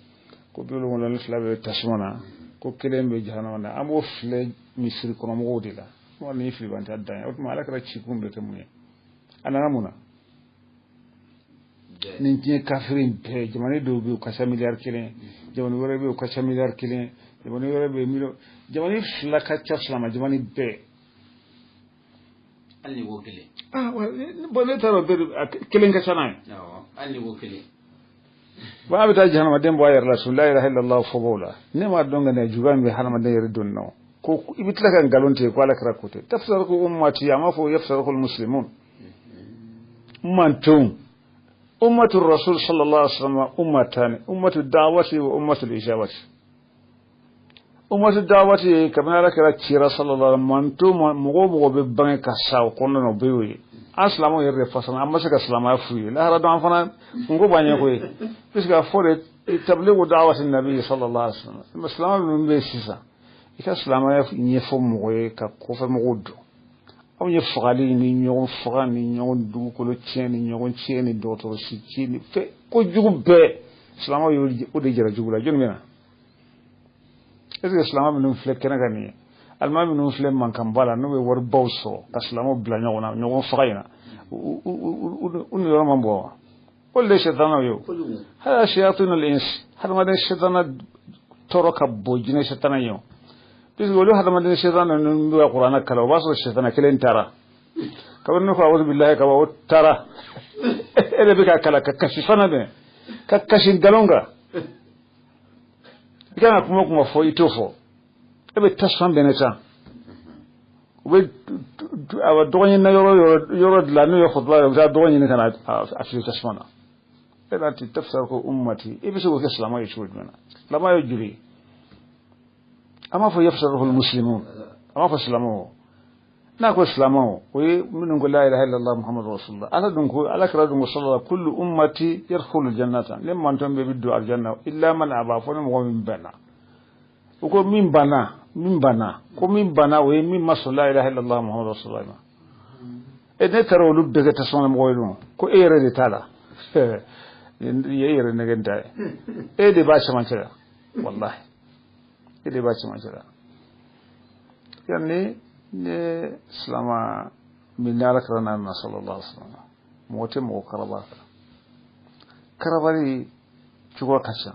ko 72 bɛ tasuma na, ko kelen bɛ jahanama na. An b'o filɛ misiri kɔnɔmɔgɔw de la. Kuma ni filibantanya dan ye. O tuma Ala kɛra cikun bɛ kɛ mun ye? A nana mun na? Nin diɲɛ kafiri in bɛɛ, jamana dɔw bɛ yen u ka ca miliyari 1, jamana wɛrɛ bɛ yen u ka ca miliyari 1, jamana wɛrɛ bɛ yen miliyɔn, jamana 2 ka ca silamɛ jamana bɛɛ. Hali ni ko kelen. Ah, bon, ne t'a dɔn bɛɛ kelen ka ca n'a ye. Awɔ, hali ni ko kelen. Bon, a bɛ taa jahanamaden bɔ a yɛrɛ la su la ilaha illallah fɔbaw la. Ne m'a dɔn ka na juguya min bɛ hadamaden yɛrɛ donni na o. Ko i bɛ tila ka nkalon tigɛ ko Ala kɛra ko tɛ. Tafsiraku ummati, a m'a fɔ yafsiraku muslimun. Mantonw. Ummatu rasul sallallahu alaihi wasallam ummatani, ummatu da'wati wa ummatu ijabati. Ummatu dawati ye kabini Ala kira cira sallallahu alaihi wasallam manto mɔgɔ o mɔgɔ bɛ bange ka sa o kɔnɔna na o bɛɛ y'o ye. An silamɛw yɛrɛ de fasana an ma se ka silamɛya f'u ye lahara dɔn an fana kunko b'an ɲɛ koyi puisque a fɔ de tabligu dawati nabi sallallahu alaihi wasallam silamɛ minnu bɛ yen sisan i ka silamɛya ɲɛfɔ mɔgɔ ye ka kɔfɛ mɔgɔw dɔn. Anw ye fagali ni ɲɔgɔn faga ni ɲɔgɔn dugukolo tiɲɛ ni ɲɔgɔn tiɲɛ ni dɔgɔtɔrɔsi ci ni fɛn kojugu bɛɛ silamɛw ye o de jira jugu la. Jɔnni bɛ na? Est ce que silamɛ minnu filɛ kɛnɛ kan nin ye, alimami minnu filɛ mankanba la n'u bɛ waribaw sɔrɔ ka silamɛw bila ɲɔgɔn na ɲɔgɔn faga in na, u ni yɔrɔ man bɔ wa? Olu de ye sɛtanaw ye o. Hali shayatin al-ins hadamaden sɛtana tɔɔrɔ ka bon jinɛ sɛtana ye o. Puisque olu hadamaden sɛtana ninnu bɛ ka kuranɛ kalan, o b'a sɔrɔ sɛtana kelen taara kabini ne ko awuzu bilahi kaba o taara, e de bɛ ka kalan ka kasi fana dɛ, ka kasi nkalon kan. I kan ka kuma o kuma fɔ i t'o fɔ, e bɛ tasuma bɛnɛ tan. U bɛ awa dɔgɔ ɲini yɔrɔ yɔrɔ dilan n'u ye kutuba ye, u bɛ taa dɔgɔ ɲini ka na a fili tasuma na. E b'a ti tafsir ko ummati, i bɛ se k'o kɛ silamɛ ye cogo jumɛn na? Silamɛ ye joli ye? An b'a fɔ yafsaruhul muslimun, an b'a fɔ silamɛw. N'a ko silamɛw, o ye minnu ko la ilaha illallah muhammadu rasulullah. Ala dun ko, Ala kira dun ko sallallahu kullu ummati yadkhulu jannata, ne mantɔn bɛɛ bɛ don aljanna illa man aba, fo ni mɔgɔ min banna. U ko min banna, min banna, ko min banna o ye min ma sɔn la ilaha illallah muhammadu rasulullah ma. E ne taara olu bɛɛ kɛ tasuma mɔgɔ ye dun, ko e yɛrɛ de t'a la. I ye e yɛrɛ nɛgɛ ta ye, e de b'a cɛmancɛ la, wallahi e de b'a cɛmancɛ la. Yani ne silama min ni Ala kira n'a na sallallahu alaihi wasallam, mɔgɔ tɛ mɔgɔ karaba kan. Karabali cogoya ka ca.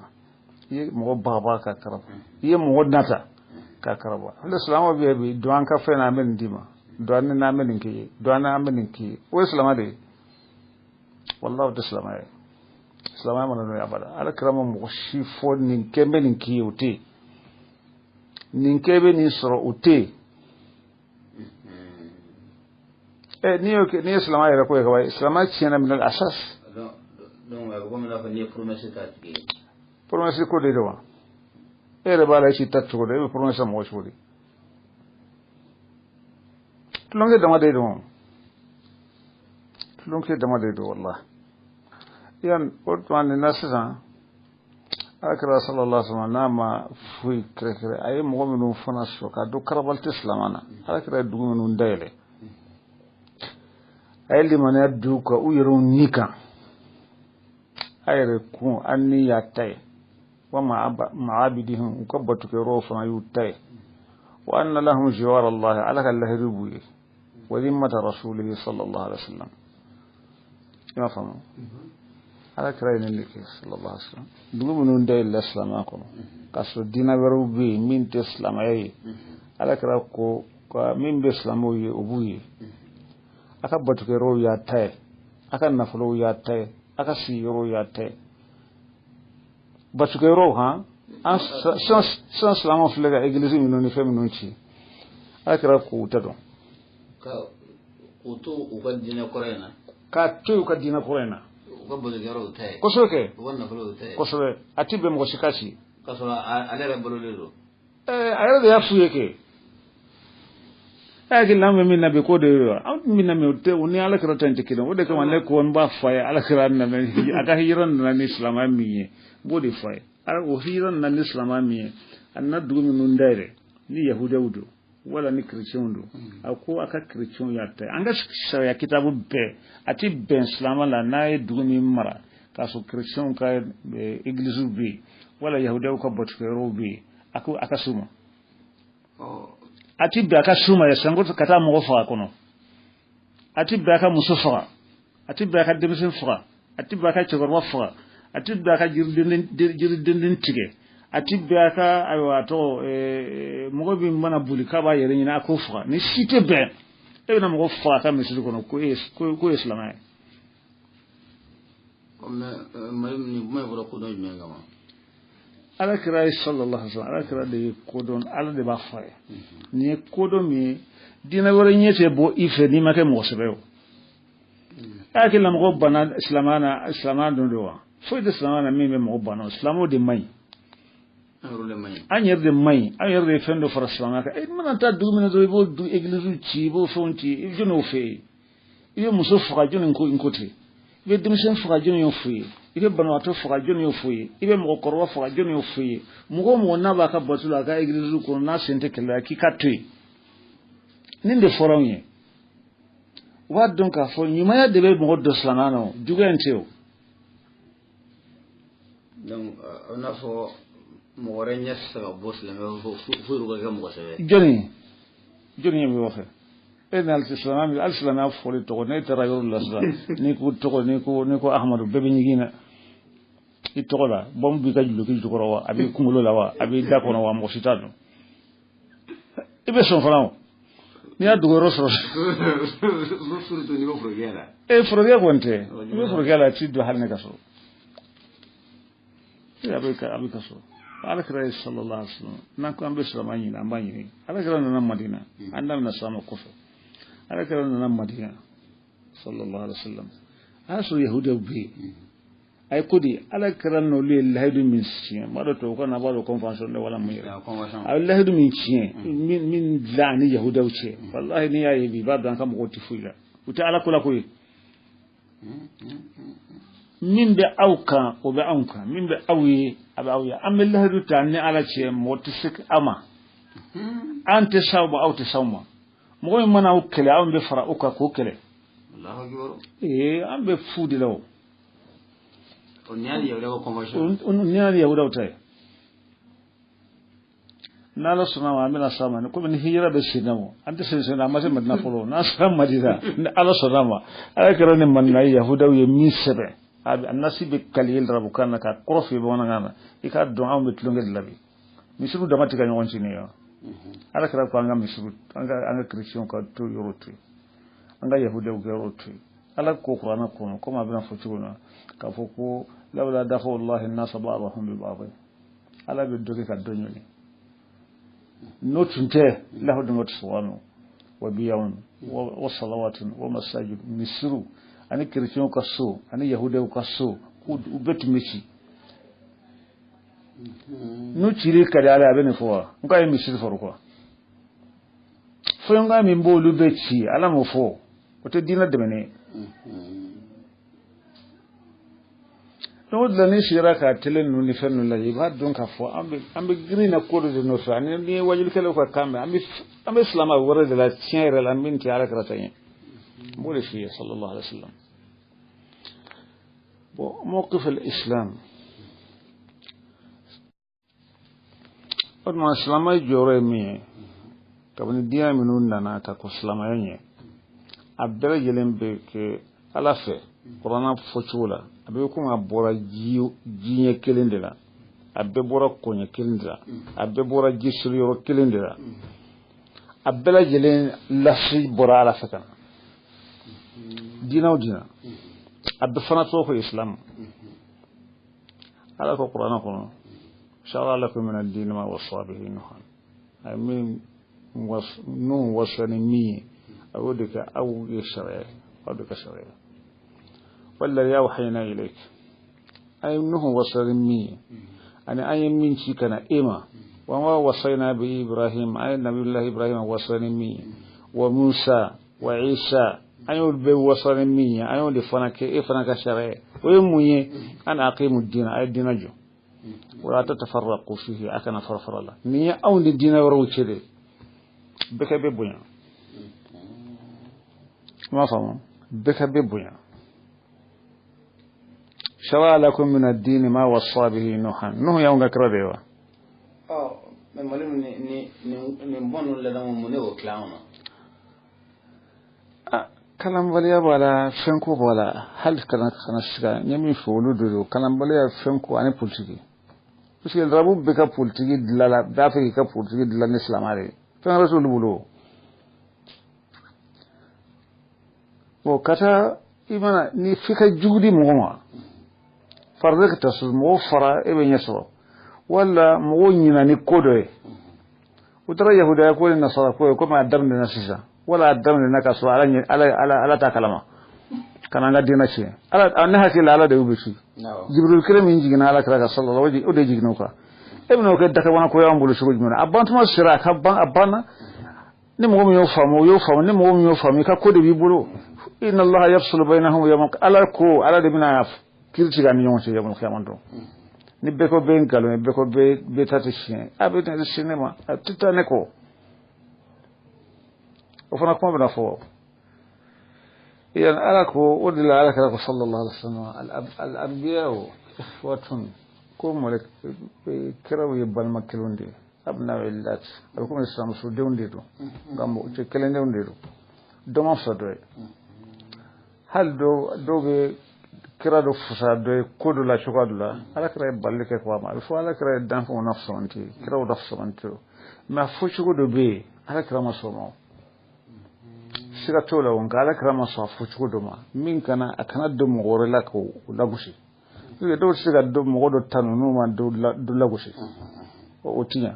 I ye mɔgɔ bagabaga ka karaba, i ye mɔgɔ nata ka karaba. Ale silama bɛ bi don an ka fɛn na an bɛ nin d'i ma, don an n'an bɛ nin k'i ye, don an n'an bɛ nin k'i ye. O ye silama de ye, wallahi o tɛ silamaya ye. Silamaya mana n'o ye abada. Ala kira ma mɔgɔ si fɔ nin kɛ n bɛ nin k'i ye, o tɛ yen. Nin kɛ bɛ nin sɔrɔ, o tɛ yen. N'i y'o kɛ, n'i ye silamɛ yɛrɛ ko ye kaban, silamɛ tiɲɛna min asas. Donc a bɛ komi i n'a fɔ n'i ye promesse k'a tigi ye. Promesse ko de don wa? E yɛrɛ b'a la i t'i ta cogo dɔn, e bɛ promesse mɔgɔ cogo di? Tulonkɛ dama de don, tulonkɛ dama de don wallahi. Yan o tuma nin na sisan, Ala kira sallallahu alaihi wasallam n'a ma foyi kɛrɛkɛrɛ, a ye mɔgɔ minnu fana sɔrɔ k'a dɔn karabali tɛ silamɛ na. Ala kira ye dugu minnu dayɛlɛ, a ye limaniya d'u kan u yɛrɛw ni kan, a yɛrɛ kun an ni y'a ta ye, wa ma'abidihim u ka batukɛyɔrɔw fana y'u ta ye, wa anna lahum jiwara Allahi, Ala ka lahidu b'u ye, wa zimmata rasulihi sallallahu alaihi wasallam. I m'a faamu? Ala kira ye nin de kɛ sallallahu alaihi wasallam. Dugu minnu dayɛlɛla silamɛya kɔnɔ k'a sɔrɔ diinɛ wɛrɛw bɛ yen min tɛ silamɛya ye, Ala kira ko min bɛ silamɛw ye o b'u ye, a ka batukɛyɔrɔw y'a ta ye, a ka nafolow y'a ta ye, a ka sigiyɔrɔw y'a ta ye. Batukɛyɔrɔw han, an sisan silamɛw filɛ ka egilizi minnu ni fɛn minnu ci, Ala kira k'u ta dɔn. K'u to u ka diinɛ kɔrɔ in na. K'a to u ka diinɛ kɔrɔ in na. U ka batukɛyɔrɔw ta ye. Kosɛbɛ kɛ. U ka nafolow ta ye. Kosɛbɛ, a ti bɛn mɔgɔ si ka ci. K'a sɔrɔ ale yɛrɛ balolen don. A yɛrɛ de y'a f'u ye kɛ. E hakili la an bɛ min na bi k'o de ye wa? An bɛ min na bi o tɛ, o ni Ala kira ta in tɛ kelen. O de kama ne ko n b'a fɔ a ye, Ala kira nana, a ka hijira nana ni silamɛya min ye, n b'o de fɔ a ye. O hijira nana ni silamɛya min ye, a nana dugu minnu dayɛlɛ ni yahudiyaw don wala ni kerecɛnw don, a ko a ka kerecɛnw y'a ta ye. An ka sariya kitabu bɛɛ a ti bɛn silamɛ la n'a ye dugu min mara k'a sɔrɔ kerecɛnw ka egiliziw bɛ yen wala yahudiyaw ka batukɛyɔrɔw bɛ yen, a ko a ka s'u ma. A ti bɛn a ka s'u ma sanko ka taa mɔgɔ faga kɔnɔ, a ti bɛn a ka muso faga, a ti bɛn a ka denmisɛn faga, a ti bɛn a ka cɛkɔrɔba faga, a ti bɛn a ka jiridenden tigɛ, a ti bɛn a ka ayiwa a tɔgɔ mɔgɔ min mana boli k'a b'a yɛrɛ ɲini a k'o faga. Ni si tɛ bɛn, e bɛna mɔgɔ faga a ka misiri kɔnɔ ko e ye silamɛ ye. Mali nin kuma in fɔra kodɔn jumɛn kama? Ala kira ye sallallahu alaihi wasallam, Ala kira de ye kodɔn, Ala de b'a fɔ a ye. Nin ye kodɔn min ye, diinɛ wɛrɛ ɲɛ tɛ bɔ i fɛ n'i ma kɛ mɔgɔ sɛbɛ ye o. E hakili la mɔgɔ banna silamɛya na, silamɛya dɔn don wa? Foyi tɛ silamɛya na min bɛ mɔgɔ banna o, silamɛw de man ɲi. An yɛrɛ de man ɲi, an yɛrɛ de ye fɛn dɔ fara silamɛya kan. E mana taa dugu min na dɔrɔn, i b'o du église ci, i b'o fɛnw ci, i bɛ jɔn y'o fɛ yen? I bɛ muso faga, jɔnni ko n ko ten? I bɛ denmisɛn faga, jɔnni y'o f'u ye? I bɛ banabaatɔ faga, jɔnni y'o f'u ye? I bɛ mɔgɔkɔrɔba faga, jɔnni y'o f'u ye? Mɔgɔ o mɔgɔ n'a b'a ka bato la, a ka église kɔnɔ, n'a sen tɛ kɛlɛ la, k'i ka to yen. Nin de fɔra anw ye. U b'a dɔn k'a fɔ ɲumanya de bɛ mɔgɔ dɔ silamɛya na, o juguya in tɛ o. Donc o n'a fɔ mɔgɔ wɛrɛ ɲɛ tɛ se ka bɔ silamɛya fo olu ka kɛ mɔgɔ sɛbɛ ye. Jɔnni ɲɛ bɛ bɔ fɛ? E ni hali hali silamɛya fɔli tɔgɔ, n'e taara yɔrɔ la sisan, n'i ko tɔgɔ, n'i ko Ahamadu, bɛɛ bɛ ɲigin na i tɔgɔ la. Bɔn b'i ka duloki jukɔrɔ wa, a b'i kunkolo la wa, a b'i da kɔnɔ wa, mɔgɔ si t'a dɔn. I bɛ sɔn fana o, n'i y'a dogo yɔrɔ sɔrɔ. Surtout n'i bɛ forokɛ la. E forokɛ kɔni tɛ, i bɛ forokɛ la, a t'i don hali ne ka so. A bɛ ka so. Ala kira ye sallallahu alaihi wasallam, n'an ko an bɛ silamɛ ɲini, an b'a ɲini. Ala kira nana Madina, an da bɛna s'a ma kɔfɛ. Ala kira nana Madina sallallahu alaihi wasallam, a y'a sɔrɔ yahudiyaw bɛ yen. A ye ko di, ala kira n'olu ye lahidu min tiɲɛ, n b'a dɔn tubabukan na a b'a dɔn convention de wala mun yɛrɛ. A ye lahidu min tiɲɛ, min dilan ani yahudiyaw cɛ, walahi n'i y'a ye bi, i b'a dɔn an ka mɔgɔw tɛ foyi la, u tɛ ala ko la koyi. Min bɛ aw kan, o bɛ anw kan, min bɛ aw ye, a bɛ aw ye. An bɛ lahidu ta ni ala cɛ, mɔgɔ tɛ se aw ma, an tɛ s'aw ma, aw tɛ s'aw ma. Mɔgɔ min mana aw kɛlɛ, anw bɛ fara aw kan k'o kɛlɛ. Ee, an bɛ fu de la o. O ni hali yahudiyaw ka convention. Ni hali yahudiyaw ta ye. N'ala sɔnna ma, an bɛna s'a ma. Komi ni hijira bɛ sen na o, an tɛ sen na, an ma se Madina fɔlɔ. N'an sera Madina, ni ala sɔnna ma, ala kɛra ni Madina ye, yahudiyaw ye min sɛbɛn, a nasi bɛ kaliye larabukan na k'a kɔrɔ f'i ye bamanankan na, i k'a dɔn anw bɛ tulonkɛ de la bi. Misiriw dama tɛ ka ɲɔgɔn ci nin ye wa? Ala kɛra ko an ka misiriw, an ka chrétiens ka to yɔrɔ to yen, an ka yahudiyaw ka yɔrɔ to yen. Ala ko kuranɛ kɔnɔ, komi a bɛna fɔ cogo min na, k'a fɔ ko lawla dafa Allahi nasa ba'dahum bi ba'd, ala bɛ dɔ kɛ ka dɔ ɲɔni. N'o tun tɛ, lahudunat suwanu wa biyawun wa salawatun wa masajid, misiriw ani chrétiens ka so ani yahudiyaw ka so, u bɛɛ tun bɛ ci. N'u cili ka di ala ye, a bɛ nin fɔ wa? N k'a ye misiri fɔlɔ quoi. Fɛnkan min b'olu bɛ ci, ala m'o fɔ, o tɛ diinɛ dɛmɛni ye. N'o de la n'i sigira ka télé ninnu ni fɛn ninnu lajɛ, i b'a dɔn k'a fɔ an bɛ girin na ko dɔ de nɔfɛ. Ani n'i ye wajulikɛlaw ka kan mɛn, an bɛ silamɛ wɛrɛ de la tiɲɛ yɛrɛ la, min tɛ ala kira ta ye. N b'o de f'i ye sallallahu alaihi wa sallam. Bon, mawqif al-islam, o tuma silamɛ jɔyɔrɔ ye min ye, kabini diinɛ minnu nana ka kɔn silamɛya ɲɛ, a bɛɛ lajɛlen bɛ kɛ ala fɛ kuranna fɔcogo la, a bɛ komi a bɔra jiɲɛ kelen de la, a bɛɛ bɔra kɔɲɛ kelen de la, a bɛɛ bɔra jisiri yɔrɔ kelen de la, a bɛɛ lajɛlen lasi bɔra ala fɛ ka na. Diinɛ o diinɛ, a bɛɛ fana tɔgɔ ko isilamu. Ala ko kuranna kɔnɔ, shara'a lakum min ad-dini ma wasa bihi Nuhan, a ye min Nuhu wasa ni min ye, a y'o de kɛ aw ye sariya ye, aw de ka sariya ye. Walladhi awhayna ilayk, an ye Nuhu wasa ni min ye, ani an ye min ci ka na e ma, wa ma wasayna bi Ibrahim, an ye nabiyullahi Ibrahim wasa ni min ye, wa Musa wa Isa, an y'olu bɛɛ wasa ni min ye, an y'o de fana kɛ e fana ka sariya ye. O ye mun ye? An aqimu diina, a ye diinɛ jɔ. Wala tatafarraqu fihi, a kana fara fara la. Nin ye anw ni diinɛ wɛrɛw cɛ de, bɛɛ ka bɛ bonya. I m'a faamu? Bɛɛ ka bɛ bonya. Shara'a lakum min ad-dini ma wasa bihi Nuhan. Nuhu y'anw ka kira de ye wa? Ɔ, mɛ Mali nin bɔn ninnu ladamu, mun ne y'o tila anw na? Kalanbaliya b'a la, fɛnko b'a la, hali kana siga, n ye min fɔ olu de don, kalanbaliya, fɛnko ani politiki. Parce que larabu bɛɛ ka politiki dilan la, bɛɛ b'a fɛ k'i ka politiki dilan ni silamɛ de ye. Fɛn wɛrɛ t'olu bolo. Bon, ka taa i mana ni f'i ka jugu di mɔgɔ ma, farida ka taa so, mɔgɔ fara e bɛ ɲɛ sɔrɔ, wala mɔgɔw ɲina ni ko dɔ ye. U taara yahudaya ko ni nasara ko ye, komi a daminɛna sisan, wala a daminɛna k'a sɔrɔ ala t'a kalama, ka na an ka diinɛ tiɲɛ. Ala, ne hakili la ala de y'u bɛ ci. Jibril kelen min jiginna ala kira kan sallallahu alaihi, o de jiginna o kan. E bɛna o kɛ dakabana ko y'an bolo cogo jumɛn na? A bantuma sera, a ka ban, a banna. Ni mɔgɔ min y'o faamu, o y'o faamu. Ni mɔgɔ min y'o faamu, i ka ko de b'i bolo. Inna allaha yafsulu bainahum yawma, Ala ko Ala de bɛna kiiri tigɛ an ni ɲɔgɔn cɛ yawmal qiyamah don. Ni bɛɛ ko bɛɛ nkalon ye, bɛɛ ko bɛɛ ta tɛ tiɲɛ, a bɛ na se ne ma, a tɛ taa ne kɔ. O fana kuma bɛna fɔ. Yani Ala ko, o de la Ala kira ko sallallahu alaihi wasallam, al anbiya ikhwatun, ko mɔlɛ kiraw ye balima kelenw de ye, abna illat, a bɛ komi silamɛmusodenw de don, nka cɛ kelendenw de don, dɔ ma fisa dɔ ye. Hali dɔw bɛ kira dɔ fusa dɔ ye ko dɔ la cogoya dɔ la, Ala kira ye balili kɛ ko a ma, a bɛ fɔ Ala kira ye danfɛnw na fisamanti ye, kiraw na fisamanti ye, mɛ a fɔcogo dɔ bɛ yen, Ala kira ma sɔn o ma. Siga t'o la o, nka Ala kira ma sɔn a fɔcogo dɔ ma, min kana a kana don mɔgɔ wɛrɛ la k'o lagosi. Dɔw tɛ se ka mɔgɔ dɔ tanu n'u ma dɔ lagosi, o ti ɲɛ.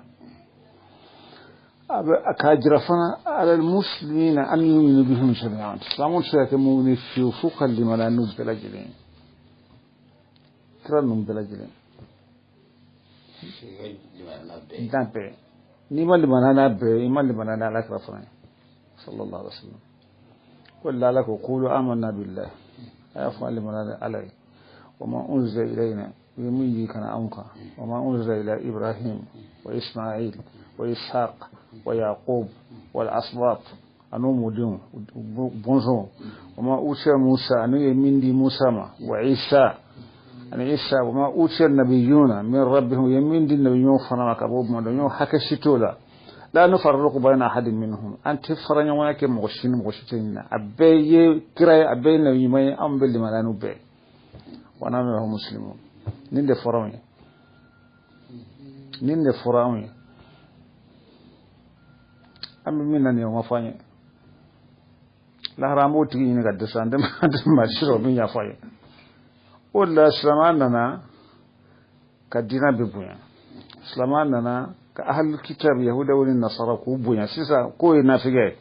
A bɛ k'a jira fana alal muslimina an yu'minu bihim jami'an, silamɛw tɛ se ka kɛ mumini fiyewu fo ka limaniya n'u bɛɛ lajɛlen ye, kira ninnu bɛɛ lajɛlen. N'a bɛɛ, n'i ma limaniya n'a bɛɛ ye, i ma limaniya n'Ala kira fana ye sallallahu alaihi wasallam. Ko la Ala ko qulu amanna billahi, a y'a fɔ an limaniya ni Ala ye. Wa ma unzila ilayna, u ye min jigin ka na anw kan, wa ma unzila ila Ibrahim wa Ismail wa Ishaq wa Yaqub wal asbat, an'u mɔdenw bɔnsɔnw, wa ma utiya Musa, an'u ye min di Musa ma, wa Isa ani Isa, wa ma utiya nabiyuna min rabbihim, u ye min di nabiɲumanw fana ma ka bɔ o ma dɔn, hakɛ si t'o la. La nufarriqu bayna ahadin minhum, an tɛ fara ɲɔgɔnya kɛ mɔgɔ si ni mɔgɔ si tɛ nin na, a bɛɛ ye kira ye, a bɛɛ ye nabi ɲuman ye, anw bɛ limaniya n'u bɛɛ ye. Wa nahnu lahu muslimun. Nin de fɔra anw ye, nin de fɔra anw ye. An bɛ min na nin ye, o ma fɔ an ye. Lahara an b'o tigi ɲini ka dɛsɛ, an tɛ maa si sɔrɔ min y'a fɔ an ye. O de la silamɛya nana ka diinɛ bɛɛ bonya, silamɛya nana ka ahlul kitab yahudaw ni nasara k'u bonya. Sisan k'o ye nafigiya ye,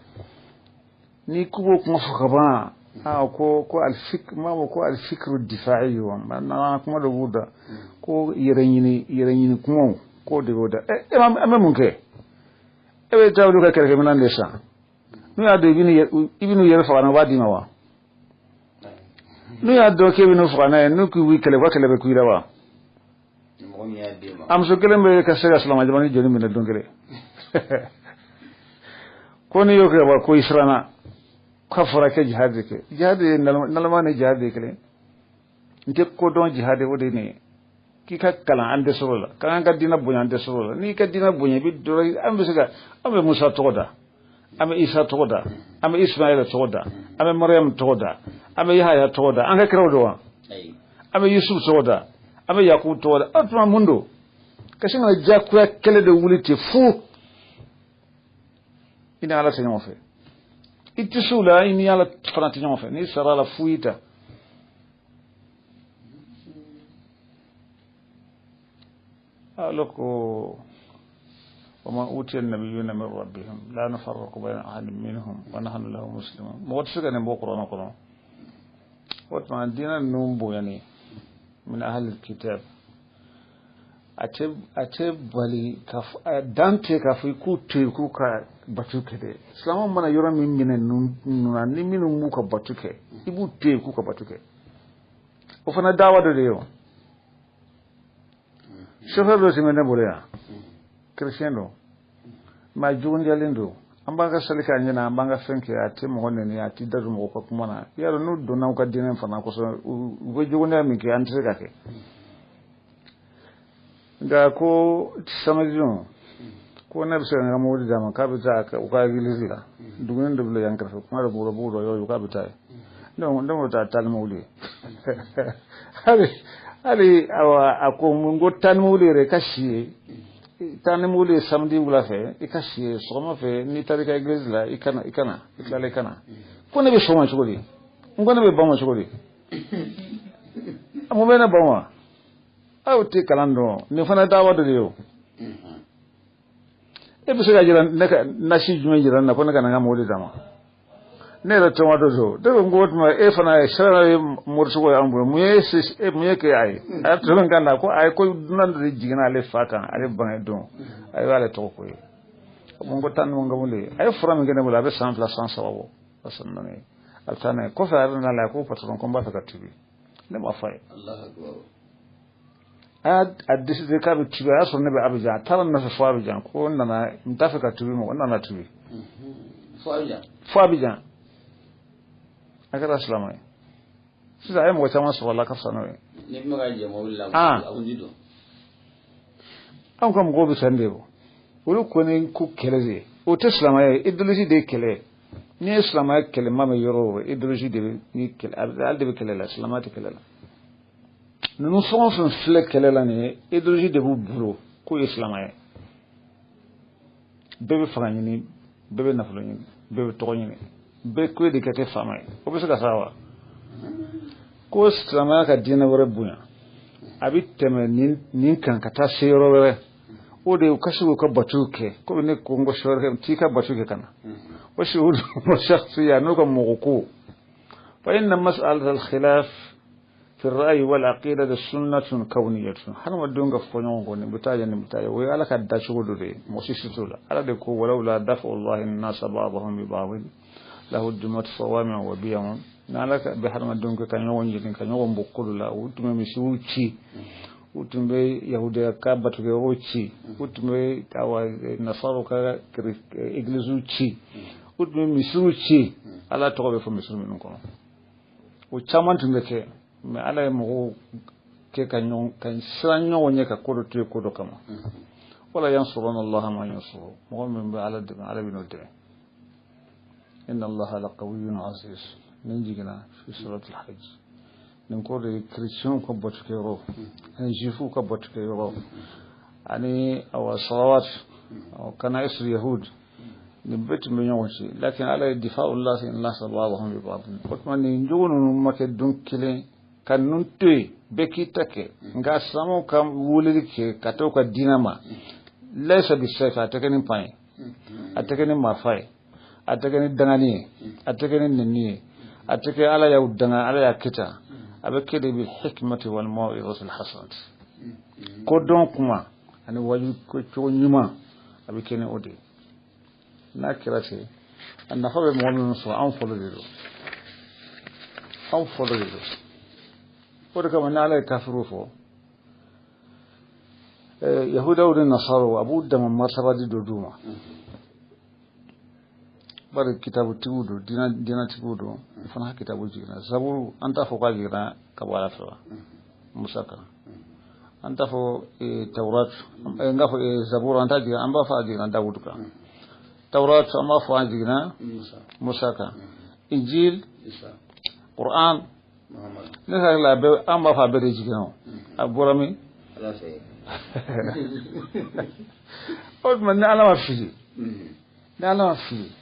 n'i k'u b'o kuma fɔ ka ban, aa ko ko alfik ma ko alfikru difa'i wa na kuma dɔ b'u da, ko yɛrɛ ɲini kumaw k'o de b'o da. E an bɛ mun kɛ? E bɛ taa olu ka kɛlɛkɛminɛn de san, n'u y'a dɔn i bɛ n'u yɛrɛ faga na, u b'a d'i ma wa? N'u y'a dɔn k'e bɛ n'u faga n'a ye, n'u k'u b'i kɛlɛ, u ka kɛlɛ bɛ ku i la wa? A muso kelen bɛ ka se ka silamɛ jamana joli minɛ don kelen, ko n'i y'o kɛ wa, ko i siranna, k'a fɔra kɛ jihad de kɛ. Jihad ye naloma ni jihad de kelen n tɛ ko dɔn. Jihad o de ye nin ye, k'i ka kalan an dɛsɛr'o la, k'an ka diinɛ bonya an dɛsɛr'o la. N'i ka diinɛ bonya, i bɛ dɔ an bɛ se ka an bɛ Musa tɔgɔ da, an bɛ Isa tɔgɔ da, an bɛ Ismaila tɔgɔ da, an bɛ Mariam tɔgɔ da, an bɛ Yahaya tɔgɔ da, an ka kiraw don wa? An bɛ Yusuf tɔgɔ da, an bɛ Yakubu tɔgɔ da. O tuma mun don ka sin ka diyagoya kɛlɛ de wuli ten fu? I ni Ala tɛ ɲɔgɔn fɛ, i tɛ se o la, i ni Ala fana tɛ ɲɔgɔn fɛ. N'i sara la, fu y'i ta. Ala ko wa ma utiya nabiyuna min rabbihim la nufarriqu bayna ahadin minhum wa nahnu lahu muslimun. Mɔgɔ tɛ se ka nin bɔ kuranɛ kɔnɔ. O tuma diinɛ ninnu bonyani min ahli kitab, a tɛ bali ka dan tɛ k'a fɔ i k'u to yen k'u ka batu kɛ dɛ. Silamɛw mana yɔrɔ min minɛ ninnu na, ni minnu b'u ka batu kɛ, i b'u to yen k'u ka batu kɛ. O fana dawa dɔ de ye o. Chauffeur dɔ tun bɛ ne bolo yan, chrétien don, mais a juguyalen don. An b'an ka sali k'a ɲɛna, an b'an ka fɛn kɛ, a tɛ mɔgɔ nɛni, a tɛ da don mɔgɔ ka kuma na. I y'a dɔn, n'u donna u ka diinɛ fana kosɛbɛ, u bɛ juguya min kɛ, an tɛ se ka kɛ. Nka ko samedi don, ko ne bɛ se ka n ka mobili d'a ma, k'a bɛ taa u ka église la, duguni dɔ bɛ yan kɛrɛfɛ, kuma dɔ b'u b'u dɔ yɔrɔ, k'a bɛ taa yen. Ne ko taa taa ni mobili ye. Hali awa, a ko n ko taa ni mobili yɛrɛ, i ka si yen. Taa ni mobili ye samedi wula fɛ, i ka si yen sɔgɔma fɛ, n'i taara i ka église la, i kana i kana i tilala i kana. Ko ne bɛ sɔn ma cogo di? N ko ne bɛ ban ma cogo di? Mun bɛ ne ban wa? Aw tɛ kalan dɔn, nin fana dawa dɔ de ye o. E bɛ se ka jira ne ka nasi jumɛn jira ne na ko ne ka na n ka mobili d'a ma? Ne yɛrɛ tɔma dɔ don. Ne ko n ko o tuma e fana ye sira ye morisogo y'an bolo, mun ye mun ye kɛ a ye? A y'a tɔmɔ kan na ko ayi, ko dunan dɔ de jiginna ale fa kan, ale bange don, a y'ale tɔgɔ ko ye. N ko taa ni n a ye fura min kɛ ne bolo, a bɛ san 2 san 3 bɔ, a san 4 ye. A bɛ taa n'a ye kɔfɛ, a yɛrɛ nana la ko patron, ko n b'a fɛ ka tubi. Ne m'a fɔ a ye. A y'a décidé k'a bɛ tubi. A y'a sɔrɔ ne bɛ Abidjan, a taara n nɔfɛ fo Abidjan, ko n nana, n t'a fɛ ka tubi, mɔgɔ n nana tubi. Fo Abidjan. A kɛra silamɛ ye. Sisan a ye mɔgɔ caman sɔrɔ a la ka fisa n'o ye. Ne bɛ ka jɛ mobili la, a kun ti don. Anw ka mɔgɔw bɛ fɛn de bɔ. Olu kɔni ko kɛlɛ de ye. O tɛ silamɛya ye, idéologie de ye kɛlɛ ye. N'i ye silamɛya kɛlɛ ma mɛn yɔrɔ o yɔrɔ, idéologie de bɛ ni kɛlɛ, ale de bɛ kɛlɛ la, silamɛya tɛ kɛlɛ la. Ninnu fɛn o fɛn filɛ kɛlɛ la nin ye, idéologie de b'u bolo k'o ye silamɛya ye. Bɛɛ bɛ fanga ɲini, bɛɛ bɛ nafolo ɲini, bɛɛ bɛ tɔgɔ ɲini, bɛɛ ko de ka kɛ faama ye. O bɛ se ka sa wa? Ko silamɛya ka diinɛ wɛrɛ bonya, a bɛ tɛmɛ nin kan ka taa se yɔrɔ wɛrɛ. O de ye u ka se k'u ka batow kɛ, komi ne ko n ko sɔ wɛrɛ t'i ka bato kɛ ka na. O si olu shakhsiya n'u ka mɔgɔ ko. Fa inna mas'alat al-khilaf fi ar-ra'yi wal-aqida sunnatun kawniyatun. Hadamadenw ka fɔ ɲɔgɔn kɔ, nin bɛ taa yan, nin bɛ taa yan, o ye Ala ka dacogo dɔ de ye, mɔgɔ si t'o la. Ala de ko walawla daf'u Allahi an-nasa ba'dahum bi ba'din lahuddimat sawami'u wa biya'un. N'Ala bɛ hadamadenw kɛ ka ɲɔgɔn ɲini, ka ɲɔgɔn bɔ ko dɔ la, u tun bɛ misiw ci, u tun bɛ yahudiya ka batukɛyɔrɔw ci, u tun bɛ awa nasaraw ka egiliziw ci, u tun bɛ misiw ci. Ala tɔgɔ bɛ fɔ misiw minnu kɔnɔ, o caman tun bɛ kɛ. Mais Ala ye mɔgɔw kɛ ka ɲɔgɔn ka siran ɲɔgɔn ɲɛ, ka ko dɔ to yen ko dɔ kama. Wala yansuruna Allaha man yansuru, mɔgɔ min bɛ Ala dɛmɛ, Ala bɛ n'o dɛmɛ. Inna Allaha laqawiyyun aziz. Nin jiginna fi suratul hajj. Nin ko de ye chrétiens ka batukɛyɔrɔ ani juifs ka batukɛyɔrɔ ani awa salawat kana'is yahud, nin bɛɛ tun bɛ ɲɔgɔn ci. Lakin Ala ye difa'u llahi an-nasa ba'dahum bi ba'd. O tuma nin jogo ninnu ma kɛ don kelen ka ninnu to yen, bɛɛ k'i ta kɛ. Nka silamɛw ka weleli kɛ ka taa u ka diinɛ ma, laysa bisayf, a tɛ kɛ ni pan ye, a tɛ kɛ ni marifa ye, a tɛ kɛ ni dangani ye, a tɛ kɛ ni nɛni ye, a tɛ kɛ Ala y'aw danga, Ala y'a kɛ tan. A bɛ kɛ de bil hikmati wal maw'izati al hasanati. Ko dɔn kuma ani waju cogo ɲuman, a bɛ kɛ ni o de ye. N'a kɛra ten, a nafa bɛ mɔgɔ minnu sɔrɔ, anw fɔlɔ de don, anw fɔlɔ de don. O de kama ni Ala ye kafiriw fɔ, yahudaw ni nasaraw, a b'u dama martaba di dɔ d'u ma. Bari kitabutigiw don, diinɛtigiw don, u fana ka kitabu jiginna. Zaburu, an t'a fɔ k'a jiginna ka bɔ Ala fɛ wa? Musa kan. An t'a fɔ Tawrat, n k'a fɔ Zaburu, an t'a jiginna, an b'a fɔ a jiginna Dawudu kan. Tawrat, an b'a fɔ a jiginna Musa kan. Injil, Qur'an, ne hakili la an b'a fɔ a bɛɛ de jiginna o. A bɔra min? Ala fɛ. O tuma ni Ala ma fili, ni Ala ma fili,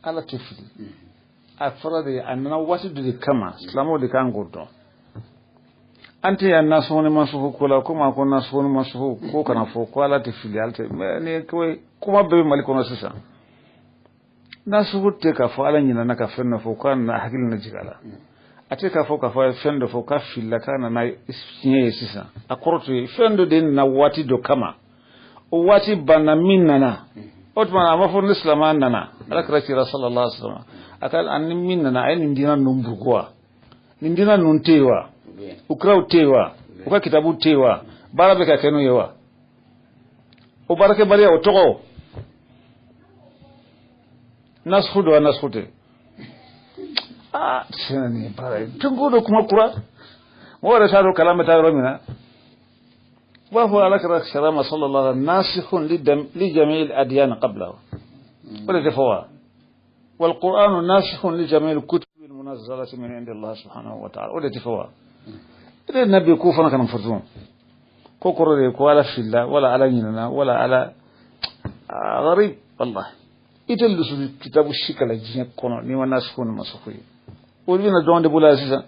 Ala tɛ fili. A fɔra de, a nana waati dɔ de kama, silamɛw de kan k'o dɔn. An tɛ yan nasɔngɔ ni masufu ko la, komi a ko nasɔngɔ ni masufu ko kana fɔ ko Ala tɛ fili, Ala tɛ. Mais ni kuma bɛɛ bɛ Mali kɔnɔ sisan. Nasufu tɛ k'a fɔ Ala ɲinɛna ka fɛn dɔ fɔ k'a nana hakili na jigin a la. A tɛ k'a fɔ fɛn dɔ fɔ k'a filila k'a nana tiɲɛ ye sisan. A kɔrɔ to ye fɛn dɔ de nana waati dɔ kama. O waati banna, min nana. O tuma a ma fɔ ni silamɛya nana, Ala kira cira sallallahu alaihi wasallam, a ka ani min nana, a ye nin diinɛ ninnu bugu wa? Nin diinɛ ninnu tɛ yen wa? U kiraw tɛ yen wa? U ka kitabu tɛ yen wa? Baara bɛ ka kɛ n'o ye wa? O baarakɛbaliya o tɔgɔ nasufu don wa nasufu tɛ? Aa, tiɲɛ na nin ye baara ye. Don o don kuma kura, mɔgɔ yɛrɛ t'a dɔn kalan bɛ taa yɔrɔ min na. U b'a fɔ Ala kira sariya ma sallallahu alaihi wasallam nasikhun li jami'il adyan qablahu. O de tɛ fɔ wa? Wal Qur'anu nasikhun li jami'il kutubi al-munazzalati min indi Allah subhanahu wa ta'ala. O de tɛ fɔ wa? I bɛ nabi ko fana kana fɔ tun. Ko kɔrɔ de ye ko Ala filila, wala Ala ɲinɛna, wala Ala gharib wallahi. I tɛ lusu kitabu si kalan diɲɛ kɔnɔ n'i ma nasikhun ni masukhu ye. Olu bɛna jɔn de bolo yan sisan.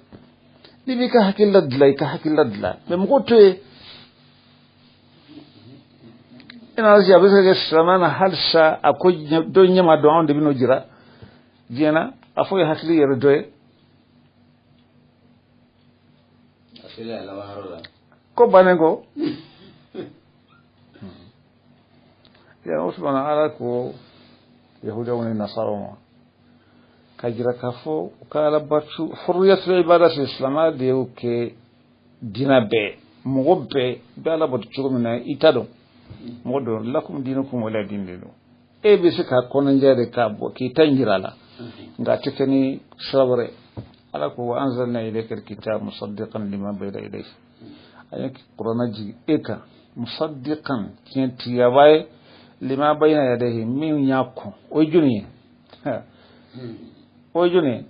N'i b'i ka hakilila dilan, i ka hakilila dilan. Mais mɔgɔw to yen. I n'a a bɛ se ka kɛ silamɛya na halisa, a ko dɔ ɲɛ ma dɔn, anw de bɛ n'o jira diɲɛ na. A fɔ ye hakili yɛrɛ dɔ ye. Ko bannen ko. Ya Usman ala ko yahudaw ni nasaraw ma ka jira k'a fɔ u ka ala batu hurriyatul ibadati silamɛya de y'o kɛ diinɛ bɛɛ mɔgɔ bɛɛ bɛ ala bato cogo min na i ta dɔn mɔgɔ dɔn lakum dinukum waliya din de don e bɛ se ka kɔnɔnjɛ de k'a bɔ k'i ta jira a la nka a tɛ kɛ ni sira wɛrɛ ala ko wa anzalna ilayka alkitab musaddiqan lima bayna yadayhi a ye kuranɛ jigin e kan musaddiqan tiɲɛtigiyaba ye lima bayna yadayhi min y'a kɔn o ye jɔnni ye o ye jɔnni ye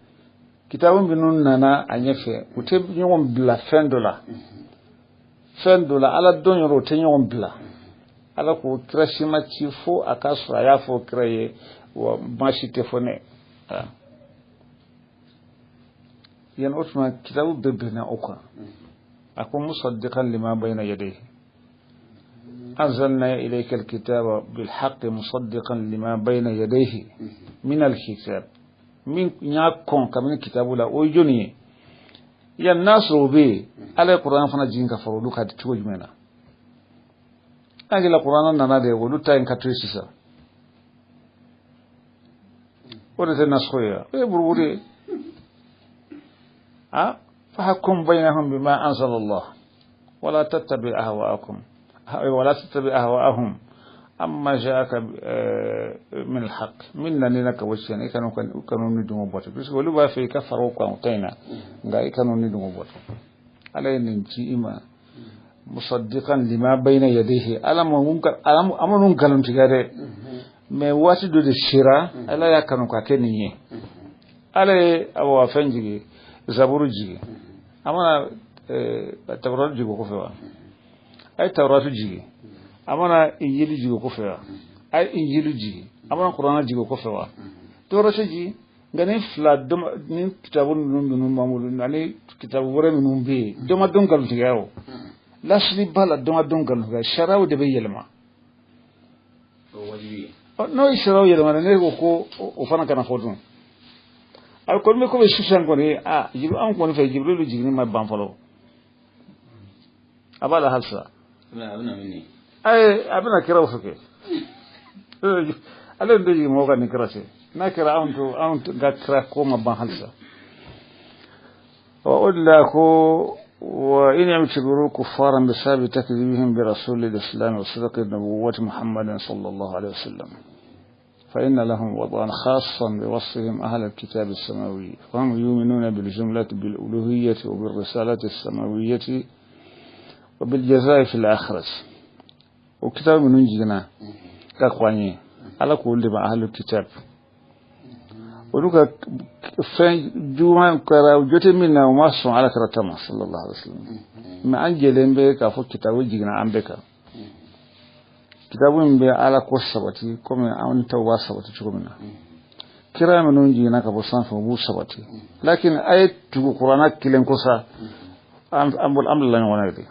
kitabu minnu nana a ɲɛfɛ u tɛ ɲɔgɔn bila fɛn dɔ la fɛn dɔ la ala dɔn yɔrɔ u tɛ ɲɔgɔn bila ala ko kira si ma ci fo a k'a sɔrɔ a y'a fɔ kira ye wa baasi tɛ fɔ ne yan o tuma kitabu bɛɛ bɛnna o kan a ko musaddiqan lima bayna yadayhi أنزلنا إليك الكتاب بالحق مصدقا لما بين يديه من الكتاب من يكون كمن كتاب لا ويجوني يا الناس بي على القرآن فنا جين كفروا لك تشوج منا أجل القرآن نانا ده ولو تاين كتريسيسا ولا الناس خويا إيه بروري ها فحكم بينهم بما أنزل الله ولا تتبع أهواءكم ولا تتبع أهواءهم أما جاءك من الحق من لنك وشين كانوا ندموا بوتو بس ولو با في كفروا كانوا غاي كانوا ندموا بوتو على ننتي إما مصدقا لما بين يديه ألا ممكن ألا أمنون كلام تجارة ما واتي دو الشراء ألا يا كانوا كأني ألا أبو أفنجي زبورجي أما تبرج بكفوا ay tawratu jigi amana injili jigi ko fewa ay injili jigi amana qur'ana jigi ko fewa tawratu jigi ngani fila dom ni kitabu nunu mamulu ani kitabu wɛrɛ minnu bɛ yen dɔ ma dɔn nkalontigiya o lasili b'a la dɔ ma dɔn nkalontigiya sariyaw de bɛ yɛlɛma n'o ye sariyaw yɛlɛma ne ko ko o fana kana fɔ dun a kɔni bɛ komi sisan kɔni a anw kɔni fɛ Jibrilu jiginni ma ban fɔlɔ a b'a la halisa a bɛna kiraw fɛ kɛ ale bɛ jigin mɔgɔw ka nin kira cɛ n'a kɛra anw to anw ka kira ko ma ban halisa o de la ko wa in ya'tabiru kuffaran bisababi takdhibihim bi rasulil islam wa sidqi nubuwwati muhammadin sallallahu alayhi wa sallam fa inna lahum wad'an khassan biwasfihim ahla alkitab as-samawi fahum yu'minuna bil jumlati bil uluhiyyati wa bir risalati as-samawiyyati وبالجزاء في الآخرة وكتاب من جنا كقواني على كل ما أهل الكتاب ولوك فين جوان كرا وجوت منا وما صنع على كرتما صلى الله عليه وسلم ما أنجلين بك أفو كتاب جنا عم بك كتاب من على كوسبتي كم أن تواسبتي شو منا كرا من جنا كبوسان فبو سبتي لكن أي تقول قرآن كلين كوسا أم الأمر لا يغني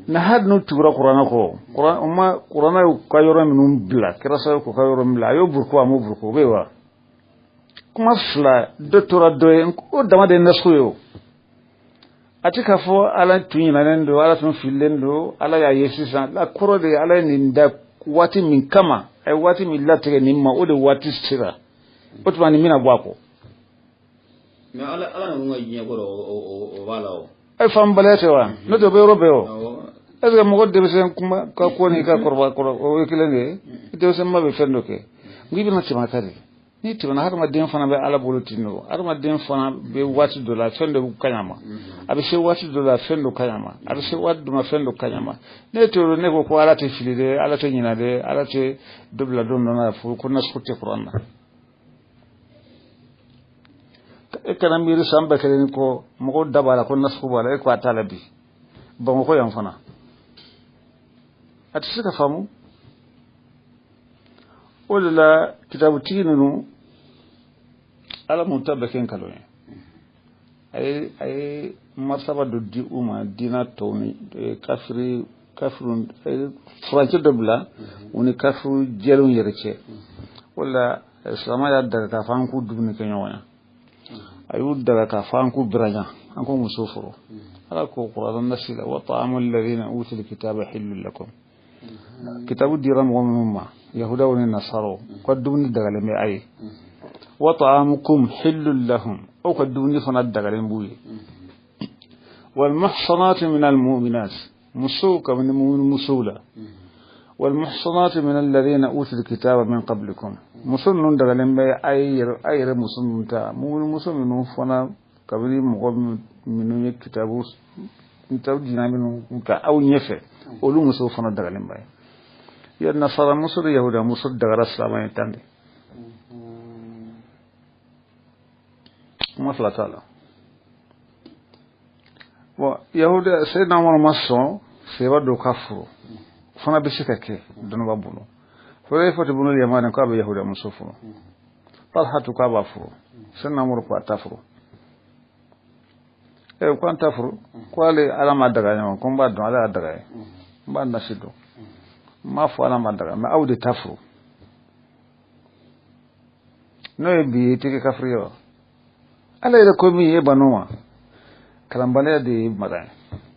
na hali n'u tugura kuranɛ kɔ ma kuranɛ y'u ka yɔrɔ minnu bila kira sababu k'u ka yɔrɔ min bila a y'o buruku a m'o buruku o bɛ yen wa kuma fila dɔ tora dɔ ye o dama de ye nasugu ye o a tɛ k'a fɔ ala tun ɲinɛnen don ala tun fililen don ala y'a ye sisan la kɔrɔ de ye ala ye nin da waati min kama a ye waati min latigɛ nin ma o de waati sera o tuma nin bɛna bɔ a kɔ. mɛ ala ala ninnu ka diɲɛ kɔrɔ o b'a la o. E faamubaliya tɛ wa n'o tɛ o bɛ yɔrɔ bɛɛ o. Est-ce que mɔgɔ denmisɛn kuma ka ko n'i ka kɔrɔba kɔrɔ o ye kelen de ye denmisɛnba bɛ fɛn dɔ kɛ n'i bɛna tɛmɛ a kan de n'i tɛmɛna hadamaden fana bɛ ala bolo ten nɔ hadamaden fana bɛ waati dɔ la fɛn dɔ ka ɲi a ma a bɛ se waati dɔ la fɛn dɔ ka ɲi a ma a bɛ se waati dɔ ma fɛn dɔ ka ɲi a ma ne to ne ko ko ala tɛ fili dɛ ala tɛ ɲinɛ dɛ ala tɛ dɔ bila don dɔ la fo ko nasugu tɛ kuran na e kana miiri san ba kelen kɔ mɔgɔw da b'a la ko nasugu b'a la e ko a t'a la bi Bamakɔ yan fana a tɛ se ka faamu o de la kitabutigi ninnu ala m'u ta bɛɛ kɛ nkalon ye a ye martaba dɔ di u ma diinɛ tɔw ni kafiri kafiru a ye furancɛ dɔ bila u ni kafiru jɛlenw yɛrɛ cɛ o de la Silamɛya y'a daga k'a fɔ an k'u dumuni kɛ ɲɔgɔn ye. A y'u daga k'a fɔ an k'u biraɲa, an k'u muso furu. Ala ko Kuranɛ nasi la, wa ta'amu alladhina utul kitaba hillun lakum. Kitabu dira mɔgɔ minnu ma, yahudaw ni nasaraw, u ka dumuni dagalen bɛ a ye. Wa ta'amukum hillun lahum, aw ka dumuni fana dagalen b'u ye. Wal muhsanatu minal mu'minat, musow kabini mu'min musow la. Wal muhsanatu minal ladhina utul kitaba min qablikum, muso ninnu dagalen bɛ a yɛrɛ muso ninnu ta, mu'min muso minnu fana kabini mɔgɔ minnu ye kitabu dina minnu ka aw ɲɛfɛ, olu musow fana dagalen b'a ye. Ya nasara muso ni yahuda muso dagara silamɛ ye tan de. Kuma fila t'a la. Bon, yahuda Seydina Umar ma sɔn seba dɔ ka furu, o fana bɛ se ka kɛ dɔnniba bolo. Hudayfa ibn al-Yaman k'a bɛ yahuda muso furu, Talhatu k'a b'a furu, Seydina Umar ko a t'a furu. Ko an t'a furu, ko ale Ala ma daga ɲɔgɔn, ko n b'a dɔn Ala y'a daga ye, n b'a nasi dɔn, n m'a fɔ Ala ma daga, mɛ aw de t'a furu. N'o ye bi ye, i tɛ kɛ kafiri ye wa? Ala yɛrɛ ko min ye bano ma, kalanbaliya de ye mara ye.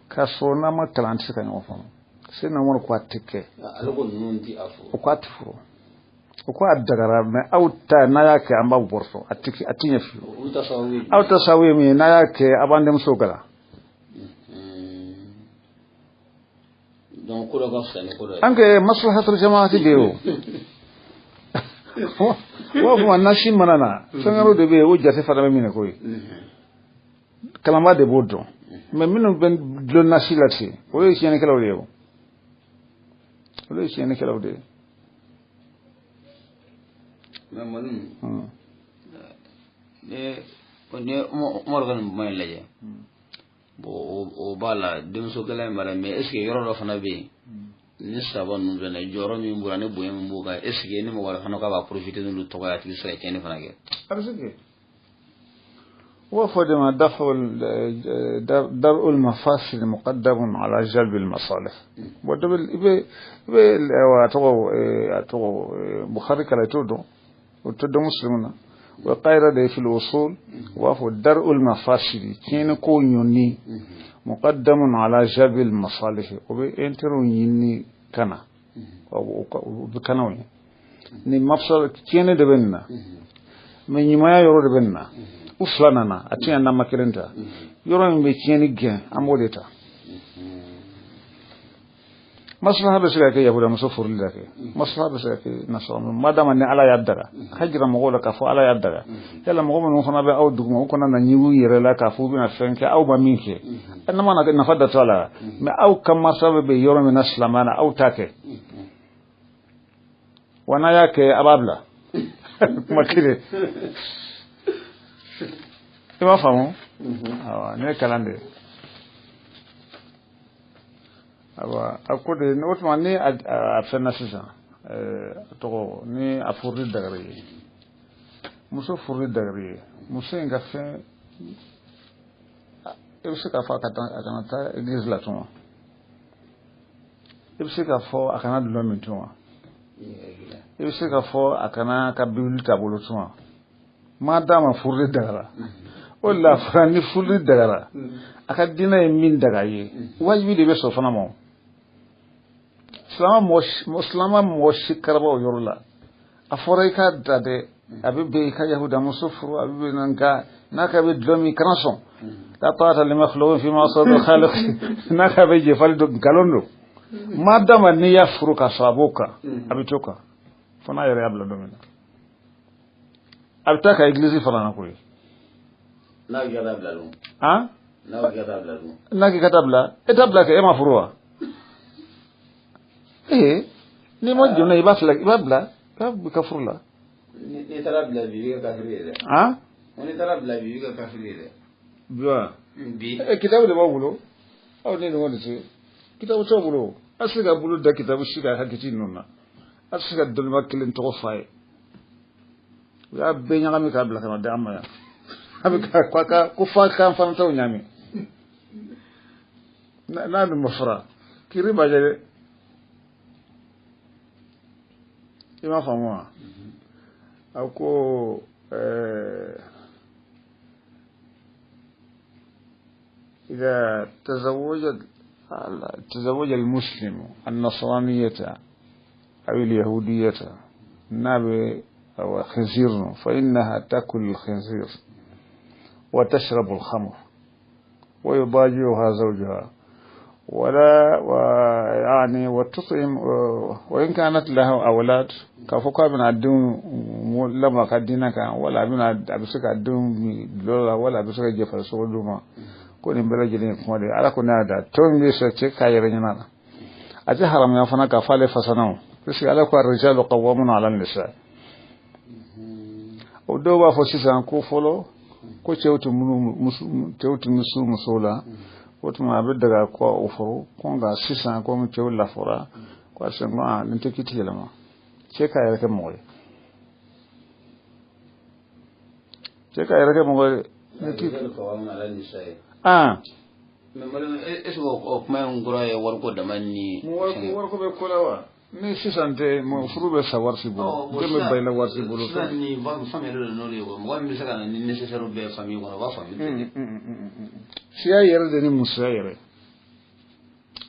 K'a sɔrɔ n'an ma kalan, an tɛ se ka ɲɔgɔn faamu. Seydina Umar ko a tɛ kɛ. Ale ko ninnu tɛ a furu. O ko a tɛ furu. O ko a dagara, mɛ aw ta n'a y'a kɛ an b'aw bɔrɔtɔ, a tɛ ɲɛ fiyewu. Aw ta sababu ye min ye, n'a y'a kɛ a b'an denmusow kalan. Donc ko dɔ ka fisa ni ko dɔ ye. An kɛ maslahatul jamaati de ye o. U b'a fɔ ma nasi mana na, fɛn wɛrɛw de bɛ yen o jate fana bɛ minɛ ko ye. Kalanbaa de b'o dɔn. Mɛ minnu bɛ dulon nasi la ten, olu ye tiɲɛnikɛlaw de ye o. Olu ye tiɲɛnikɛlaw de ye. Mɛ Malimu, ne Umaru ka nin kuma in lajɛ, bon o b'a la denmuso gɛlɛn in b'a la, mais est ce que yɔrɔ dɔ fana bɛ yen ni saba ninnu filɛ nin ye, jɔyɔrɔ min b'u la ni bonya min b'u kan, est ce que ni mɔgɔ wɛrɛ fana k'a b'a profiter n'olu tɔgɔ ye, a tigi bɛ se ka tiɲɛni fana kɛ? A bɛ se kɛ. U b'a fɔ de ma dar'ul mafasid muqaddamun ala jalbil masalih. Bon, dɔ bɛ i bɛ a tɔgɔ Bukhari kalan, i t'o dɔn, o tɛ dɔn muslimu na. O qaida de fil usul, u b'a fɔ dar'ul mafasid, tiɲɛni ko ɲɔni, muqaddamun ala jalbil masalih, o bɛ intérêt ɲini ka na, o bɛ kana o ye. Ni mafsada tiɲɛni de bɛ nin na, mɛ ɲumanya yɔrɔ de bɛ nin na. U fila nana, a tiɲɛ n'an ma kelen ta, yɔrɔ min bɛ tiɲɛni gɛn, an b'o de ta. Maslaha bɛ se ka kɛ yahudamuso furuli la kɛ, maslaha bɛ se ka kɛ nasara, madama ni Ala y'a daga, a ka jira mɔgɔw la k'a fɔ Ala y'a daga. Yala mɔgɔ minnu fana bɛ aw duguma, u kana na ɲugu yɛrɛ la k'a fɔ u bɛna fɛn kɛ aw ma min kɛ, n'a mana kɛ nafa da t'o la, mɛ aw ka masa bɛ yɔrɔ min na silamɛya la, aw t'a kɛ. Wa n'a y'a kɛ, a b'a bila. Kuma kelen. I b'a faamu? Awa, ne ye kalan de ye. Awa, a ko de, o tuma ni a fɛnna sisan, a tɔgɔ ni a furuli dagara ye, muso furuli dagara ye, muso in ka fɛn, i bɛ se k'a fɔ a kana taa église la tun wa? I bɛ se k'a fɔ a kana dulɔ min tun wa? I bɛ se k'a fɔ a kana ka bibili t'a bolo tun wa? Ma d'a ma furuli dagara. O de la fana ni furuli dagara, a ka diinɛ ye min daga ye, wajibi de bɛ sɔn fana ma. Silamɛ mɔgɔ si karaba o yɔrɔ la. A fɔra i ka da dɛ, a bɛ bɛn i ka yahudamuso furu, a bɛ bɛn, nka n'a ka bɛ dulɔ min, kana sɔn. La ta'ata li makhluqin fi ma'siyati al-khaliq. N'a ka bɛ jɛfali don, nkalon don. Ma d'a ma n'i y'a furu k'a sɔrɔ a b'o kan, a bɛ t'o kan. Fo n'a yɛrɛ y'a bila don min na. A bɛ taa ka église fana na koyi. N'a k'i ka taa bila dun? Han? N'a k'i ka taa bila dun? N'a k'i ka taa bila, e t'a bila kɛ, e ma furu wa? N'i ma jɔn i b'a bila, i b'a bila, i ka furu la. N'i taara bila bi, i bɛ kɛ kafiri ye dɛ. Han? N'i taara bila bi, i bɛ kɛ kafiri ye dɛ. Bi wa? Bi. Kitabu de b'aw bolo. Aw ni ɲɔgɔn de cɛ. Kitabu t'aw bolo. A tɛ se ka bolo da kitabu si kan hakili ninnu na. A tɛ se ka dɔnniba kelen tɔgɔ f'a ye. U y'a bɛɛ ɲagami k'a bila ka na di an ma yan. A bɛ ka ko f'a k'an fana t'aw ɲagami. N'a dun ma fara, kiiri b'a jɛ dɛ. I m'a faamu wa? A ko إذا تزوج المسلم النصرانية أو اليهودية نابي أو خنزير فإنها تأكل الخنزير وتشرب الخمر ويضاجعها زوجها ولا ويعني وتطعم وإن كانت لها أولاد كفوكا من عدون لما قدينك ولا من عبسك عدون لولا ولا عبسك جفر سودوما ko nin bɛɛ lajɛlen ye kuma de ye ala ko ne y'a da tɔn min bɛ sɔrɔ cɛ k'a yɛrɛ ɲɛna la a tɛ haramuya fana k'a fɔ ale fasana o parce que ala ko arijalu qawwamuna ala nisa o dɔw b'a fɔ sisan ko fɔlɔ ko cɛw tun muso musow la o tuma a bɛ daga ko o furu ko nka sisan komi cɛw lafɔra ko a sɔn ko aa nin tɛ kiti yɛlɛma cɛ k'a yɛrɛ kɛ mɔgɔ ye cɛ k'a yɛrɛ kɛ mɔgɔ ye ne ti Mais est-ce que o kuma in kɔrɔ ye wariko dama ni wariko bɛ ko la wa ni sisan tɛ furu bɛ sa wari bolo den bɛ ba i la wari bolo sisan ni famille dɔ n'o de ye mɔgɔ min bɛ se ka na ni nécessaire bɛɛ famille kɔnɔ o b'a faamu siya yɛrɛ de ni musoya yɛrɛ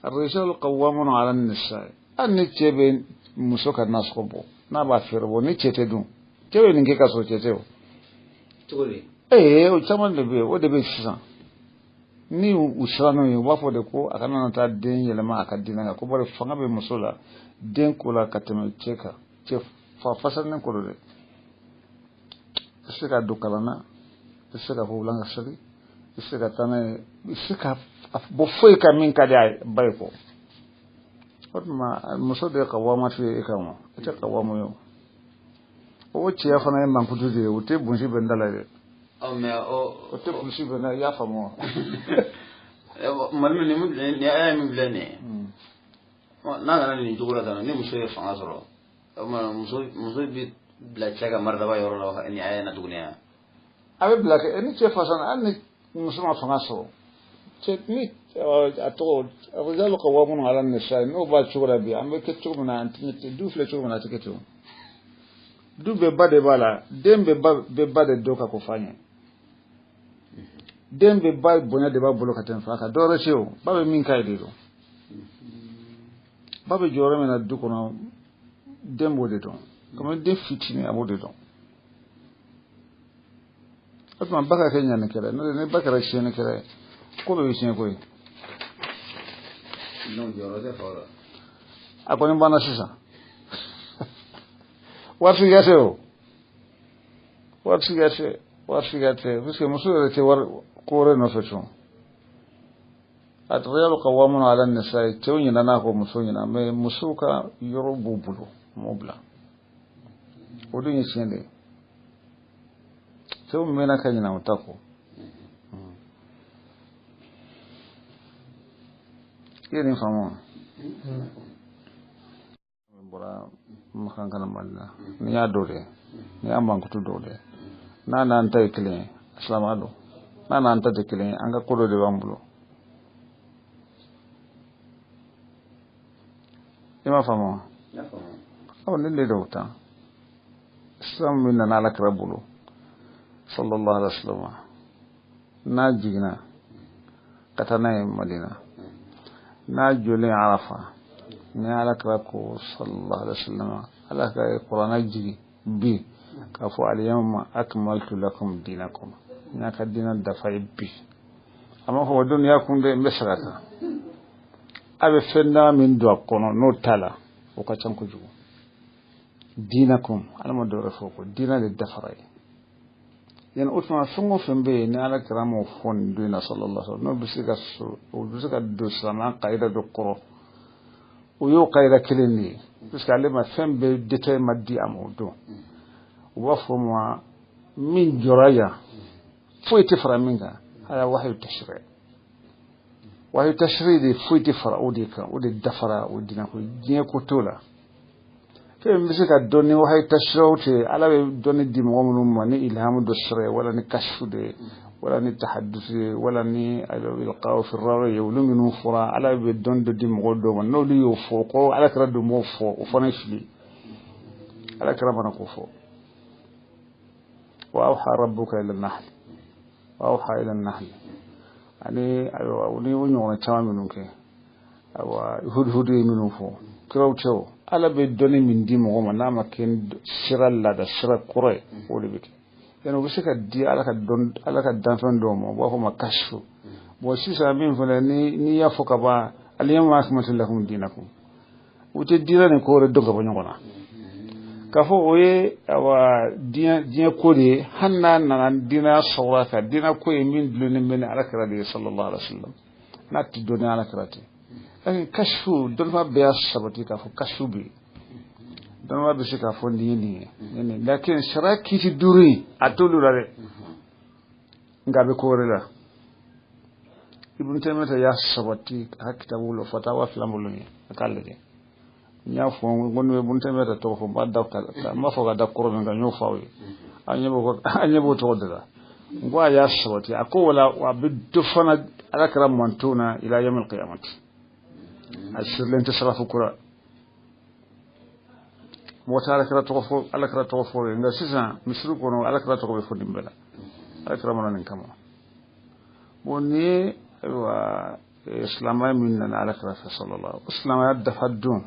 ar-rijalu qawwamuna 'ala an-nisaa hali ni cɛ bɛ muso ka nasɔngɔ bɔ n'a b'a feere bɔ ni cɛ tɛ dun cɛ bɛ nin kɛ ka sɔrɔ cɛ tɛ o cogo di o caman de bɛ yen o de bɛ sisan ni u siran ye u b'a fɔ de ko a kana na taa den yɛlɛma a ka diinɛ kan ko bari fanga bɛ muso la den ko la ka tɛmɛ cɛ kan cɛ fa fasanen ko don dɛ i tɛ se ka don kalan na i tɛ se ka fɔ wulan ka seli i tɛ se ka taa n'a ye i tɛ se ka bɔ foyi ka min ka di a ba ye kɔ o tuma muso de ye ka waamatu ye e kan wa e tɛ ka waamu ye o cɛya fana ye mankutu de ye o tɛ bonsi bɛn da la dɛ. Mais o tɛ kunsi bɛ na i y'a faamu wa. Mali ni aya min filɛ nin ye n'a nana nin cogo la tan ni muso ye fanga sɔrɔ o tuma muso bɛ bila cɛ ka maridaba yɔrɔ la ni aya in na tuguni wa. A bɛ bila kɛ ni cɛ fasana hali ni muso ma fanga sɔrɔ cɛ ni a tɔgɔ rijalu qawwamuna 'ala an-nisaa n'o b'a cogo la bi an bɛ kɛ cogo min na an tɛ du filɛ cogo min na a tɛ kɛ ten du bɛɛ ba de b'a la den bɛɛ ba de dɔn ka ko f'a ɲɛ. Den bɛ ba bonya de b'a bolo ka tɛmɛ fa kan dɔwɛrɛ tɛ o ba bɛ min k'a ye de don ba bɛ jɔyɔrɔ min na du kɔnɔ den b'o de dɔn komi den fitinin a b'o de dɔn o tuma ba ka kɛ ɲanikɛla ye n'o tɛ ni ba kɛra tiɲɛnikɛla ye ko bɛɛ bɛ tiɲɛ ko ye. Donc jɔyɔrɔ tɛ fa la. A kɔni banna sisan waritigiya tɛ o waritigiya tɛ waritigiya tɛ parce que muso yɛrɛ tɛ wari ko wɛrɛ nɔfɛ tun ar-rijalu qawwamuna 'ala an-nisaa cɛw ɲinɛna kɔ muso ɲina mais musow ka yɔrɔ b'u bolo m'o bila o dun ye tiɲɛ de ye cɛw mɛnna ka ɲinɛ o ta kɔ i ye nin faamu wa n bɔra Makan kana Mali la ni y'a dɔ de ni y'a mankutu dɔ de n'a n'an ta ye kelen ye silamɛya don n'a n'an ta tɛ kelen ye an ka ko dɔ de b'an bolo i m'a faamu wa aw ne de o tan islam min nana ala kira bolo sallallahu alaihi wasallam n'a jiginna ka taa n'a ye Madina n'a jɔlen Arafa ni ala kira ko sallallahu alaihi wasallam ala ka kuranɛ jigin bi k'a fɔ al-yawma akmaltu lakum dinakum n y'a ka diinɛ dafa ye bi a ma fɔ o duniya kun dɛ n bɛ segin a kan a bɛ fɛn dama min don a kɔnɔ n'o t'a la o ka ca kojugu dinakum ala ma dɔwɛrɛ fɔ ko diinɛ de dafara ye yani o tuma fɛn o fɛn bɛ yen ni ala kira m'o fɔ nin don in na sallallahu alaihi wasallam n'o bɛ se ka o bɛ se ka don silamɛya kayida dɔ kɔrɔ o y'o kayida kelen de ye parce que ale ma fɛn bɛɛ détail ma di a ma o don u b'a fɔ ma min jɔra yan foyi tɛ fara min kan haya wahayu tashri wahayu tashri de foyi tɛ fara o de kan o de dafara o diinɛ ko diɲɛ ko t'o la fɛn min bɛ se ka dɔn ni wahayu tashri tɛ ala bɛ dɔnni di mɔgɔ minnu ma ni ilhamu dɔ sɔrɔ ye wala ni kasfu de ye wala ni tahaddus ye wala ni ilqa'u fi rawi ye olu minnu fɔra ala bɛ dɔnni dɔ di mɔgɔ dɔw ma n'olu y'o fɔ ko ala kɛra don m'o fɔ o fana ye fili ala kɛra mana k'o fɔ Wa awha rabbuka ila nahl, wa awha ila nahl, ani ayiwa o ni o ɲɔgɔnna caman minnu kɛ, ayiwa hudhudu ye minnu fɔ, kiraw tɛ o. Ala bɛ dɔnni min di mɔgɔ ma n'a ma kɛ sira laada sira kɔrɔ ye, o de bɛ kɛ. Yani o bɛ se ka di Ala ka dɔn, Ala ka danfɛn dɔw ma, u b'a fɔ ma kashfu. Bon, sisan min fana ni n'i y'a fɔ ka ban, al-yawma akmaltu lakum dinakum, u tɛ diinɛ ni ko wɛrɛ dɔn ka bɔ ɲɔgɔn na. K'a fɔ o ye awa diɲɛ ko de ye, hali n'a nana diinɛ sɔrɔ kan, diinɛ ko ye min dulonnen bɛ ni Ala kira de ye sallallahu alaihi wa sallam, n'a tɛ dɔn ni Ala kira tɛ. Lakin kashfu, dɔnniba bɛɛ y'a sabati k'a fɔ kashfu bɛ yen, dɔnniba bɛ se k'a fɔ nin ye nin ye nin ye, lakin sariya kiiti 5 in a t'olu la dɛ, nka a bɛ ko wɛrɛ la. Ibn Taymiyyah y'a sabati a ka kitabu la, fatawa 2 bolo ye, a k'a lajɛ. N y'a fɔ n ko n'u ye Ibn Taymiyyah tɔgɔ fɔ, n b'a da n b'a fɔ ka da kɔrɔ min kan, n y'o fɔ aw ye, an ɲɛ b'o tɔgɔ de la. N ko a y'a sabati, a ko wala a bɛ dɔ fana Ala kɛra manton na ila yawmil qiyamati, a sirilen tɛ sarafu kura, mɔgɔ tɛ Ala kɛra tɔgɔ fɔ, Ala kɛra tɔgɔ fɔ ye. Nka sisan misiri kɔnɔ Ala kɛra tɔgɔ bɛ fɔ nin bɛɛ la, Ala kɛra mana nin kama. Bon, nin ye ayiwa silamɛya min nana Ala kɛra fɛ sallallahu, o silamɛya dafa don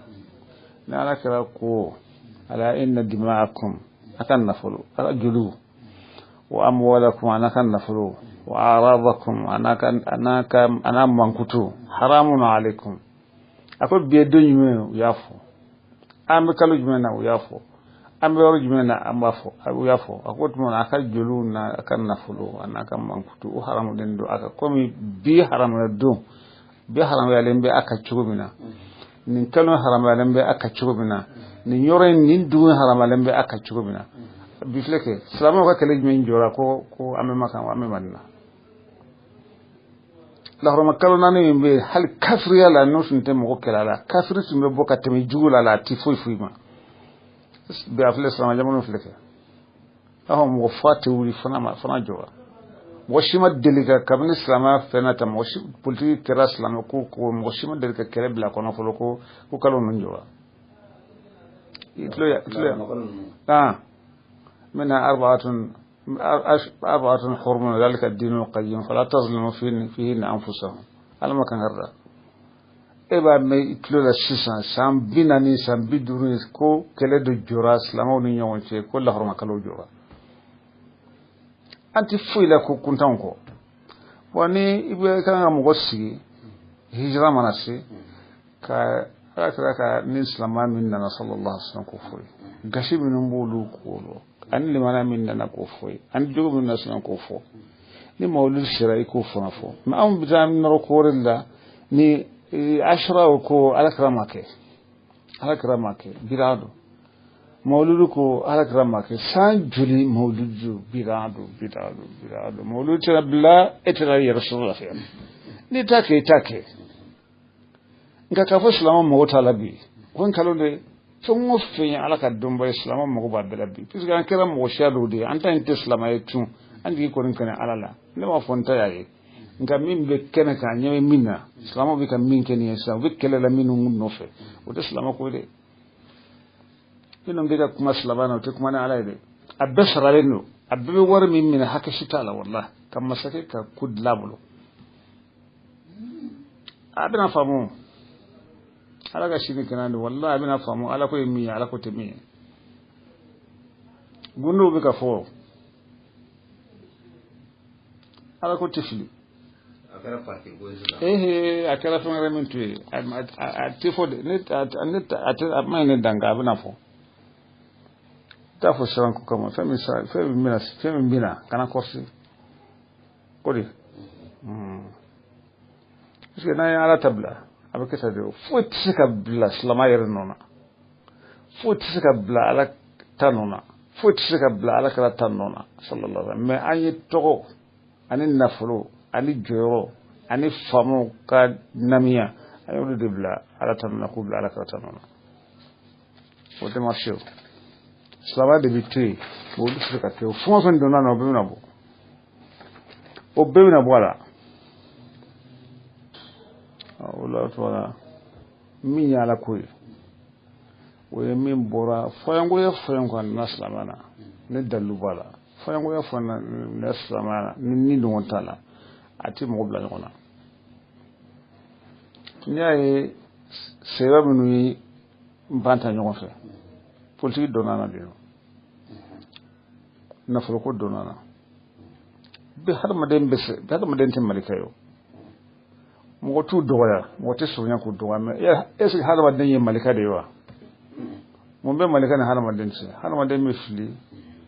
ni Ala kɛra ko ala inna dima'akum, a ka nafolo, a ka joliw, wa amwalakum, a n'a ka nafolo, wa a'radakum, a n'a mankutu, haramun alaykum. A ko bi ye don jumɛn, u y'a fɔ. An bɛ kalo jumɛn na, u y'a fɔ. An bɛ yɔrɔ jumɛn na, an b'a fɔ, u y'a fɔ. A ko tuma na a ka joliw n'a ka nafolo a n'a ka mankutu, o haramulen don a ka, komi bi haramuya don, bi haramuyalen bɛ a ka cogo min na, nin kalo haramuyalen bɛ a ka cogo min na, nin yɔrɔ in, nin dugu in haramuyalen bɛ a ka cogo min na. Bi filɛ kɛ silamɛw ka kɛlɛ jumɛn jɔra ko an bɛ Makan, an bɛ Madina, lahɔrɔma kalo 4 min bɛ yen, hali kafiriya la n'o tun tɛ mɔgɔ kɛlɛ la, kafiri tun bɛ bɔ ka tɛmɛ jugu la, a tɛ foyi foyi ma. Bi a filɛ silamɛ jamanaw filɛ kɛ, aw mɔgɔ fa tɛ wuli fana ma fana jɔra, mɔgɔ si ma deli ka, kabini silamɛya fɛn na ta, mɔgɔ si politiki kɛra silamɛ ko mɔgɔ si ma deli ka kɛlɛ bila kɔnɔ fɔlɔ ko kalo ninnu jɔra. I tulo ya منها 4 حرم ذلك الدين القيم فلا تظلموا فيهن أنفسهم. ala ma kan garda e b'a mɛn i tulo la sisan, san 40, san 50, ko kɛlɛ dɔ jɔra silamɛw ni ɲɔgɔn cɛ, ko lahɔrɔma kalo jɔra. An tɛ foyi la ko kuntanw kɔ. Wa ni i bɛ kan ka mɔgɔ sigi hijira mana se ka Ala kira ka ni silamɛ min nana sallallahu alaihi wasallam k'o fɔ ye, gasi minnu b'olu k'o ani limana min nana k'o fɔ ye, ani jogo min nana sisan k'o fɔ, ni mawlud sera i k'o fana fɔ. Mɛ anw bɛ taa nɔrɔ ko wɛrɛ la ni ashura ko Ala kira ma kɛ, Ala kira ma kɛ bira don, mawlud ko Ala kira ma kɛ, san joli mawlud bira don, bira don, bira don, mawlud tɛna bila e tɛna yɛrɛ sɔrɔ lafiya n'i t'a kɛ, i t'a kɛ. Nka k'a fɔ silamɛ mago t'a la bi, ko nkalon de, fɛn o fɛn ye Ala ka dɔnba ye, silamɛ mago b'a bɛɛ la bi, puisque an kɛra mɔgɔ siya dɔw de ye, an ta in tɛ silamɛ ye tun, an jigi kɔni kɛnɛ Ala la. Ne b'a fɔ n ta y'a ye, nka min bɛ kɛnɛ kan, ɲɛ bɛ min na, silamɛw bɛ ka min kɛ nin ye sisan, u bɛ kɛlɛ la minnu nɔfɛ, o tɛ silamɛ ko ye dɛ. Minnu bɛ ka kuma silamɛ na, o tɛ kuma ni Ala ye dɛ. A bɛɛ saralen don, a bɛɛ bɛ wari min minɛ, hakɛ si t'a la, walahi, ka masakɛ ka ko dilan a bolo. A bɛna faamu Ala ka sini kɛnɛ don, walahi a bɛna faamu Ala ko ye min ye, Ala ko tɛ min ye. Gundow bɛ ka fɔ, Ala ko tɛ fili. A kɛra parti ko ye sisan. A kɛra fɛn wɛrɛ min to ye, a tɛ fɔ dɛ, ne a tɛ a ma ɲi ne dan kan, a bɛna fɔ. N t'a fɔ siran ko kama, fɛn min fɛn min bɛna kana kɔrɔsi ko de. Parce que n'an ye Ala ta bila, a bɛ kɛ tan de, foyi tɛ se ka bila silamɛ yɛrɛ nɔ na, foyi tɛ se ka bila Ala ta nɔ na, foyi tɛ se ka bila Ala kɛra ta nɔ na sallallahu alaihi wasallam. Mais an ye tɔgɔ ani nafolo ani jɔyɔrɔ ani faamaw ka namiya, an y'olu de bila Ala ta nɔ na, k'u bila Ala kɛra ta nɔ na. O tɛ marché o, silamɛya de bɛ to yen, olu tɛ se ka to yen. Fɛn o fɛn donna na, o bɛɛ bɛna bɔ, o bɛɛ bɛna bɔ a la. O la tuma min ye Ala ko ye, o ye min bɔra fɔɲɔgɔnkɔ ye, fɔɲɔgɔnkɔ a nana silamɛya na, ne dalilu b'a la. Fɔɲɔgɔnya fana na silamɛya la ni ɲɔgɔn t'a la, a tɛ mɔgɔ bila ɲɔgɔn na. N'i y'a ye sɛbɛ minnu ye ban ta ɲɔgɔn fɛ, politiki donna na de, nafoloko donna na. Bɛ hadamaden bɛ se, hadamaden tɛ malika ye o. Mɔgɔ t'u dɔgɔya, mɔgɔ tɛ surunya k'u dɔgɔya, mais est ce que hadamaden ye malika de ye wa? Mun bɛ malika ni hadamaden cɛ? Hadamaden bɛ fili,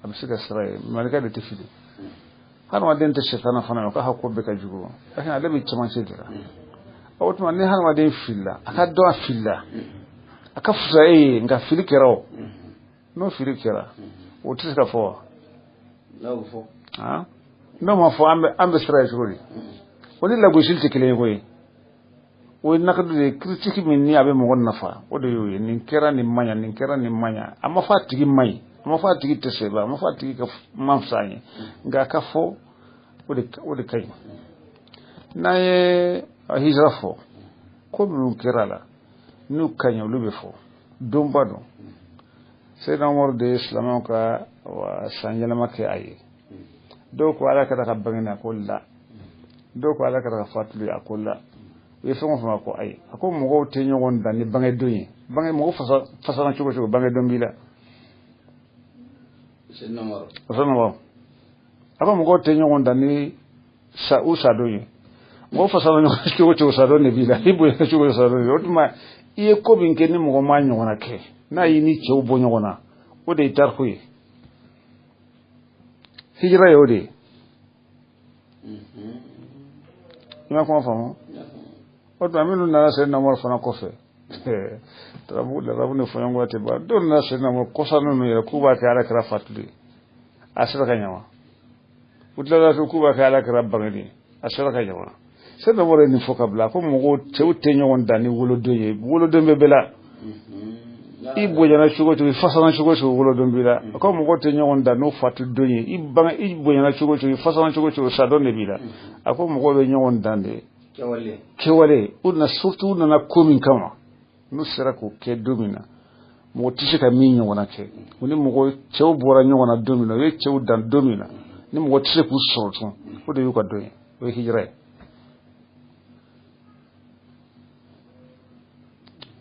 a bɛ se ka sira ye, malika de tɛ fili. Hadamaden tɛ sɛtana fana ye, o k'a ka ko bɛɛ ka jugu, parce que ale bɛ cɛmancɛ de la. O tuma ni hadamaden filila, a ka dɔn a filila, a ka fisa e ye, nka fili kɛra o. N'o fili kɛra, o tɛ se ka fɔ wa? N'o ma fɔ, an bɛ sira ye cogo di? O ni lagosili tɛ kelen ye koyi. O ye nakadu de ye, critique min ni a bɛ mɔgɔ nafa, o de y'o ye. Nin kɛra nin man ɲa, nin kɛra nin man ɲa. A ma fɔ a tigi man ɲi, a ma fɔ a tigi tɛ sɛbɛ, a ma fɔ a tigi ka man fisa an ye, nka a ka fɔ o de ka ɲi. N'an ye hijira fɔ, ko minnu kɛra a la n'u ka ɲi, olu bɛ fɔ. Donba don. Seyidina Umaru de ye silamɛw ka san yɛlɛma kɛ a ye. Dɔw ko Ala kɛra ka bange, a ko la. Dɔw ko Ala kɛra ka fatuli, a ko la. U ye fɛn o fɛn ko ayi. A ko mɔgɔw tɛ ɲɔgɔn dan ni bangedon ye. Bange mɔgɔ fasana cogo cogo, bangedon b'i la. A ko mɔgɔw tɛ ɲɔgɔn dan ni u sadon ye. Mɔgɔ fasana ɲɔgɔn cogo cogo, sadon de b'i la. I bonya cogo cogo, sadon de. O tuma i ye ko min kɛ ni mɔgɔ ma ɲɔgɔnna kɛ, n'a y'i ni cɛw bɔ ɲɔgɔn na, o de ye tariku ye. Hijira ye o de ye. I ma kuma faamu? O tuma minnu nana Seyidina Umaru fana kɔfɛ, larabu ni fɔɲɔgɔnkɔ tɛ ban. Dɔw nana Seyidina Umaru kɔsa ninnu yɛrɛ k'u b'a kɛ Ala kɛra fatuli ye, a sera ka ɲɛ wa? U tilala k'u b'a kɛ Ala kɛra bangeni ye, a sera ka ɲɛ wa? Seyidina Umaru ye nin fɔ ka bila, ko mɔgɔw cɛw tɛ ɲɔgɔn dan ni wolodon ye. Wolodon bɛ bɛɛ la. I bonyana cogo cogo, i fasana cogo cogo, wolodon b'i la. A ko mɔgɔw tɛ ɲɔgɔn dan n'o fatudon ye. I bange, i bonyana cogo cogo, i fasana cogo cogo, sadon de b'i la. A ko mɔgɔw bɛ ɲɔgɔn dan de kɛwale. U nana surtout u nana ko min kama, n'u sera k'o kɛ don min na, mɔgɔ tɛ se ka min ɲɔgɔnna kɛ. U ni mɔgɔ cɛw bɔra ɲɔgɔn na don min na, u ye cɛw dan don min na, ni mɔgɔ tɛ se k'u sɔrɔ tun, o de y'u ka don ye, o ye hijira ye.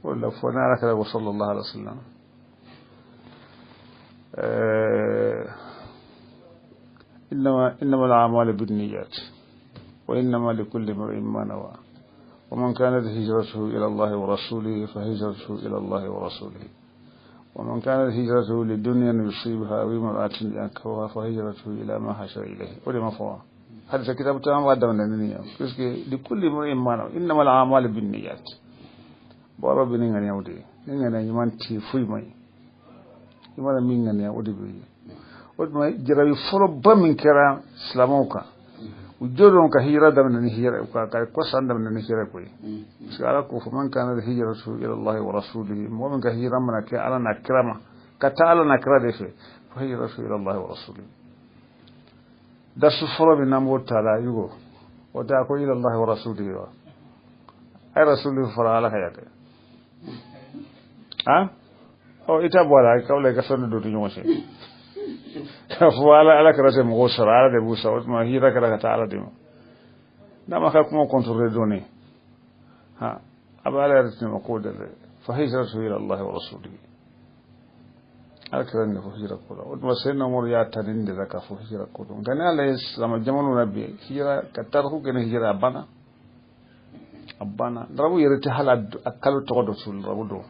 O de la fɔ n'Ala kɛra ko sallallahu alaihi wa sallam, innama al-a'malu binniyat wa innama likulli imri'in ma nawa wa man kanat hijratuhu ila Allahi wa rasulihi fa hijratuhu ila Allahi wa rasulihi wa man kanat hijratuhu lidunyan yusibuha aw imra'atin yankihuha fa hijratuhu ila ma hajara ilayhi. O de ma fɔ wa? Hadisa kitabu caman b'a daminɛ ni nin ye, puisque likulli imri'in ma nawa innama al-a'malu binniyat. Baara bɛ ni ŋaniyaw de ye. Ni ŋaniya ɲuman tɛ foyi ma ɲi. I mana min ŋaniya, o de bɛ ye. O tuma jarabi fɔlɔba min kɛra silamɛw kan, u jɔlen ka hijira daminɛ ni hijira, ka kɔsan daminɛ ni hijira ko ye. Parce que Ala ko fɔ man kana hijratuhu ila Allahi wa rasulihi, mɔgɔ min ka hijira mana kɛ Ala n'a kira ma, ka taa Ala n'a kira de fɛ, fa hijratuhu ila Allahi wa rasulihi. Darsu fɔlɔ min n'an b'o ta la yugo, o tɛ a ko ila Allahi wa rasulihi wa? A ye rasulihi fɔra Ala ka yan dɛ. Han? Ɔ i t'a bɔ a la, k'aw la i ka fɛn dɔ don u ni ɲɔgɔn cɛ. K'a fɔ Ala kɛra tɛ mɔgɔw sara, Ala de b'u sara. O tuma hijira kɛra ka taa Ala de ma. N'a ma ka kuma contrôler dɔɔnin, ha, a bɛ Ala yɛrɛ tɛmɛ ma k'o da dɛ. Fa hijratuhu ila Allahi wa rasulihi. Ala kɛra nin de fɔ hijira ko la. O tuma Seyidina Umaru y'a ta nin de la k'a fɔ hijira ko don. Nka ni Ala ye silamɛ jamanaw na bi, hijira ka tariku kɛ ni hijira, a banna. A banna. Larabu yɛrɛ tɛ hali a kalo tɔgɔ dɔ tun larabu dɔn.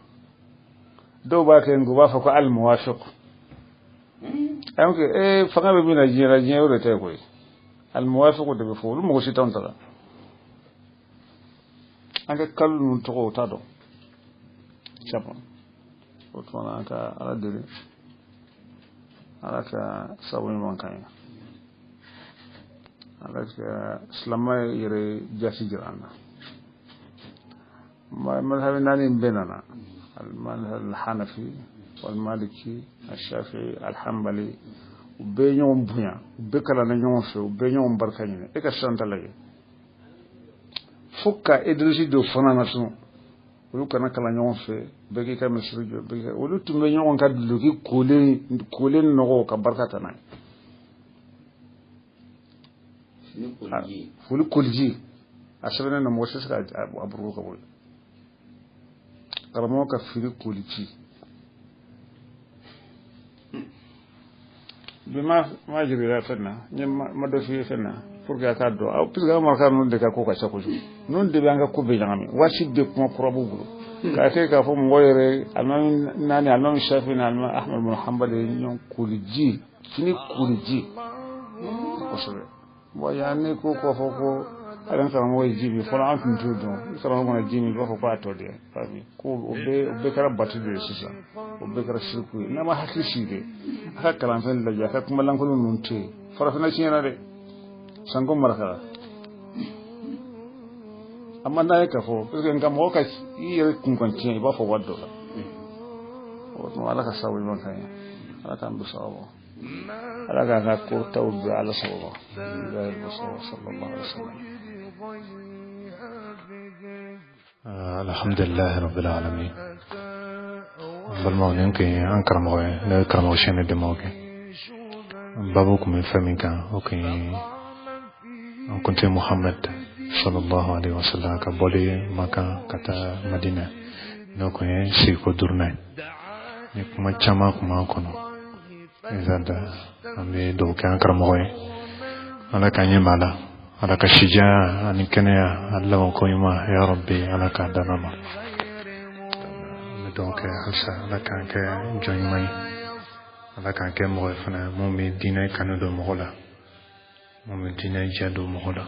Dɔw b'a kɛ nka u b'a fɔ ko al-muwafiq. Donc fanga bɛ min na diɲɛ la, diɲɛ o de tɛ koyi. Al-muwafiq de bɛ fɔ, olu mɔgɔ si t'anw ta la. An ka kalo ninnu tɔgɔ o t'a dɔn. Caman. O tuma na an ka Ala deli. Ala ka sababu ɲuman k'an ye. Ala ka silamɛya yɛrɛ jasi jira an na. Mazhabi naani in bɛɛ nana. Al-mazhab al-Hanafi, wal-Maliki, al-Shafi'i, al-Hanbali, u bɛɛ ye ɲɔgɔn bonya, u bɛɛ kalanna ɲɔgɔn fɛ, u bɛɛ ɲɔgɔn barika ɲini. E ka sisan ta lajɛ. Fo ka idéologie dɔ fana na tun. Olu kana kalan ɲɔgɔn fɛ, bɛɛ k'i ka misiri jɔ, bɛɛ k'i ka, olu tun bɛ ɲɔgɔn ka duloki kolen nɔgɔ ka barika ta n'a ye. Fini koliji a sɛbɛnnen don, mɔgɔ tɛ se ka a buruku ka bɔ yen. Karamɔgɔ ka fini koliji bi ma jirila fɛn na, n ye ma dɔ f'i ye fɛn na pour que a k'a dɔn, puisque an maraka ninnu de ka ko ka ca kojugu, ninnu de bɛ an ka ko bɛɛ ɲagami waati bɛɛ, kuma kura b'u bolo k'a kɛ k'a fɔ mɔgɔ yɛrɛ. Alimami naani, alimami Shafi ni alimami Ahmad bin Hanbal ye ɲɔgɔn koliji, fini koliji kosɛbɛ. Bon, yan ne ko k'a fɔ ko hali n karamɔgɔ ye ji min fɔlɔ, an tun t'o dɔn. N karamɔgɔ mana ji min, i b'a fɔ ko a tɔ de ko o bɛɛ kɛra batu de ye sisan, o bɛɛ kɛra siriku ye. N'a ma hakili sigi de, a ka kalanfɛn lajɛ, a ka kuma lankolon ninnu to yen. Farafinna tiɲɛna dɛ, sanko maraka a man d'an ye k'a fɔ, parce que nka mɔgɔ ka i yɛrɛ kunkan tiɲɛ, i b'a fɔ waati dɔ la. O tuma Ala ka sababu ɲuman k'an ye, Ala k'an bɛ sababu, Ala k'an ka ko taw bɛɛ Ala sababu sallallahu alaihi wa sallam. Alhamdulilahi rabbil alamin. Balimaw, nin kun ye an karamɔgɔ ye, ne ye karamɔgɔ Sɛnɛ Dɛmɛw kɛ. Babu kun bɛ fɛn min kan, o kun ye an kuntigi Muhamad sallallahu alaihi wa sallam ka bɔli Makan ka taa Madina, n'o kun ye sigiko duurunan ye. Ni kuma caman kun b'an kɔnɔ, an bɛ dugawu kɛ an karamɔgɔ ye, Ala k'an ɲɛ b'a la, Ala ka sijanya ani kɛnɛya ani labanko ɲuman, ya Rabbi, Ala k'a d'an ma. An bɛ dugawu kɛ halisa, Ala k'an kɛ jɔn ɲuman ye, Ala k'an kɛ mɔgɔ ye fana mun bɛ diinɛ kanu don mɔgɔ la, mun bɛ diinɛ diya don mɔgɔ la.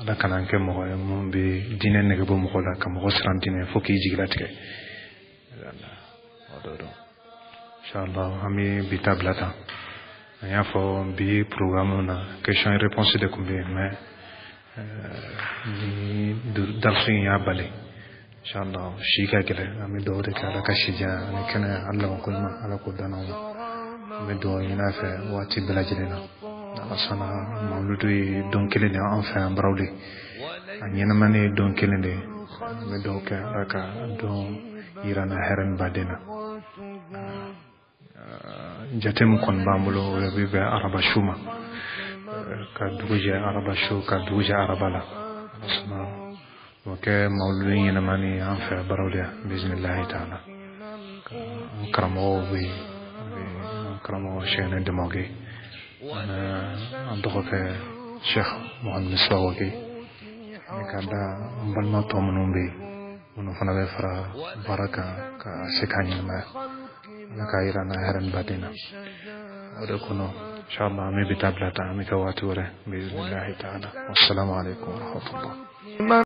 Ala kana an kɛ mɔgɔ ye mun bɛ diinɛ nege bɔ mɔgɔ la, ka mɔgɔ siran diinɛ fo k'i jigilatigɛ. O dɔ don. Inshallah, an bɛ bi ta bila tan. An y'a fɔ bi programme na, question et réponse de tun bɛ yen, mais ni darisu in y'a bali, inshallah, si ka gɛlɛn. An bɛ dugawu de kɛ, Ala ka si diya ani kɛnɛya ani labanko ɲuman, Ala k'o d'an ma. An bɛ dugawu ɲini a fɛ waati bɛɛ lajɛlen na. Ala sɔnna, mawuludu ye don kelen de ye an fɛ yan Barawuli, a ɲɛnamani ye don kelen de ye. An bɛ dugawu kɛ, Ala ka don yira n na hɛrɛ ni baden na. Jate min kɔni b'an bolo, o bɛ bɛn araba su ma, ka dugu jɛ araba su, ka dugu jɛ araba la. Ala sɔnna, o kɛ mawuludu ɲɛnamani an fɛ Barawuli yan, bisimilahi taala. An karamɔgɔw bɛ yen, an karamɔgɔ Sɛnɛ Dɛmɔkɛ, an dɔgɔkɛ Cheikh Mohamed Misbah, ani ka da an balima tɔ minnu bɛ yen, minnu fana bɛ fara baara kan ka se k'a ɲɛnamaya. Ala k'a yira n na hɛrɛ ni baden na. O de kɔnɔ, inshallah, an bɛ bi ta bila tan, an bɛ kɛ waati wɛrɛ, bisimilahi taala. Wassalamu alaikum warahmatullah.